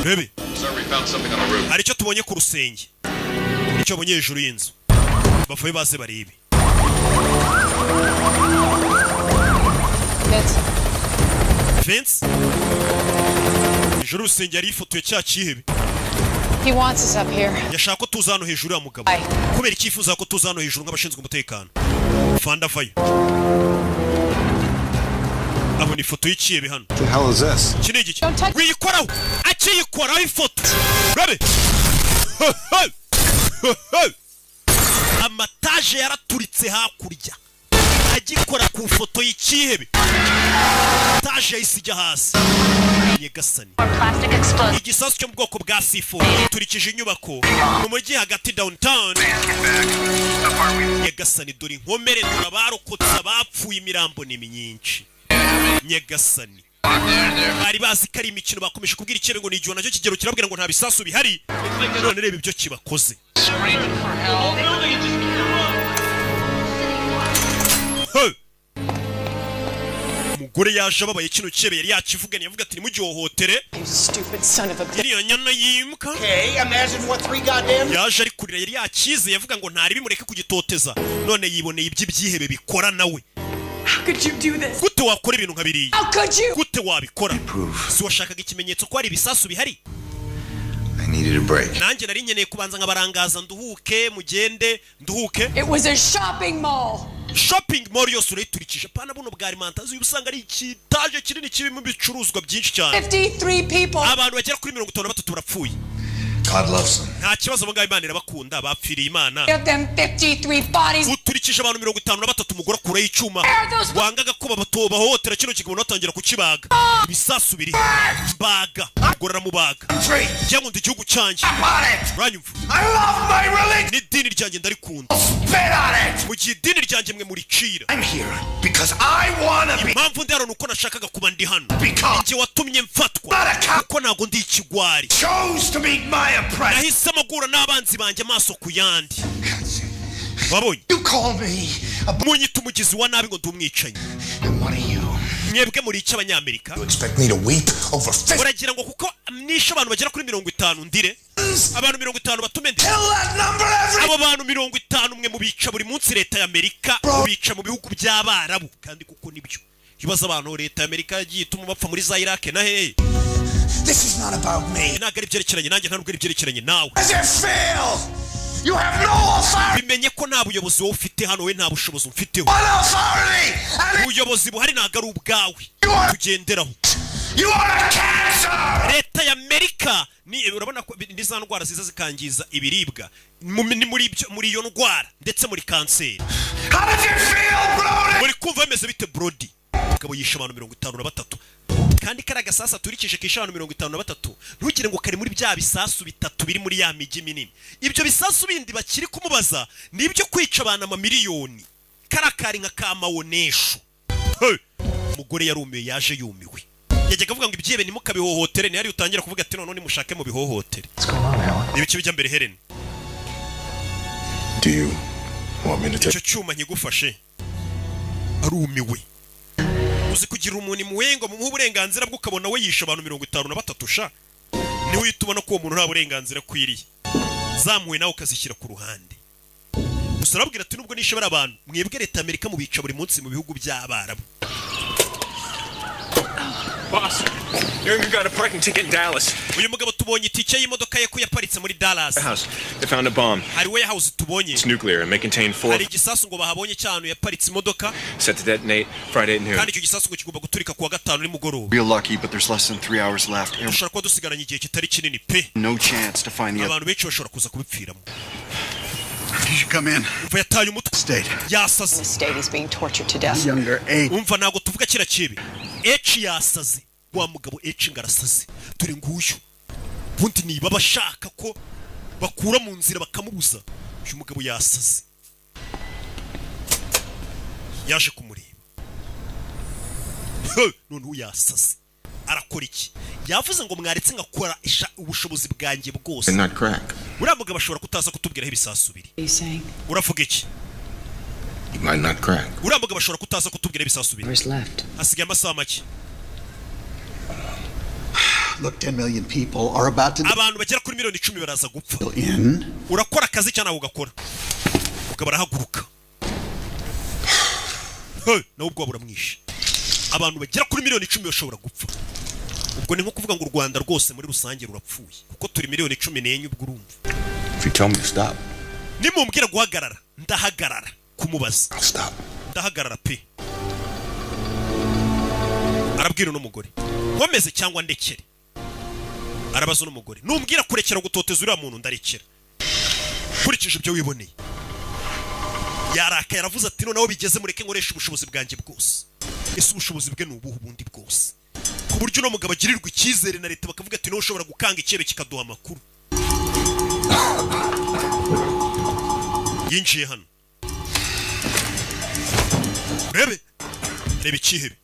rebe. Sir, we found something on the roof. Hari icyo tubonye ku rusenge, icyo babonye hejuru y'inzu, bavuye baze barebe. Vince. Vince, hejuru y'urusenge yari yifotoye cya cyihebe. He wants us up here. Yashaka ko tuza hano hejuru ya mugabo. Kubera icyifuza ko tuza hano hejuru nk'abashinzwe umutekano. Fanda avayo abona ifoto y'icyihebe hano. The hell is this? Iki ni igiki? Wiyikoraho! Akiyikoraho ifoto rabe, amataje yaraturitse hakurya. Agikora ku ifoto y'icyihebe, taje yahise ijya hasi. Nyagasani! Igisasu cyo mu bwoko bwa C4 giturikije inyubako mu mujyi hagati, downtown. Nyagasani, dore inkomere, dore abarokotse, abapfuye, imirambo ni myinshi. Nyagasani, bari bazi ko ari imikino. Bakomeje kubwira ikirere ngo ni igihe nacyo kigero kirabwira ngo nta bisasu bihari. None reba ibyo kibakoze. Hey! Umugore yaje ababaye. Kino cyebe yari yakivuganye, yavuga ati: "Nimugihohotere." Stupid son of a bitch. Iriya nyana yimuka. Okay, imagine what three goddamn Yaje ari kurira. Yari yakize, yavuga ngo ntari bimureke kugitoteza, none yiboneye iby'ibyihebe bikora nawe. How could you do this? Gute wakora ibintu nka biriya? How could you? Gute wabikora? Si washakaga ikimenyetso ko hari ibisasu bihari? I needed a break. Nanjye nari nkeneye kubanza nkabarangaza, nduhuke, mugende nduhuke. It was a shopping mall. Shopping mall yose urayiturikije, pana buno bwa alimentation, usanga ari ikitaje kinini kirimo ibicuruzwa byinshi cyane. 53 people. Abantu bagera kuri 53 barapfuye. God loves them. Nta kibazo, abo ngabo Imana irabakunda, bapfiriye Imana. Give them 53 bodies. Uturikije abantu 53. Umugore akuraho icyuma wangaga ko bahohotera kino kigabo, batangira kukibaga. Ibisasu biri mbaga, umugore aramubaga. Njya nkunda igihugu cyanjye, uranyumva? N'idini ryanjye ndarikunda. Mu gihe idini ryanjye mwe muricira. Impamvu ndi hano ni uko nashakaga kuba ndi hano. Njye watumye mfatwa kuko ntabwo ndi ikigwari. Nahisemo guhura n'abanzi banjye amaso ku yandi. Wabonye munyita umugizi wa nabi, ngo ndi umwicanyi. Mwebwe muri iki, Abanyamerika? Expect me to weep over 50? Uragira ngo kuko nishe abantu bagera kuri 50 ndire? Abantu 50 batume ndire? Abo bantu 50 mwe mubica buri munsi. Leta y'Amerika mubica mu bihugu by'Abarabu, kandi kuko nibyo ibibazo abantu leta y'Amerika yagiye ituma bapfa muri za Iraq na hehe. This is not about me. Ntabwo ari ibyerekeranye nanjye, ntabwo ari ibyerekeranye nawe. Does it feel? You have no authority. Bimenye ko nta buyobozi wowe ufite hano, we nta bushobozi umfiteho. What authority? Ubuyobozi buhari ntabwo ari ubwawe tugenderaho. You are a cancer. Leta y'Amerika ni, urabona ko ni za ndwara ziza zikangiza ibiribwa. Ni muri ibyo, muri iyo ndwara ndetse muri kanseri. How does it feel, Brody? Muri kumva bimeze bite, Brody? Mugabo yishe abantu 53, kandi kariya gasasu aturikije kishe abantu 53, ntugire ngo kari muri bya bisasu bitatu biri muri ya mijyi minini. Ibyo bisasu bindi bakiri kumubaza ni ibyo kwica abantu amamiliyoni. Kariya kari nka kamawonesho. Hey! Umugore yarumiwe, yaje yumiwe. Yajyaga avuga ngo ibyebe ntimukabihohotere, ntihari utangira kuvuga ati: "Noneho nimushake mu bihohotere." Ibiki bijya mbere, Helen? Do you want me to take Icyo cyuma nkigufashe? Arumiwe. Uzi kugira umuntu impuhwe ngo mumuhe uburenganzira bwe, ukabona we yishe abantu 53 sha, niwe uhita ubona ko uwo muntu nta burenganzira akwiriye. Zamuwe nawe ukazishyira ku ruhande. Gusa arababwira ati: "Nubwo nishe bari abantu, mwebwe leta y'Amerika mubica buri munsi mu bihugu by'Abarabu." Boss, Younger got a parking ticket in Dallas. Uyu mugabo tubonye itike y'imodoka ye ko yaparitse muri Dallas. House. They found a bomb. Hari warehouse tubonye. It's nuclear and may contain four Hari igisasu ngo bahabonye cy'ahantu yaparitse imodoka. set to detonate Friday at noon. Kandi icyo gisasu ngo kigomba guturika kuwa gatanu nimugoroba. Real lucky, but there's less than 3 hours left. And Dushobora kuba dusigaranye igihe kitari kinini pe. no chance to find the other. Abantu benshi bashobora kuza kubipfiramo. You should come in. Umva, yataye umutwe, yasaze. The state he's being tortured to death. Younger H. Umva, ntabwo tuvuga kiriya kibi. H yasaze, wa mugabo H ngo arasaze. Dore nguyu. Ubundi niba bashaka ko bakura mu nzira bakamubuza, uyu mugabo yasaze, yaje kumureba. He, noneho yasaze, arakora iki? Yavuze ngo mwaretse ngakora ubushobozi bwanjye bwose. And not crack. Uriya mugabo ashobora kutaza kutubwira aho ibisasu biri. What are you saying? Uravuga iki? You might not crack. Uriya mugabo ashobora kutaza kutubwira aho ibisasu biri. Hours left. Hasigaye amasaha make. Look, 10 million people are about to Abantu bagera kuri miliyoni 10 baraza gupfa. in. Urakora akazi cyangwa ntabwo ugakora? Mugabo arahaguruka. Hey, nawe ubwoba buramwishe. Abantu bagera kuri miliyoni 10 bashobora gupfa, ubwo ni nko kuvuga ngo u Rwanda rwose muri rusange rurapfuye, kuko turi miliyoni 14, ubwo urumva. If you tell me to stop, Nimumbwira guhagarara, ndahagarara kumubaza. I'll stop. Ndahagarara pe. Arabwira uno mugore: "Nkomeze cyangwa ndekere?" Arabaza uno mugore: "Numbwira kurekera gutoteza uriya muntu, ndarekera, nkurikije ibyo wiboneye." Yarakaye, aravuze ati: "Noneho bigeze, mureke nkoresha ubushobozi bwanjye bwose." Ese ubushobozi bwe ni ubuhe ubundi bwose, ku buryo uno mugabo agirirwa icyizere na leta, bakavuga ati: "Niwe ushobora gukanga ikirere kikaduha amakuru"? Yinjiye hano. Urebe, reba ikihebe,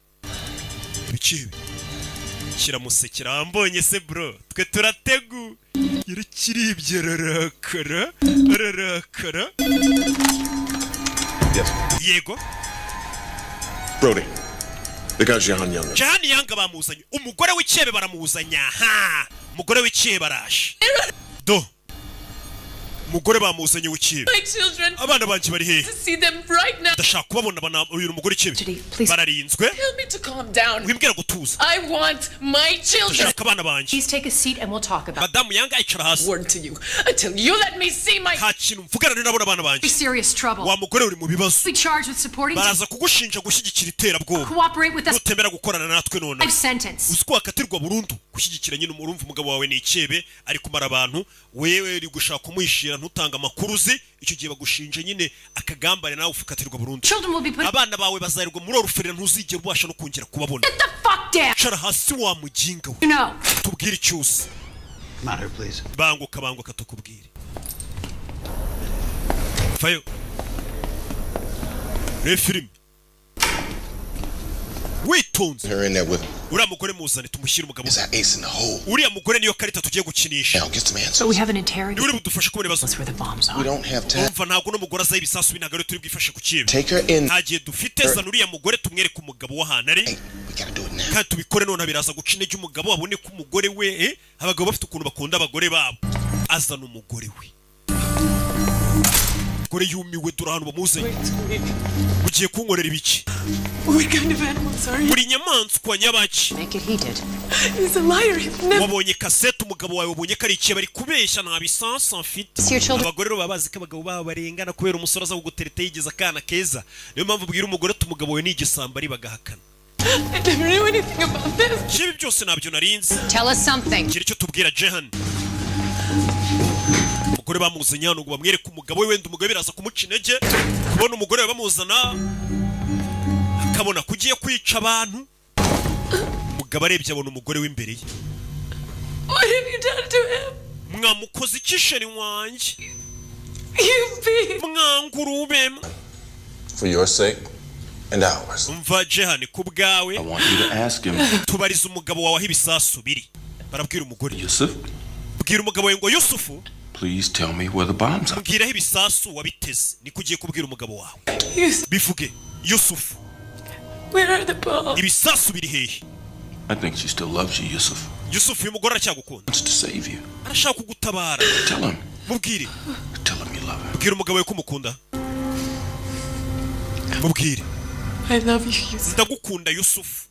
reba ikihebe kiramusekera. Wambonye se bro? Twe turategu. Yarakiribye, ararakara, ararakara. Yes. Yego. Brody. They got Jehan Younger. Jahani Yanga bamuzanye, umugore w'icyebe baramuzanye. Ha, umugore w'icyebe araje. Do umugore bamuzanye w'icyebe. My children. Abana banjye bari hehe? To see them right now. Ndashaka kubabona. Bana, uyu ni umugore w'icyebe, bararinzwe. Tell me to calm down. Wimbwira gutuza. I want my children. Ndashaka abana banjye. Please take a seat and we'll talk about Madamu Yanga, icara hasi. Word to you. Until you let me see my Nta kintu mvugana nabona abana banjye. Serious trouble. Wa mugore, uri mu bibazo. Be charged with supporting Baraza kugushinja gushyigikira iterabwoba cooperate with us. Nutemera gukorana natwe none. Life sentence. Uzi ko wakatirwa burundu gushyigikira nyine? Umurumva, umugabo wawe ni icyebe, ari kumara abantu, wewe uri gushaka kumuhishira, ntutanga amakuru uzi. Icyo gihe bagushinja nyine akagambane, nawe ukatirwa burundu. Children will be put Abana bawe bazarirwa muri orphelinat, ntuzigera ubasha no kongera kubabona. the fuck down. Cara hasi wa muginga we. You know. Tubwire icyo uzi. Come out here, please. Banguka, banguka tukubwire. Fayo reba filime witonze. Her in there with him. Uriya mugore muzane, tumushyire umugabo. Is that ace in the hole? Uriya mugore niyo karita tugiye gukinisha. Now get some answers. But we have an interrogation. Niwe uri budufashe kubona ibibazo. Where the bombs We are. don't have time. Umva, ntabwo uno mugore azaho ibisasu, ntabwo ari turi bwifashe ku kibi. Take her in. Nta gihe dufite. Zana uriya mugore tumwereke umugabo w'ahantu ari. We gotta do it now. Kandi tubikore none, biraza guca intege umugabo, abone ko umugore we abagabo bafite ukuntu bakunda abagore babo. Azana umugore we. Umugore yumiwe. Dore ahantu bamuzanye. Ugiye kunkorera ibiki? What kind of animals are you? Buri nyamaswa nyabaki? Make it he did. He's a liar. He's never. Wabonye kasete, umugabo wawe wabonye ko ari ikihe, bari kubeshya, nta bisansi mfite. See your children. Abagore rero baba bazi ko abagabo babo barengana kubera umusore aza kugutereta yigize akana keza. Niyo mpamvu ubwira umugore ati umugabo wawe ni igisambo, ari bagahakana. I never knew anything about this. Ibi byose ntabyo narinzi. Tell us something. Gira icyo tubwira, Jehan. Umugore bamuzanye hano ngo bamwereke umugabo we. Wenda umugabo biraza kumuca intege kubona umugore we bamuzana, akabona ko ugiye kwica abantu. Umugabo arebye abona umugore w'imbere ye. What have you done to him? Mwamukoze iki chéri wanjye? You beast. Mwangurube. For your sake and ours. Umva Jehan, ku bwawe. I want you to ask him. Tubariza umugabo wawe aho ibisasu biri. Barabwira umugore. Yusuf, Bwira umugabo wawe ngo Yusufu, please tell me where the bombs are. mbwira aho ibisasu wabiteze. Niko ugiye kubwira umugabo wawe. Yusuf, Bivuge, Yusufu. where are the bombs? Ibisasu biri hehe? I think she still loves you, Yusuf. Yusufu, uyu mugore aracyagukunda. Wants to save you. Arashaka kugutabara. Tell him. Mubwire. Tell him you love him. Bwira umugabo wawe ko umukunda, mubwire. I love you, Yusuf. Ndagukunda, Yusufu.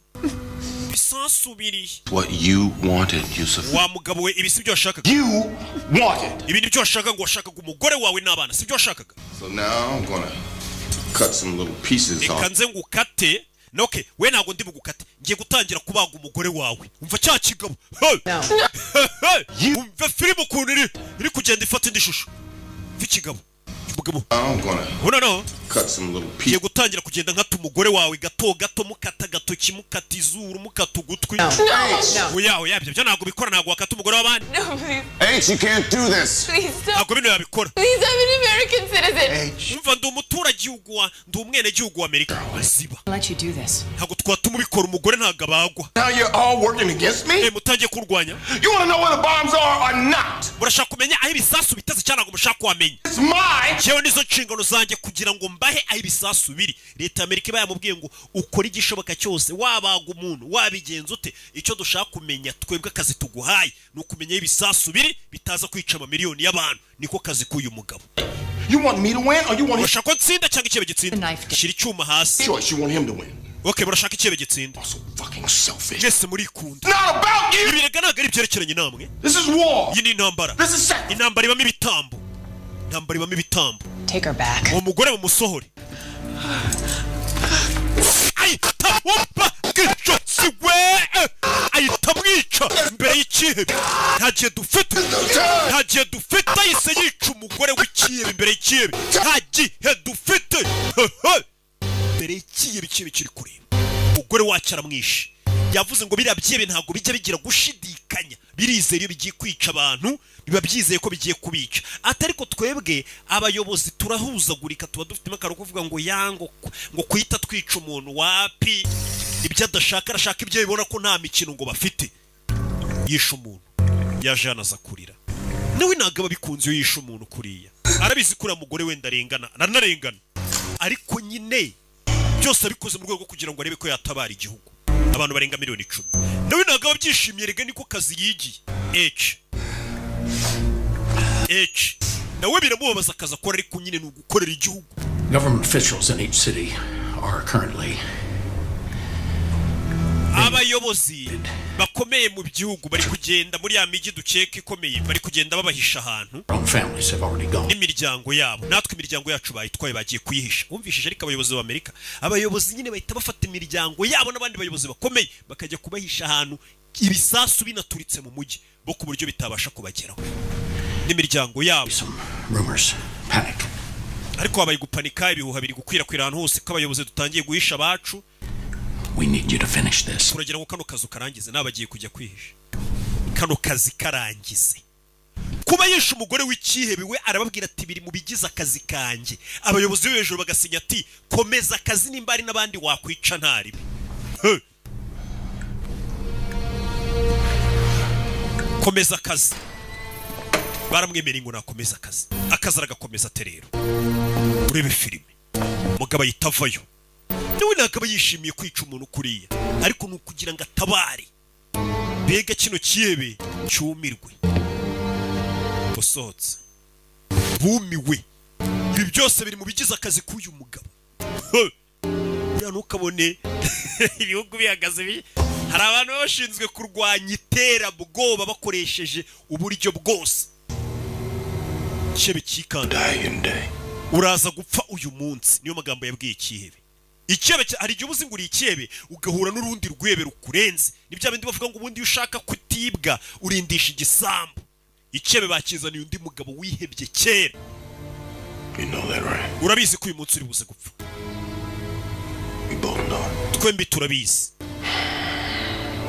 Ibisasu biri What you wanted, Yusuf. Wa mugabo we, ibi si byo washakaga. You wanted. Ibi ni byo washakaga, ngo washakaga umugore wawe n'abana, si byo washakaga? So now I'm gonna cut some little pieces Reka off. nze ngukate. Okay, we ntabwo ndi bugukate, ngiye gutangira kubaga umugore wawe. Umva cya kigabo. Hey! Hey! Umva filime ukuntu iri kugenda ifata indi shusho. Umva ikigabo, umugabo. I'm gonna Ubona no cut some little ngiye pieces. gutangira kugenda nkata umugore wawe gato gato, mukata agatoki, mukata izuru, mukata ugutwi. No. Oya, oya, ibyo byo ntabwo bikora, ntabwo wakata umugore w'abandi. No, please. H, you can't do this. Please stop. Ntabwo bino yabikora. Please, I'm an American citizen. Umva, ndi umuturage wa ndi umwenegihugu wa Amerika. Ziba. Let you do this. Ntabwo twatuma ubikora, umugore ntabwo abagwa. Now you're all working against me? Eh, mutangiye kurwanya. You wanna know where the bombs are or not? Murashaka kumenya aho ibisasu biteze cyangwa ntabwo mushaka kuhamenya? It's my Jewe nizo nshingano zanjye kugira ngo mbahe aho ibisasu biri. Leta ya Amerika iba yamubwiye ngo ukore igishoboka cyose, wabaga umuntu, wabigenza ute, icyo dushaka kumenya twebwe, akazi tuguhaye ni ukumenya aho ibisasu biri bitaza kwica amamiliyoni y'abantu. Niko kazi k'uyu mugabo. You want me to win or you want him? Urashaka ko nsinda cyangwa ikihebe gitsinda? Knife down. Shyira icyuma hasi. Choice, you want him to win. Okay, murashaka ikihebe gitsinda. Fucking selfish. Mwese murikunda. Not about you. Ibi rega ntabwo ari ibyerekeranye namwe. This is war. Iyi ni intambara. This is sacrifice. Intambara ibamo ibitambo, intambara ibamo ibitambo. Take her back. Uwo mugore mumusohore. Ahita wumva bw'ijosi we, ahita amwica imbere y'ikihebe. Nta gihe dufite, nta gihe dufite. Ahise yica umugore w'ikihebe imbere y'ikihebe. Nta gihe dufite imbere y'ikihebe. Ikihebe kiri kureba umugore wacyo aramwishe. Yavuze ngo biriya byihebe ntabwo bijya bigira gushidikanya. Birizera iyo bigiye kwica abantu, biba byizeye ko bigiye kubica. Ati ariko twebwe abayobozi turahuzagurika, tuba dufitemo akantu ko kuvuga ngo yango ngo kuhita twica umuntu wapi, ibyo adashaka arashaka ibyo bibona ko nta mikino ngo bafite. Yishe umuntu, yaje hano aza kurira. Nawe ntabwo aba abikunze iyo yishe umuntu kuriya, arabizi ko uriya mugore wenda arengana, aranarengana, ariko nyine byose abikoze mu rwego rwo kugira ngo arebe ko yatabara igihugu, abantu barenga miliyoni 10. Nawe ntabwo aba abyishimiye, rega niko kazi yigiye. H H nawe biramubabaza akazi akora, ariko nyine ni ugukorera igihugu. Government officials in each city are currently Abayobozi bakomeye mu gihugu bari kugenda muri ya mijyi dukeka ikomeye, bari kugenda babahisha ahantu. Our own families have already gone. N'imiryango yabo, natwe imiryango yacu bayitwaye, bagiye kuyihisha. Wumvishije? Ariko abayobozi b'Amerika, abayobozi nyine bahita bafata imiryango yabo n'abandi bayobozi bakomeye bakajya kubahisha ahantu, ibisasu binaturitse mu mujyi bo, ku buryo bitabasha kubageraho n'imiryango yabo. Rumors, panic. Ariko habaye gupanika, ibihuha biri gukwirakwira ahantu hose ko abayobozi dutangiye guhisha abacu. We need you to finish this. Turagira ngo kano kazu karangize, nawe bagiye kujya kwihisha, kano kazi karangize. Kuba yishe umugore w'icyihebe, we arababwira ati biri mu bigize akazi kanjye. Abayobozi bo hejuru bagasinya ati komeza akazi, nimba hari n'abandi wakwica ntaribi. He! Komeza akazi, baramwemereye ngo nakomeza akazi, akazi aragakomeza. Ate rero urebe filime, umugabo ahita avayo. Nawe ntabwo aba yishimiye kwica umuntu kuriya, ariko ni ukugira ngo atabare mbega kino cyihebe cyumirwe. Usohotse bumiwe. Ibi byose biri mu bigize akazi k'uyu mugabo. He! Buriya ntukabone ibihugu bihagaze hari abantu baba bashinzwe kurwanya iterabwoba bakoresheje uburyo bwose. Cyebe cyikanda, uraza gupfa uyu munsi, niyo magambo yabwiye icyihebe. Icyebe hari igihe uba uzi ngo uri icyebe, ugahura n'urundi rwebe rukurenze. Ni bya bindi bavuga ngo ubundi iyo ushaka kutibwa urindisha igisambu. Icyebe bakizaniye undi mugabo wihebye kera. You know that, right? Urabizi ko uyu munsi uri buze gupfa. We both know. Twembi turabizi.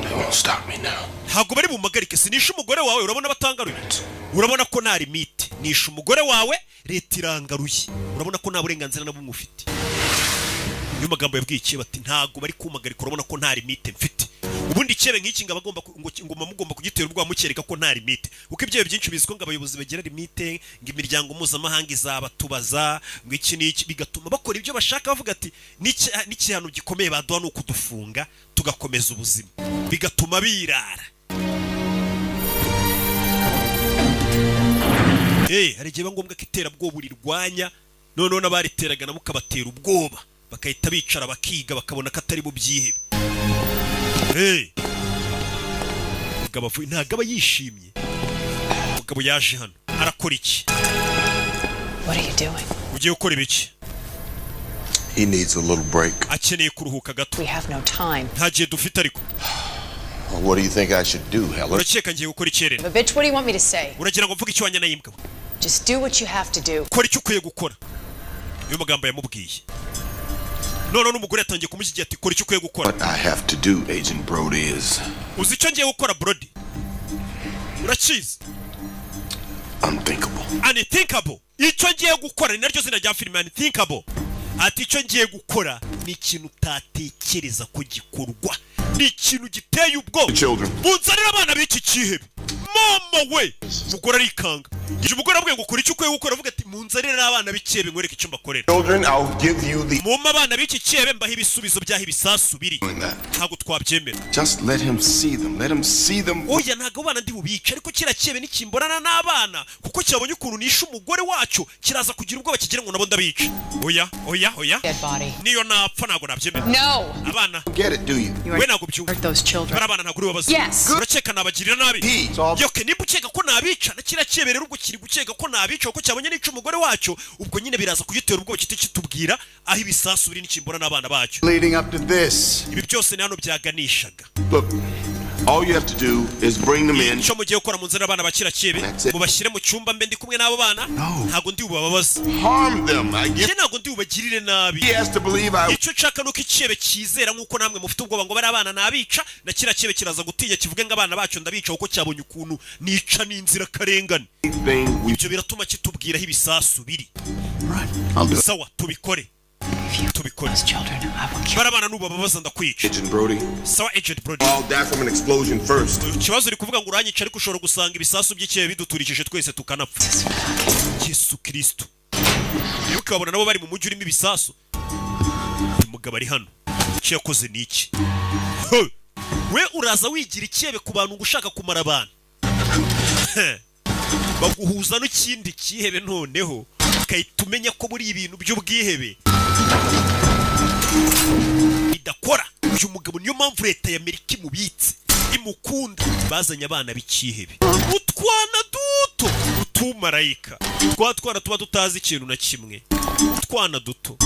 They won't stop me now. Ntabwo bari bumpagarike, sinishe umugore wawe. Urabona batangaruye, urabona ko nta limite. Nishe umugore wawe, leta irangaruye, urabona ko nta burenganzira na bumwe ufite. Niyo magambo yabwiye icyebe, ati ntabwo bari kumpagarika, urabona ko nta limite mfite. Ubundi icyebe nk'iki ngo abagomba ngo muba mugomba kugitera ubwoba, mukereka ko nta limite, kuko ibyo byinshi bizwi ko ngo abayobozi bagira limite, ngo imiryango mpuzamahanga izabatubaza, ngo iki n'iki, bigatuma bakora ibyo bashaka, bavuga ati n'igihano gikomeye baduha ni ukudufunga tugakomeza ubuzima, bigatuma birara. Hari igihe biba ngombwa ko iterabwoba urirwanya, noneho n'abariteraga nabo ukabatera ubwoba, bagahita bicara bakiga, bakabona ko atari bubyihebe. Umugabo avuye, ntabwo aba yishimye. Umugabo yaje hano arakora iki? What are you doing? Ugiye gukora ibiki? He needs a little break. Akeneye kuruhuka gato. We have no time. Nta gihe dufite ariko. Well, what do you think I should do, Helen? Urakeka ngiye gukora icyerere? But bitch, what do you want me to say? Uragira ngo mvuge icyo wanya nayimbwa? Just do what you have to do. Kora icyo ukwiye gukora, niyo magambo yamubwiye. Noneho n'umugore yatangiye kumushyigikira, ati kora icyo ukwiye gukora. What I have to do, Agent Brody, is Uzi icyo ngiye gukora, Brody? Urakizi? unthinkable. Unthinkable. Icyo ngiye gukora, ni naryo zina rya filime, Unthinkable. Ati icyo ngiye gukora ni ikintu utatekereza ko gikorwa, ni ikintu giteye ubwoba. Children. Munzanire abana b'iki cyihebe. Mama we, umugore arikanga. Igihe umugore avuga ngo kora icyo ukwiye gukora, avuga ati munzanire n'abana b'ikihebe nkwereke icyo mbakorera. Children, I'll give you the. Mumpe abana b'iki cyihebe mbahe ibisubizo by'aho ibisasu biri. Ntabwo twabyemera. Just let him see them. Let him see them. Oya, ntabwo abo bana ndi bubice, ariko kiriya cyihebe nikimbonana n'abana, kuko cyabonye ukuntu nishe umugore wacyo, kiraza kugira ubwoba kigira ngo nabo ndabica. Oya, oya, oya. Dead body. Niyo napfa ntabwo nabyemera. No. Abana. Get it, do you? We ntabwo byumva. Hurt those children. Bari abana, ntabwo uri bubabaze. Yes. Urakeka nabagirira nabi? Yoke, nimba ukeka ko nabica na kiriya cyihebe rero, ubwo kiri gukeka ko nabica kuko cyabonye nica umugore wacyo, ubwo nyine biraza kugitera ubwoba kiti kitubwira aho ibisasu biri nikimbona n'abana bacyo. Leading up to this. Ibi byose ni hano byaganishaga. Look, All you have to do is bring them in. Icyo mugiye gukora, munzanire abana bakira kibe, mubashyire mu cyumba, mbe ndi kumwe n'abo bana. Ntabwo ndi bubababaze. Harm them. I get. Njye ntabwo ndi bubagirire nabi. He has to believe I. Icyo nshaka nuko ikihebe cyizera, nk'uko namwe mufite ubwoba ngo bari abana nabica, na kiriya kihebe kiraza gutinya, kivuge ngo abana bacu ndabica kuko cyabonye ukuntu nica n'inzirakarengane. Ibyo biratuma kitubwira aho ibisasu biri. I'll do it. Sawa, tubikore, tubikore. Bari abana nubababaza ndakwica. Agent Brody. Sawa, Agent Brody. I'll die from an explosion first. Ikibazo, uri kuvuga ngo uranyica, ariko ushobora gusanga ibisasu by'ikihebe biduturikije twese tukanapfa. Yesu Kristo! Iyo ukabona nabo bari mu mujyi urimo ibisasu. Uyu mugabo ari hano, icyo yakoze ni iki? He! We uraza wigira ikihebe ku bantu ngo ushaka kumara abantu, baguhuza n'ikindi kihebe, noneho ugahita umenya ko muri ibintu by'ubwihebe bidakora. Uyu mugabo, niyo mpamvu leta ya Amerika imubitse, imukunda. Bazanye abana b'ikihebe, utwana duto, utumarayika, twa twana tuba tutazi ikintu na kimwe, utwana duto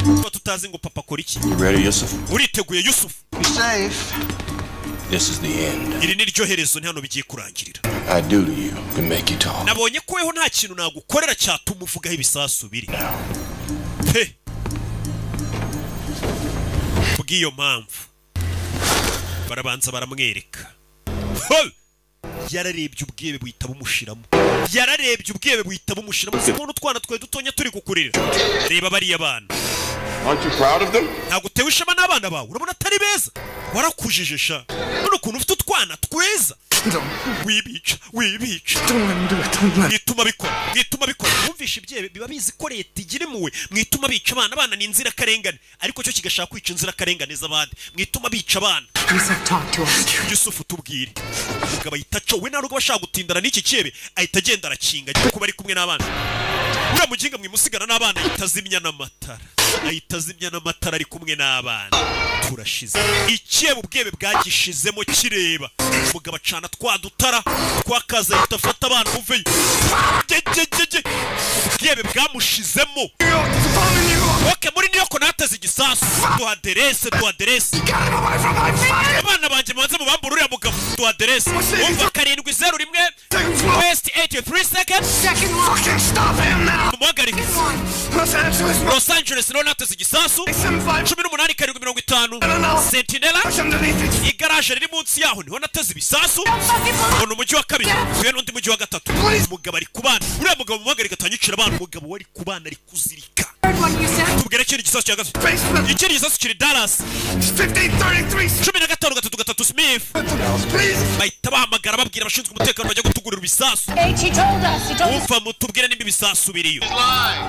tuba tutazi ngo papa akora iki. You ready, Yusuf? Uriteguye, Yusufu? Be safe. This is the end. Iri ni ryo herezo, ni hano bigiye kurangirira. I do to you can make you talk. Nabonye ko weho nta kintu nagukorera cyatuma uvugaho ibisasu biri pe. Bw'iyo mpamvu barabanza baramwereka. Ho! Yararebye ubwebe buhita bumushiramo, yararebye ubwebe buhita bumushiramo. Si kubona utwana twawe dutonya turi kukurira? Reba bariya bana. Aren't you proud of them? Ntabwo utewe ishema n'abana bawe? Urabona atari beza? Warakujije sha, none ukuntu ufite utwana twiza. Wibica, wibica, mwituma bikora, mwituma bikora. Mwumvishe, ibyebe biba bizi ko leta igira impuhwe. Mwituma bica abana, abana ni inzirakarengane, ariko cyo kigashaka kwica inzirakarengane z'abandi. Mwituma bica abana. Yusuf, talk to us. Yusufu, tubwire. Umugabo ahita aca, we nta nubwo aba ashaka gutindana n'iki cyebe, ahita agenda arakinga, agiye kuba ari kumwe n'abana. Uriya muginga mwimusigana n'abana, ahita azimya n'amatara, ahita azimya n'amatara ari kumwe n'abana. Turashize. Ikebe, ubwebe bwagishizemo kireba. Umugabo acana twa dutara twakaza, ahita afata abana, muveyo. Gegegege, ubwebe bwamushizemo. OK, muri New York nateze igisasu. Duha aderese, duha aderese. Abana banjye mubanze mubambure uriya mugabo. Duha aderese. Umva, 701 West 83 Second. Mumuhagarike. Los Angeles niho nateze igisasu. 18750 Centinela, igaraje riri munsi yaho niho nateze ibisasu. Ubona umujyi wa kabiri uyu n'undi mujyi wa gatatu. Umugabo ari ku bana, uriya mugabo mumuhagarike atanyicira abana. Umugabo wari ku bana ari kuzirika. Tubwire ikindi gisasu cya gatatu. Ikindi gisasu kiri Dallas, 15333 Smith. Bahita bahamagara, babwira abashinzwe umutekano bajya gutugurira ibisasu. H, he told us. He told us. Umva, mutubwire nimba ibisasu biriyo.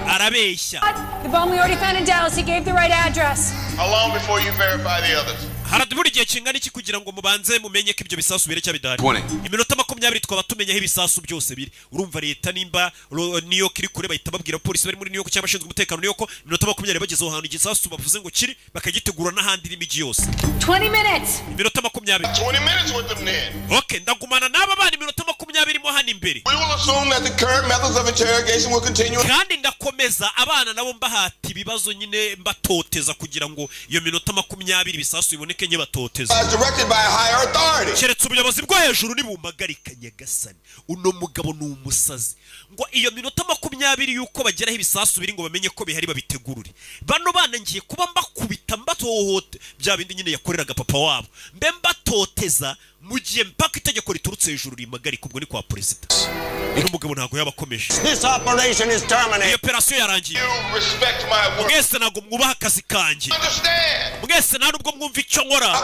Arabeshya. The bomb we already found in Dallas. He gave the right address. How long before you verify the others? Haradubura igihe kingana iki kugira ngo mubanze mumenye ko ibyo bisasu biri cyangwa bidahari? 20. Iminota 20 twaba tumenya aho ibisasu byose biri. Urumva leta nimba New York iri kure, bahita babwira polisi bari muri New York cyangwa abashinzwe umutekano New York, iminota 20 bageze aho hantu igisasu bavuze ngo kiri, bakagitegura n'ahandi n'imijyi yose. 20 minutes. Iminota 20. 20 minutes with them then. OK, ndagumana n'aba bana iminota 20 mo hano imbere. We will assume that the current methods of interrogation will continue. Kandi ndakomeza abana nabo mbahata ibibazo nyine, mbatoteza kugira ngo iyo minota 20 ibisasu biboneke, nke batoteza. As directed by a higher authority. Keretse ubuyobozi bwo hejuru nibumpagarika. Nyagasani, uno mugabo ni umusazi. Ngo iyo minota 20 y'uko bageraho ibisasu biri ngo bamenye ko bihari, babitegurure. Bano bana ngiye kuba mbakubita, mbatohote, bya bindi nyine yakoreraga papa wabo, mbe mbatoteza mu gihe mpaka itegeko riturutse hejuru rimpagarika. Ubwo ni kwa perezida. Uno mugabo ntabwo yaba akomeje. This operation is terminated. Iyo operasiyo yarangiye. You respect my work. Mwese ntabwo mwubaha akazi kanjye. Understand? Mwese nta nubwo mwumva icyo nkora,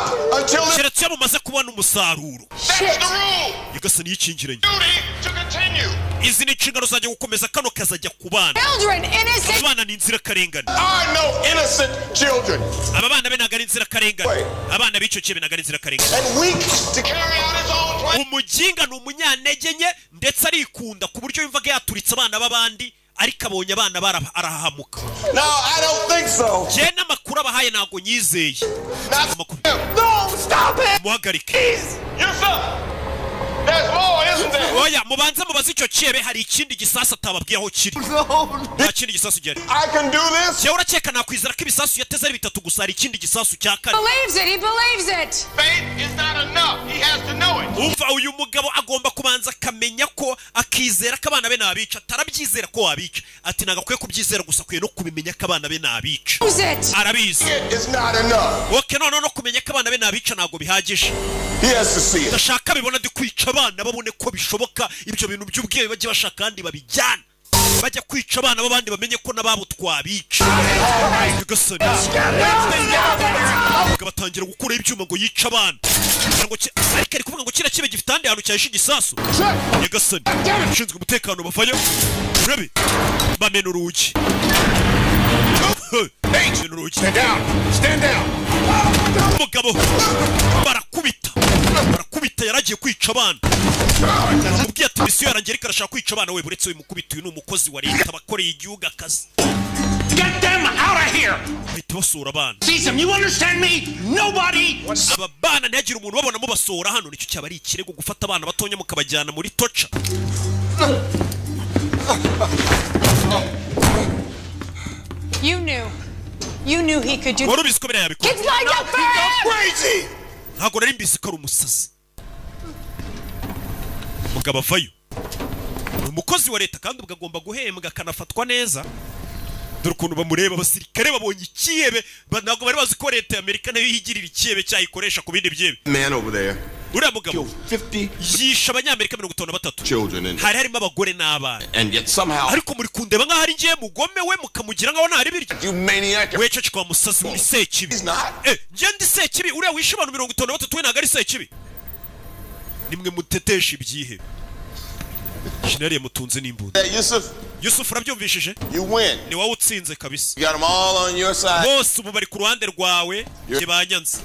keretse iyo mumaze kubona umusaruro. That's the rule. Nyagasani, yikingiranye. Duty to continue. Izi ni inshingano zanjye gukomeza kano kazajya ku bana. Children, innocent. Abana ni inzirakarengane. Are no innocent children. Aba bana be ntabwo ari inzirakarengane, abana b'icyo kibe ntabwo ari inzirakarengane. And weak to carry out his own plan. Umuginga ni umunyantege nke, ndetse arikunda ku buryo yumvaga yaturitse abana b'abandi, ariko abonye abana arahahamuka. No, I don't think so. Njye n'amakuru abahaye ntabwo nyizeye. No, stop it. Muhagarike. Yusuf! There There's more, isn't there? Oya, mubanze mubaze icyo cyebe, hari ikindi gisasu atababwiye aho kiri. Nta kindi gisasu gihari. I can do this? Jyewe urakeka nakwizera ko ibisasu yateze ari bitatu gusa? Hari ikindi gisasu cya kane. Believes it. He believes it. Faith is not enough. He has to know it. Umva, uyu mugabo agomba kubanza akamenya ko akizera ko abana be nabica. Atarabyizera ko wabica, ati ntabwo akwiye kubyizera gusa, akwiye no kubimenya ko abana be nabica. Knows it. Arabizi. It is not enough. Okay, none no kumenya ko abana be nabica ntabwo bihagije. He has to see it. Ndashaka bibona ndi kwica abana, babone ko bishoboka. Ibyo bintu by'ubwiye bajye bashaka kandi babijyana, bajya kwica abana b'abandi, bamenye ko n'ababo twabica. Nyagasani, umugabo batangira gukuraho ibyuma ngo yice abana. Kugira ngo ariko ari kuvuga ngo kiriya kibe gifite ahandi hantu cyahishe igisasu. Nyagasani, ushinzwe umutekano bavayo, urabe bamena urugi. Bamena urugi. Stand down! Stand down! Umugabo barakubita, barakubita, yaragiye kwica abana. Mubwiye ati misiyo yarangiye, ariko arashaka kwica abana. We buretse uyu mukubita, uyu ni umukozi wa leta, abakoreye igihugu akazi. Get them out of here! Bahita basura abana. See them, you understand me? Nobody! Aba bana ntihagire umuntu ubabona mubasohora hano. Nicyo cyaba ari ikirego, gufata abana batonya mukabajyana muri torture. You knew. You knew he could do. Wari ubizi ko biriya yabikora. Kids lined up for him! Crazy! Ntabwo nari mbizi ko ari umusazi. Mugabo avayo, ni umukozi wa leta kandi ubwo agomba guhembwa akanafatwa neza. Dore ukuntu bamureba abasirikare babonye ikihebe. Ntabwo bari bazi ko leta ya Amerika nayo yigirira ikihebe cyayikoresha ku bindi byebe. Man over there. Uriya mugabo 50 yishe Abanyamerika 53 children and, hari harimo abagore n'abana. and yet somehow Ariko muri kundeba nk'aho ari ngiye mugome, we mukamugira nk'aho ntari biryo. You maniac. We ceceka wa musazi, uri sekibi. He's not. Eh, njye ndi sekibi? Uriya wishe abantu 53 we ntabwo ari sekibi? Nimwe mutetesha ibyihebe. Jenerali mutunze n'imbunda. Hey, Yusuf, Yusuf, urabyumvishije? You win. Ni wowe utsinze kabisa. You got them all on your side. Bose ubu bari ku ruhande rwawe, njye banyanze.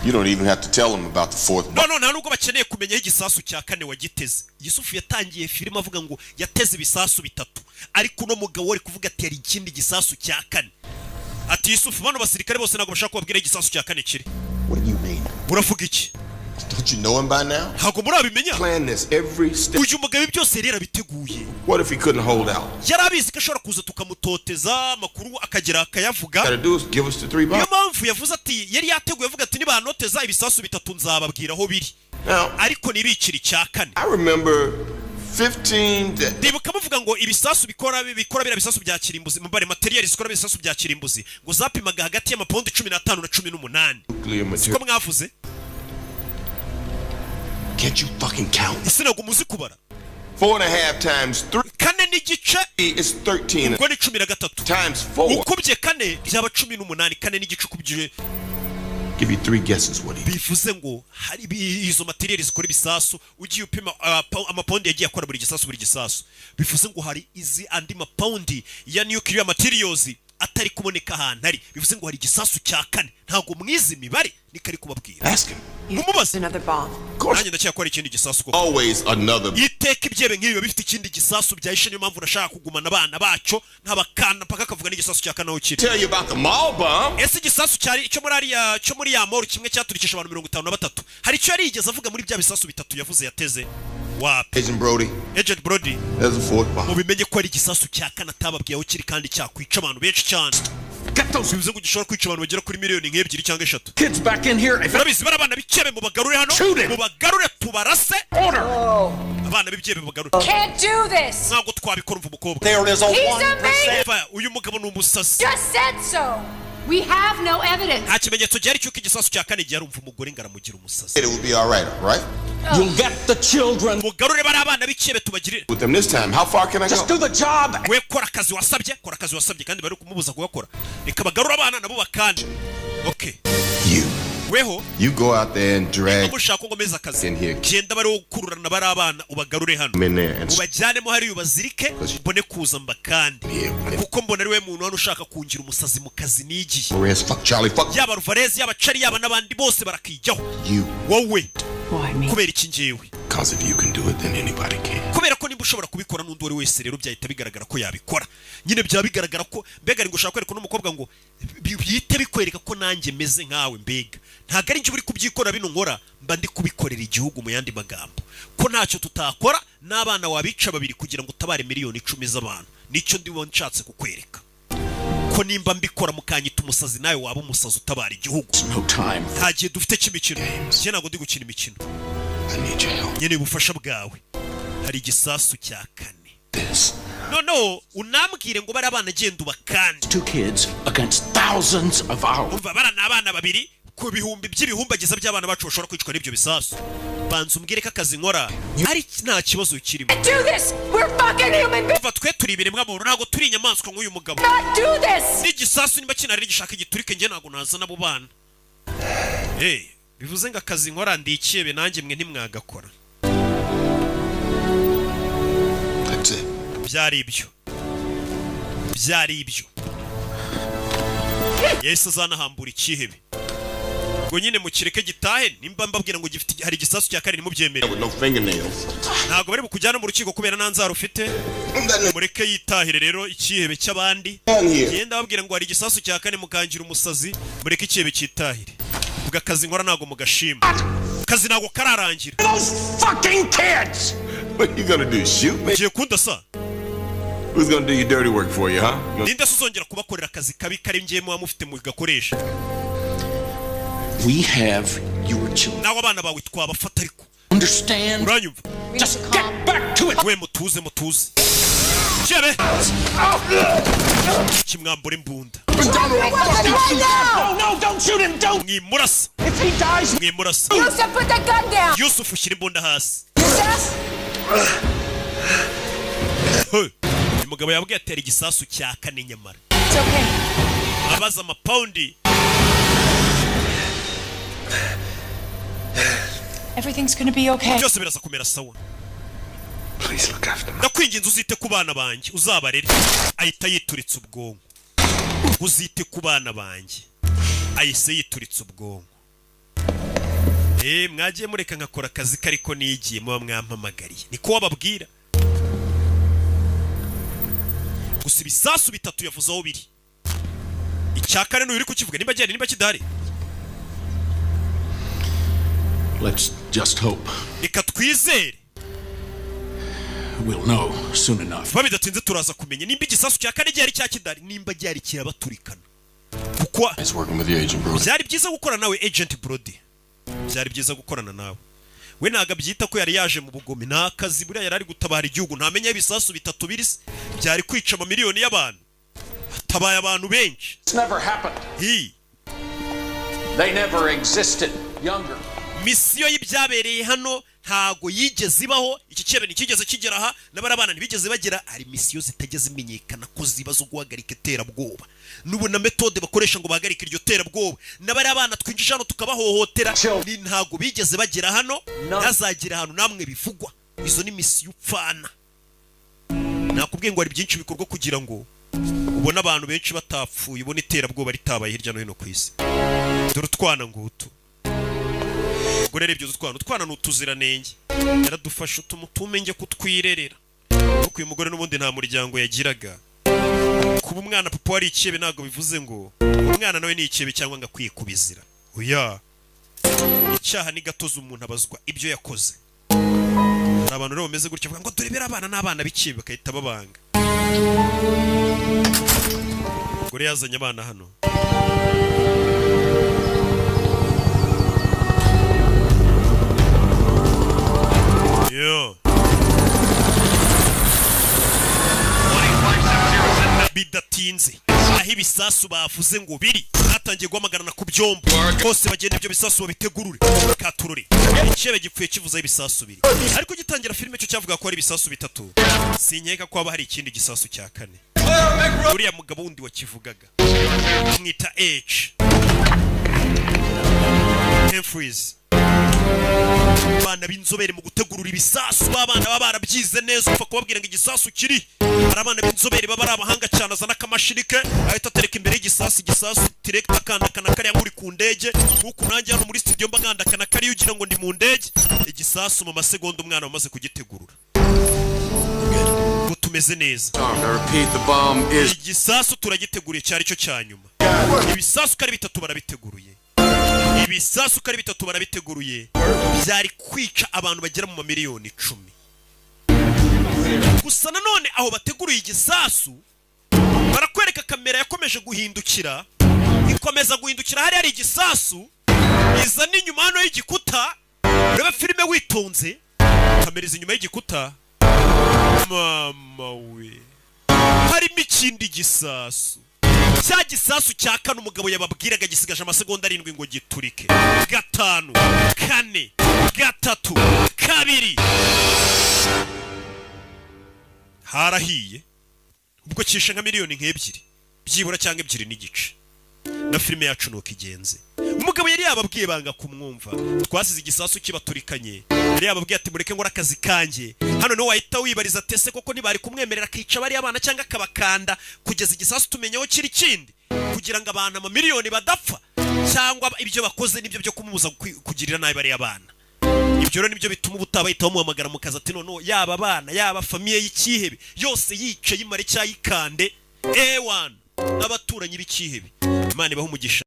You don't even have to tell them about the fourth No, no, nta nubwo bakeneye kumenya aho igisasu cya kane wagiteze. Yusufu yatangiye filime avuga ngo yateze ibisasu bitatu, ariko uno mugabo wari kuvuga ati hari ikindi gisasu cya kane. Ati Yusufu, bano basirikare bose ntabwo bashaka kubabwira aho igisasu cya kane kiri. What do you mean? Uravuga iki? Don't you know him by now? Ntabwo murabimenya? Plan this every step. Uyu mugabo ibi byose yari yarabiteguye. What if he couldn't hold out? Yari abizi ko ashobora kuza tukamutoteza, amakuru akagera akayavuga. Gotta do is give us the three Niyo bombs. mpamvu yavuze ati yari yateguye avuga ati nibanoteza ibisasu bitatu nzababwira aho biri, Now, ariko ntibikire icya kane. I remember 15 to Ndibuka bavuga ngo ibisasu bikora biriya bisasu bya kirimbuzi, mubare material zikora ibisasu bya kirimbuzi, ngo zapimaga hagati y'amapawundi 15 na 18. Nuclear Siko material. mwavuze? Can't you fucking count? Ese ntabwo muzi kubara? 4.5 times 3 4.5 is 13. Ubwo ni 13. Times 4. Ukubye kane byaba 18, 4.5 ukubye. Give you three guesses what he Bivuze ngo hari izo material zikora ibisasu, ugiye upima amapawundi yagiye akora buri gisasu, buri gisasu, bivuze ngo hari izi andi mapawundi ya nuclear materials atari kuboneka ahantu ari. Bivuze ngo hari igisasu cya kane. Ntabwo mwizi imibare, niko ari kubabwira. Ask him. Mumubaze. Another bomb. Nanjye ndacyakora ikindi gisasu koko. Always another. Iteka ibyebe nk'ibi biba bifite ikindi gisasu byahishe. Niyo mpamvu nashaka kugumana abana bacyo nk'abakana mpaka akavuga n'igisasu cya kane aho kiri. Tell you about the mall bomb. Ese igisasu cyari cyo muri ariya, cyo muri ya mall, kimwe cyaturikisha abantu 53, hari icyo yari yigeze avuga muri bya bisasu bitatu yavuze yateze? Wapi. Agent Brody, Agent Brody, there's a fourth bomb. Mubimenye ko ari igisasu cya kane atababwiye aho kiri kandi cyakwica abantu benshi cyane. Bivuze ngo gishobora kwica abantu bagera kuri miliyoni nk'ebyiri cyangwa eshatu. Kids back in here. If Urabizi, bari abana b'icyebe, mubagarure hano. Shoot him. Mubagarure tubarase. Order. Abana b'ibyebe mubagarure. Can't do this. Ntabwo twabikora. Umva umukobwa. There is a He's 1%. a maniac. Umva, uyu mugabo ni umusazi. Just said so. We have no evidence. Nta kimenyetso gihari cy'uko igisasu cya kane gihari. Umva umugore ngo aramugira umusazi. It will be all right, right? You'll get the children. Mugarure bari abana b'icyebe tubagirire. With them this time, how far can I Just go? do the job. We kora akazi wasabye, kora akazi wasabye. Kandi bari kumubuza kugakora. Reka bagarure abana nabo bakande. Okay. You. Weho. You go out there and drag Mushaka ko ngomeza akazi, in here. genda bari gukururana bari abana, ubagarure hano. Them in there and Ubajyanemo hariya ubazirike, mbone kuza mbakande, here. kuko mbona ari we muntu hano ushaka kungira umusazi mu kazi nigiye. Perez, fuck Charlie, fuck Yaba Ruvarez, yaba Cari, yaba n'abandi bose barakijyaho. you. Wowe. Why me? Kubera iki njyewe? Cause if you can do it, then anybody can. Kubera ko nimba Nimba ushobora kubikora, n'undi uwo ari wese rero byahita bigaragara ko yabikora nyine. Byaba bigaragara ko mbega ari ngo ushaka kwereka uno mukobwa ngo bihite bikwereka ko nanjye meze nkawe. Mbega ntabwo ari njye uri kubyikora, bino nkora mba ndi kubikorera igihugu. Mu yandi magambo, ko ntacyo tutakora, n'abana wabica babiri kugira ngo utabare miliyoni 10 z'abantu. Nicyo ndibo nshatse kukwereka, ko nimba mbikora mukanyita umusazi, nawe waba umusazi utabara igihugu. No time. Nta gihe dufite cy'imikino. Njye ntabwo ndi gukina imikino, nkeneye ubufasha bwawe. Hari igisasu cya kane. Noneho unambwire ngo bari abana, genda ubakande. Two kids against thousands of ours. Umva, bara ni abana babiri ku bihumbi by'ibihumbagiza by'abana bacu bashobora kwicwa n'ibyo bisasu. Banza umbwire ko akazi nkora ari nta kibazo kirimo. Do this! We're fucking human beings! Umva, twe turi ibiremwa muntu, ntabwo turi inyamaswa nk'uyu mugabo. Not do this! N'igisasu niba kinari gishaka igiturike, njye ntabwo nazana abo bana. Eh, bivuze ngo akazi nkora ndi ikebe, nanjye mwe ntimwagakora. That's it. Byari ibyo, byari ibyo. Yahise azanahambura ikihebe ngo nyine mukireke gitahe. Nimba mbabwira ngo gifite, hari igisasu cya kane, nimubyemere. With no fingernails. Ntabwo bari bukujyana mu rukiko kubera nta nzara ufite. Mureke yitahire rero ikihebe cy'abandi. Genda babwira ngo hari igisasu cya kane, mukangira umusazi. Mureke ikihebe cyitahire. Ubwo akazi nkora ntabwo mugashima, akazi ntabwo kararangira. Those fucking kids! What you gonna do? Shoot me? Ugiye kundasa? Who's gonna do your dirty work for you, huh? Ninde se uzongera kubakorera akazi kabi kari ngiye muba mufite mugakoresha? We have your children. Nawe abana bawe twabafata, ariko Understand? uranyumva? Just get back to it. We, mutuze, mutuze. Jebe kimwambura imbunda. No, no, don't shoot him! Don't! Mwimurasa. If he dies, Mwimurasa. Yusuf, put the gun down! Yusuf, ushyira imbunda hasi. Yusuf! Hey, uyu mugabo yabwiye atera igisasu cya kane nyamara. It's okay. Abaza amapawundi. Everything's gonna be okay. Byose biraza kumera sawa. Please look after me. Ndakwinginze uzite ku bana banjye, uzabarere. Ahita yituritsa ubwonko. Uzite ku bana banjye, ahise yituritsa ubwonko. Eh, mwagiye mureka nkakora akazi kariko nigiye muba mwampamagariye. Niko wababwira. Gusa ibisasu bitatu yavuze aho biri, icya kane n'uyu uri kukivuga, nimba gihari, nimba kidahari. Let's just hope Reka twizere we'll know soon enough. Vuba bidatinze turaza kumenya nimba igisasu cya kane gihari cya kidahari, nimba gihari kirabaturikana, kuko Nice working with you, Agent Brody. Byari byiza gukorana nawe, Agent Brody. Byari byiza gukorana nawe. We ntabwo abyita ko yari yaje mu bugome, ni akazi. Buriya yari ari gutabara igihugu, ntamenya ibisasu bitatu biri se byari kwica amamiliyoni y'abantu. Hatabaye abantu benshi. It's never happened. Hi. They never existed. Younger. Misiyo y'ibyabereye hano ntago yigeze ibaho. Iki cyebe ntikigeze kigera aha, n'abari abana ntibigeze bagera. Hari misiyo zitajya zimenyekana ko ziba zo guhagarika iterabwoba, n'ubu na méthode bakoresha ngo bahagarike iryo terabwoba. N'abari abana twinjije hano tukabahohotera, ni ntago bigeze bagera hano, ntazagera ahantu namwe bivugwa. Izo ni misiyo upfana. Nakubwiye ngo hari byinshi bikorwa kugira ngo ubone abantu benshi batapfuye, ubone iterabwoba ritabaye hirya no hino ku isi. Dore utwana ngutu. Ubwo rero ibyo utwana, utwana ni utuziranenge. Yaradufashe utumutume kutwirerera, kuko uyu mugore n'ubundi nta muryango yagiraga. Kuba umwana papa wari ikebe ntabwo bivuze ngo umwana nawe ni ikebe cyangwa ngo akwiye kubizira. Oya, icyaha ni gatozi, umuntu abazwa ibyo yakoze. Hari abantu rero bameze gutya, bavuga ngo dore abana n'abana b'ikebe, bagahita babanga. Umugore yazanye abana hano. Yo. Bidatinze, aho ibisasu bavuze ngo biri, hatangiye guhamagarana ku byombo bose bagenda ibyo bisasu babitegurure katurore. Ikebe gipfuye kivuze ibisasu biri, ariko gitangira filime cyo cyavuga ko ari ibisasu bitatu. Sinkeka ko haba hari ikindi gisasu cya kane. Uriya mugabo wundi wakivugaga mwita H Humphreys. Abana b'inzobere mu gutegurura ibisasu, b'abana baba barabyize neza, upfa kubabwira ngo igisasu kiri. Hari abana b'inzobere baba ari abahanga cyane. Azana akamashini ke, ahita atereka imbere y'igisasu, igisasu direct, akandakana kariya nk'uri ku ndege, nk'uku nanjye hano muri studio mba nkandakana kariya ugira ngo ndi mu ndege. Igisasu mu masegonda umwana wamaze kugitegurura, ngo tumeze neza. Armed. I repeat, the bomb is. Igisasu turagiteguriye, cyari cyo cya nyuma. Ibisasu uko ari bitatu barabiteguruye, ibisasu uko ari bitatu barabiteguruye, byari kwica abantu bagera mu mamiliyoni 10. Gusa nanone aho bateguruye igisasu, barakwereka kamera yakomeje guhindukira, ikomeza guhindukira, hari hari igisasu, iza n'inyuma hano y'igikuta. Urebe filime witonze, kamera iza inyuma y'igikuta. Mama we, harimo ikindi gisasu, cya gisasu cya kane umugabo yababwiraga. Gisigaje amasegonda 7 ngo giturike. 5, 4, 3, 2, harahiye. Ubwo kishe nka miliyoni nk'ebyiri byibura cyangwa 2.5. Na filime yacu nuko igenze. Umugabo yari yababwiye, banga kumwumva. Twasize igisasu kibaturikanye. Yari yababwiye ati: "Mureke ngora akazi kanjye hano." Niho wahita wibariza tese koko ntibari kumwemerera akica bariya bana cyangwa akabakanda kugeza igisasu tumenya aho kiri kindi, kugira ngo abantu amamiliyoni badapfa, cyangwa ibyo bakoze nibyo byo kumubuza kugirira nabi bariya bana. Ibyo rero nibyo bituma ubutaha bahita bamuhamagara mu kazi, ati: "Noneho yaba abana, yaba famille y'ikihebe yose yice, yimare cyayikande ewana n'abaturanyi b'ikihebe." Imana ibahe umugisha.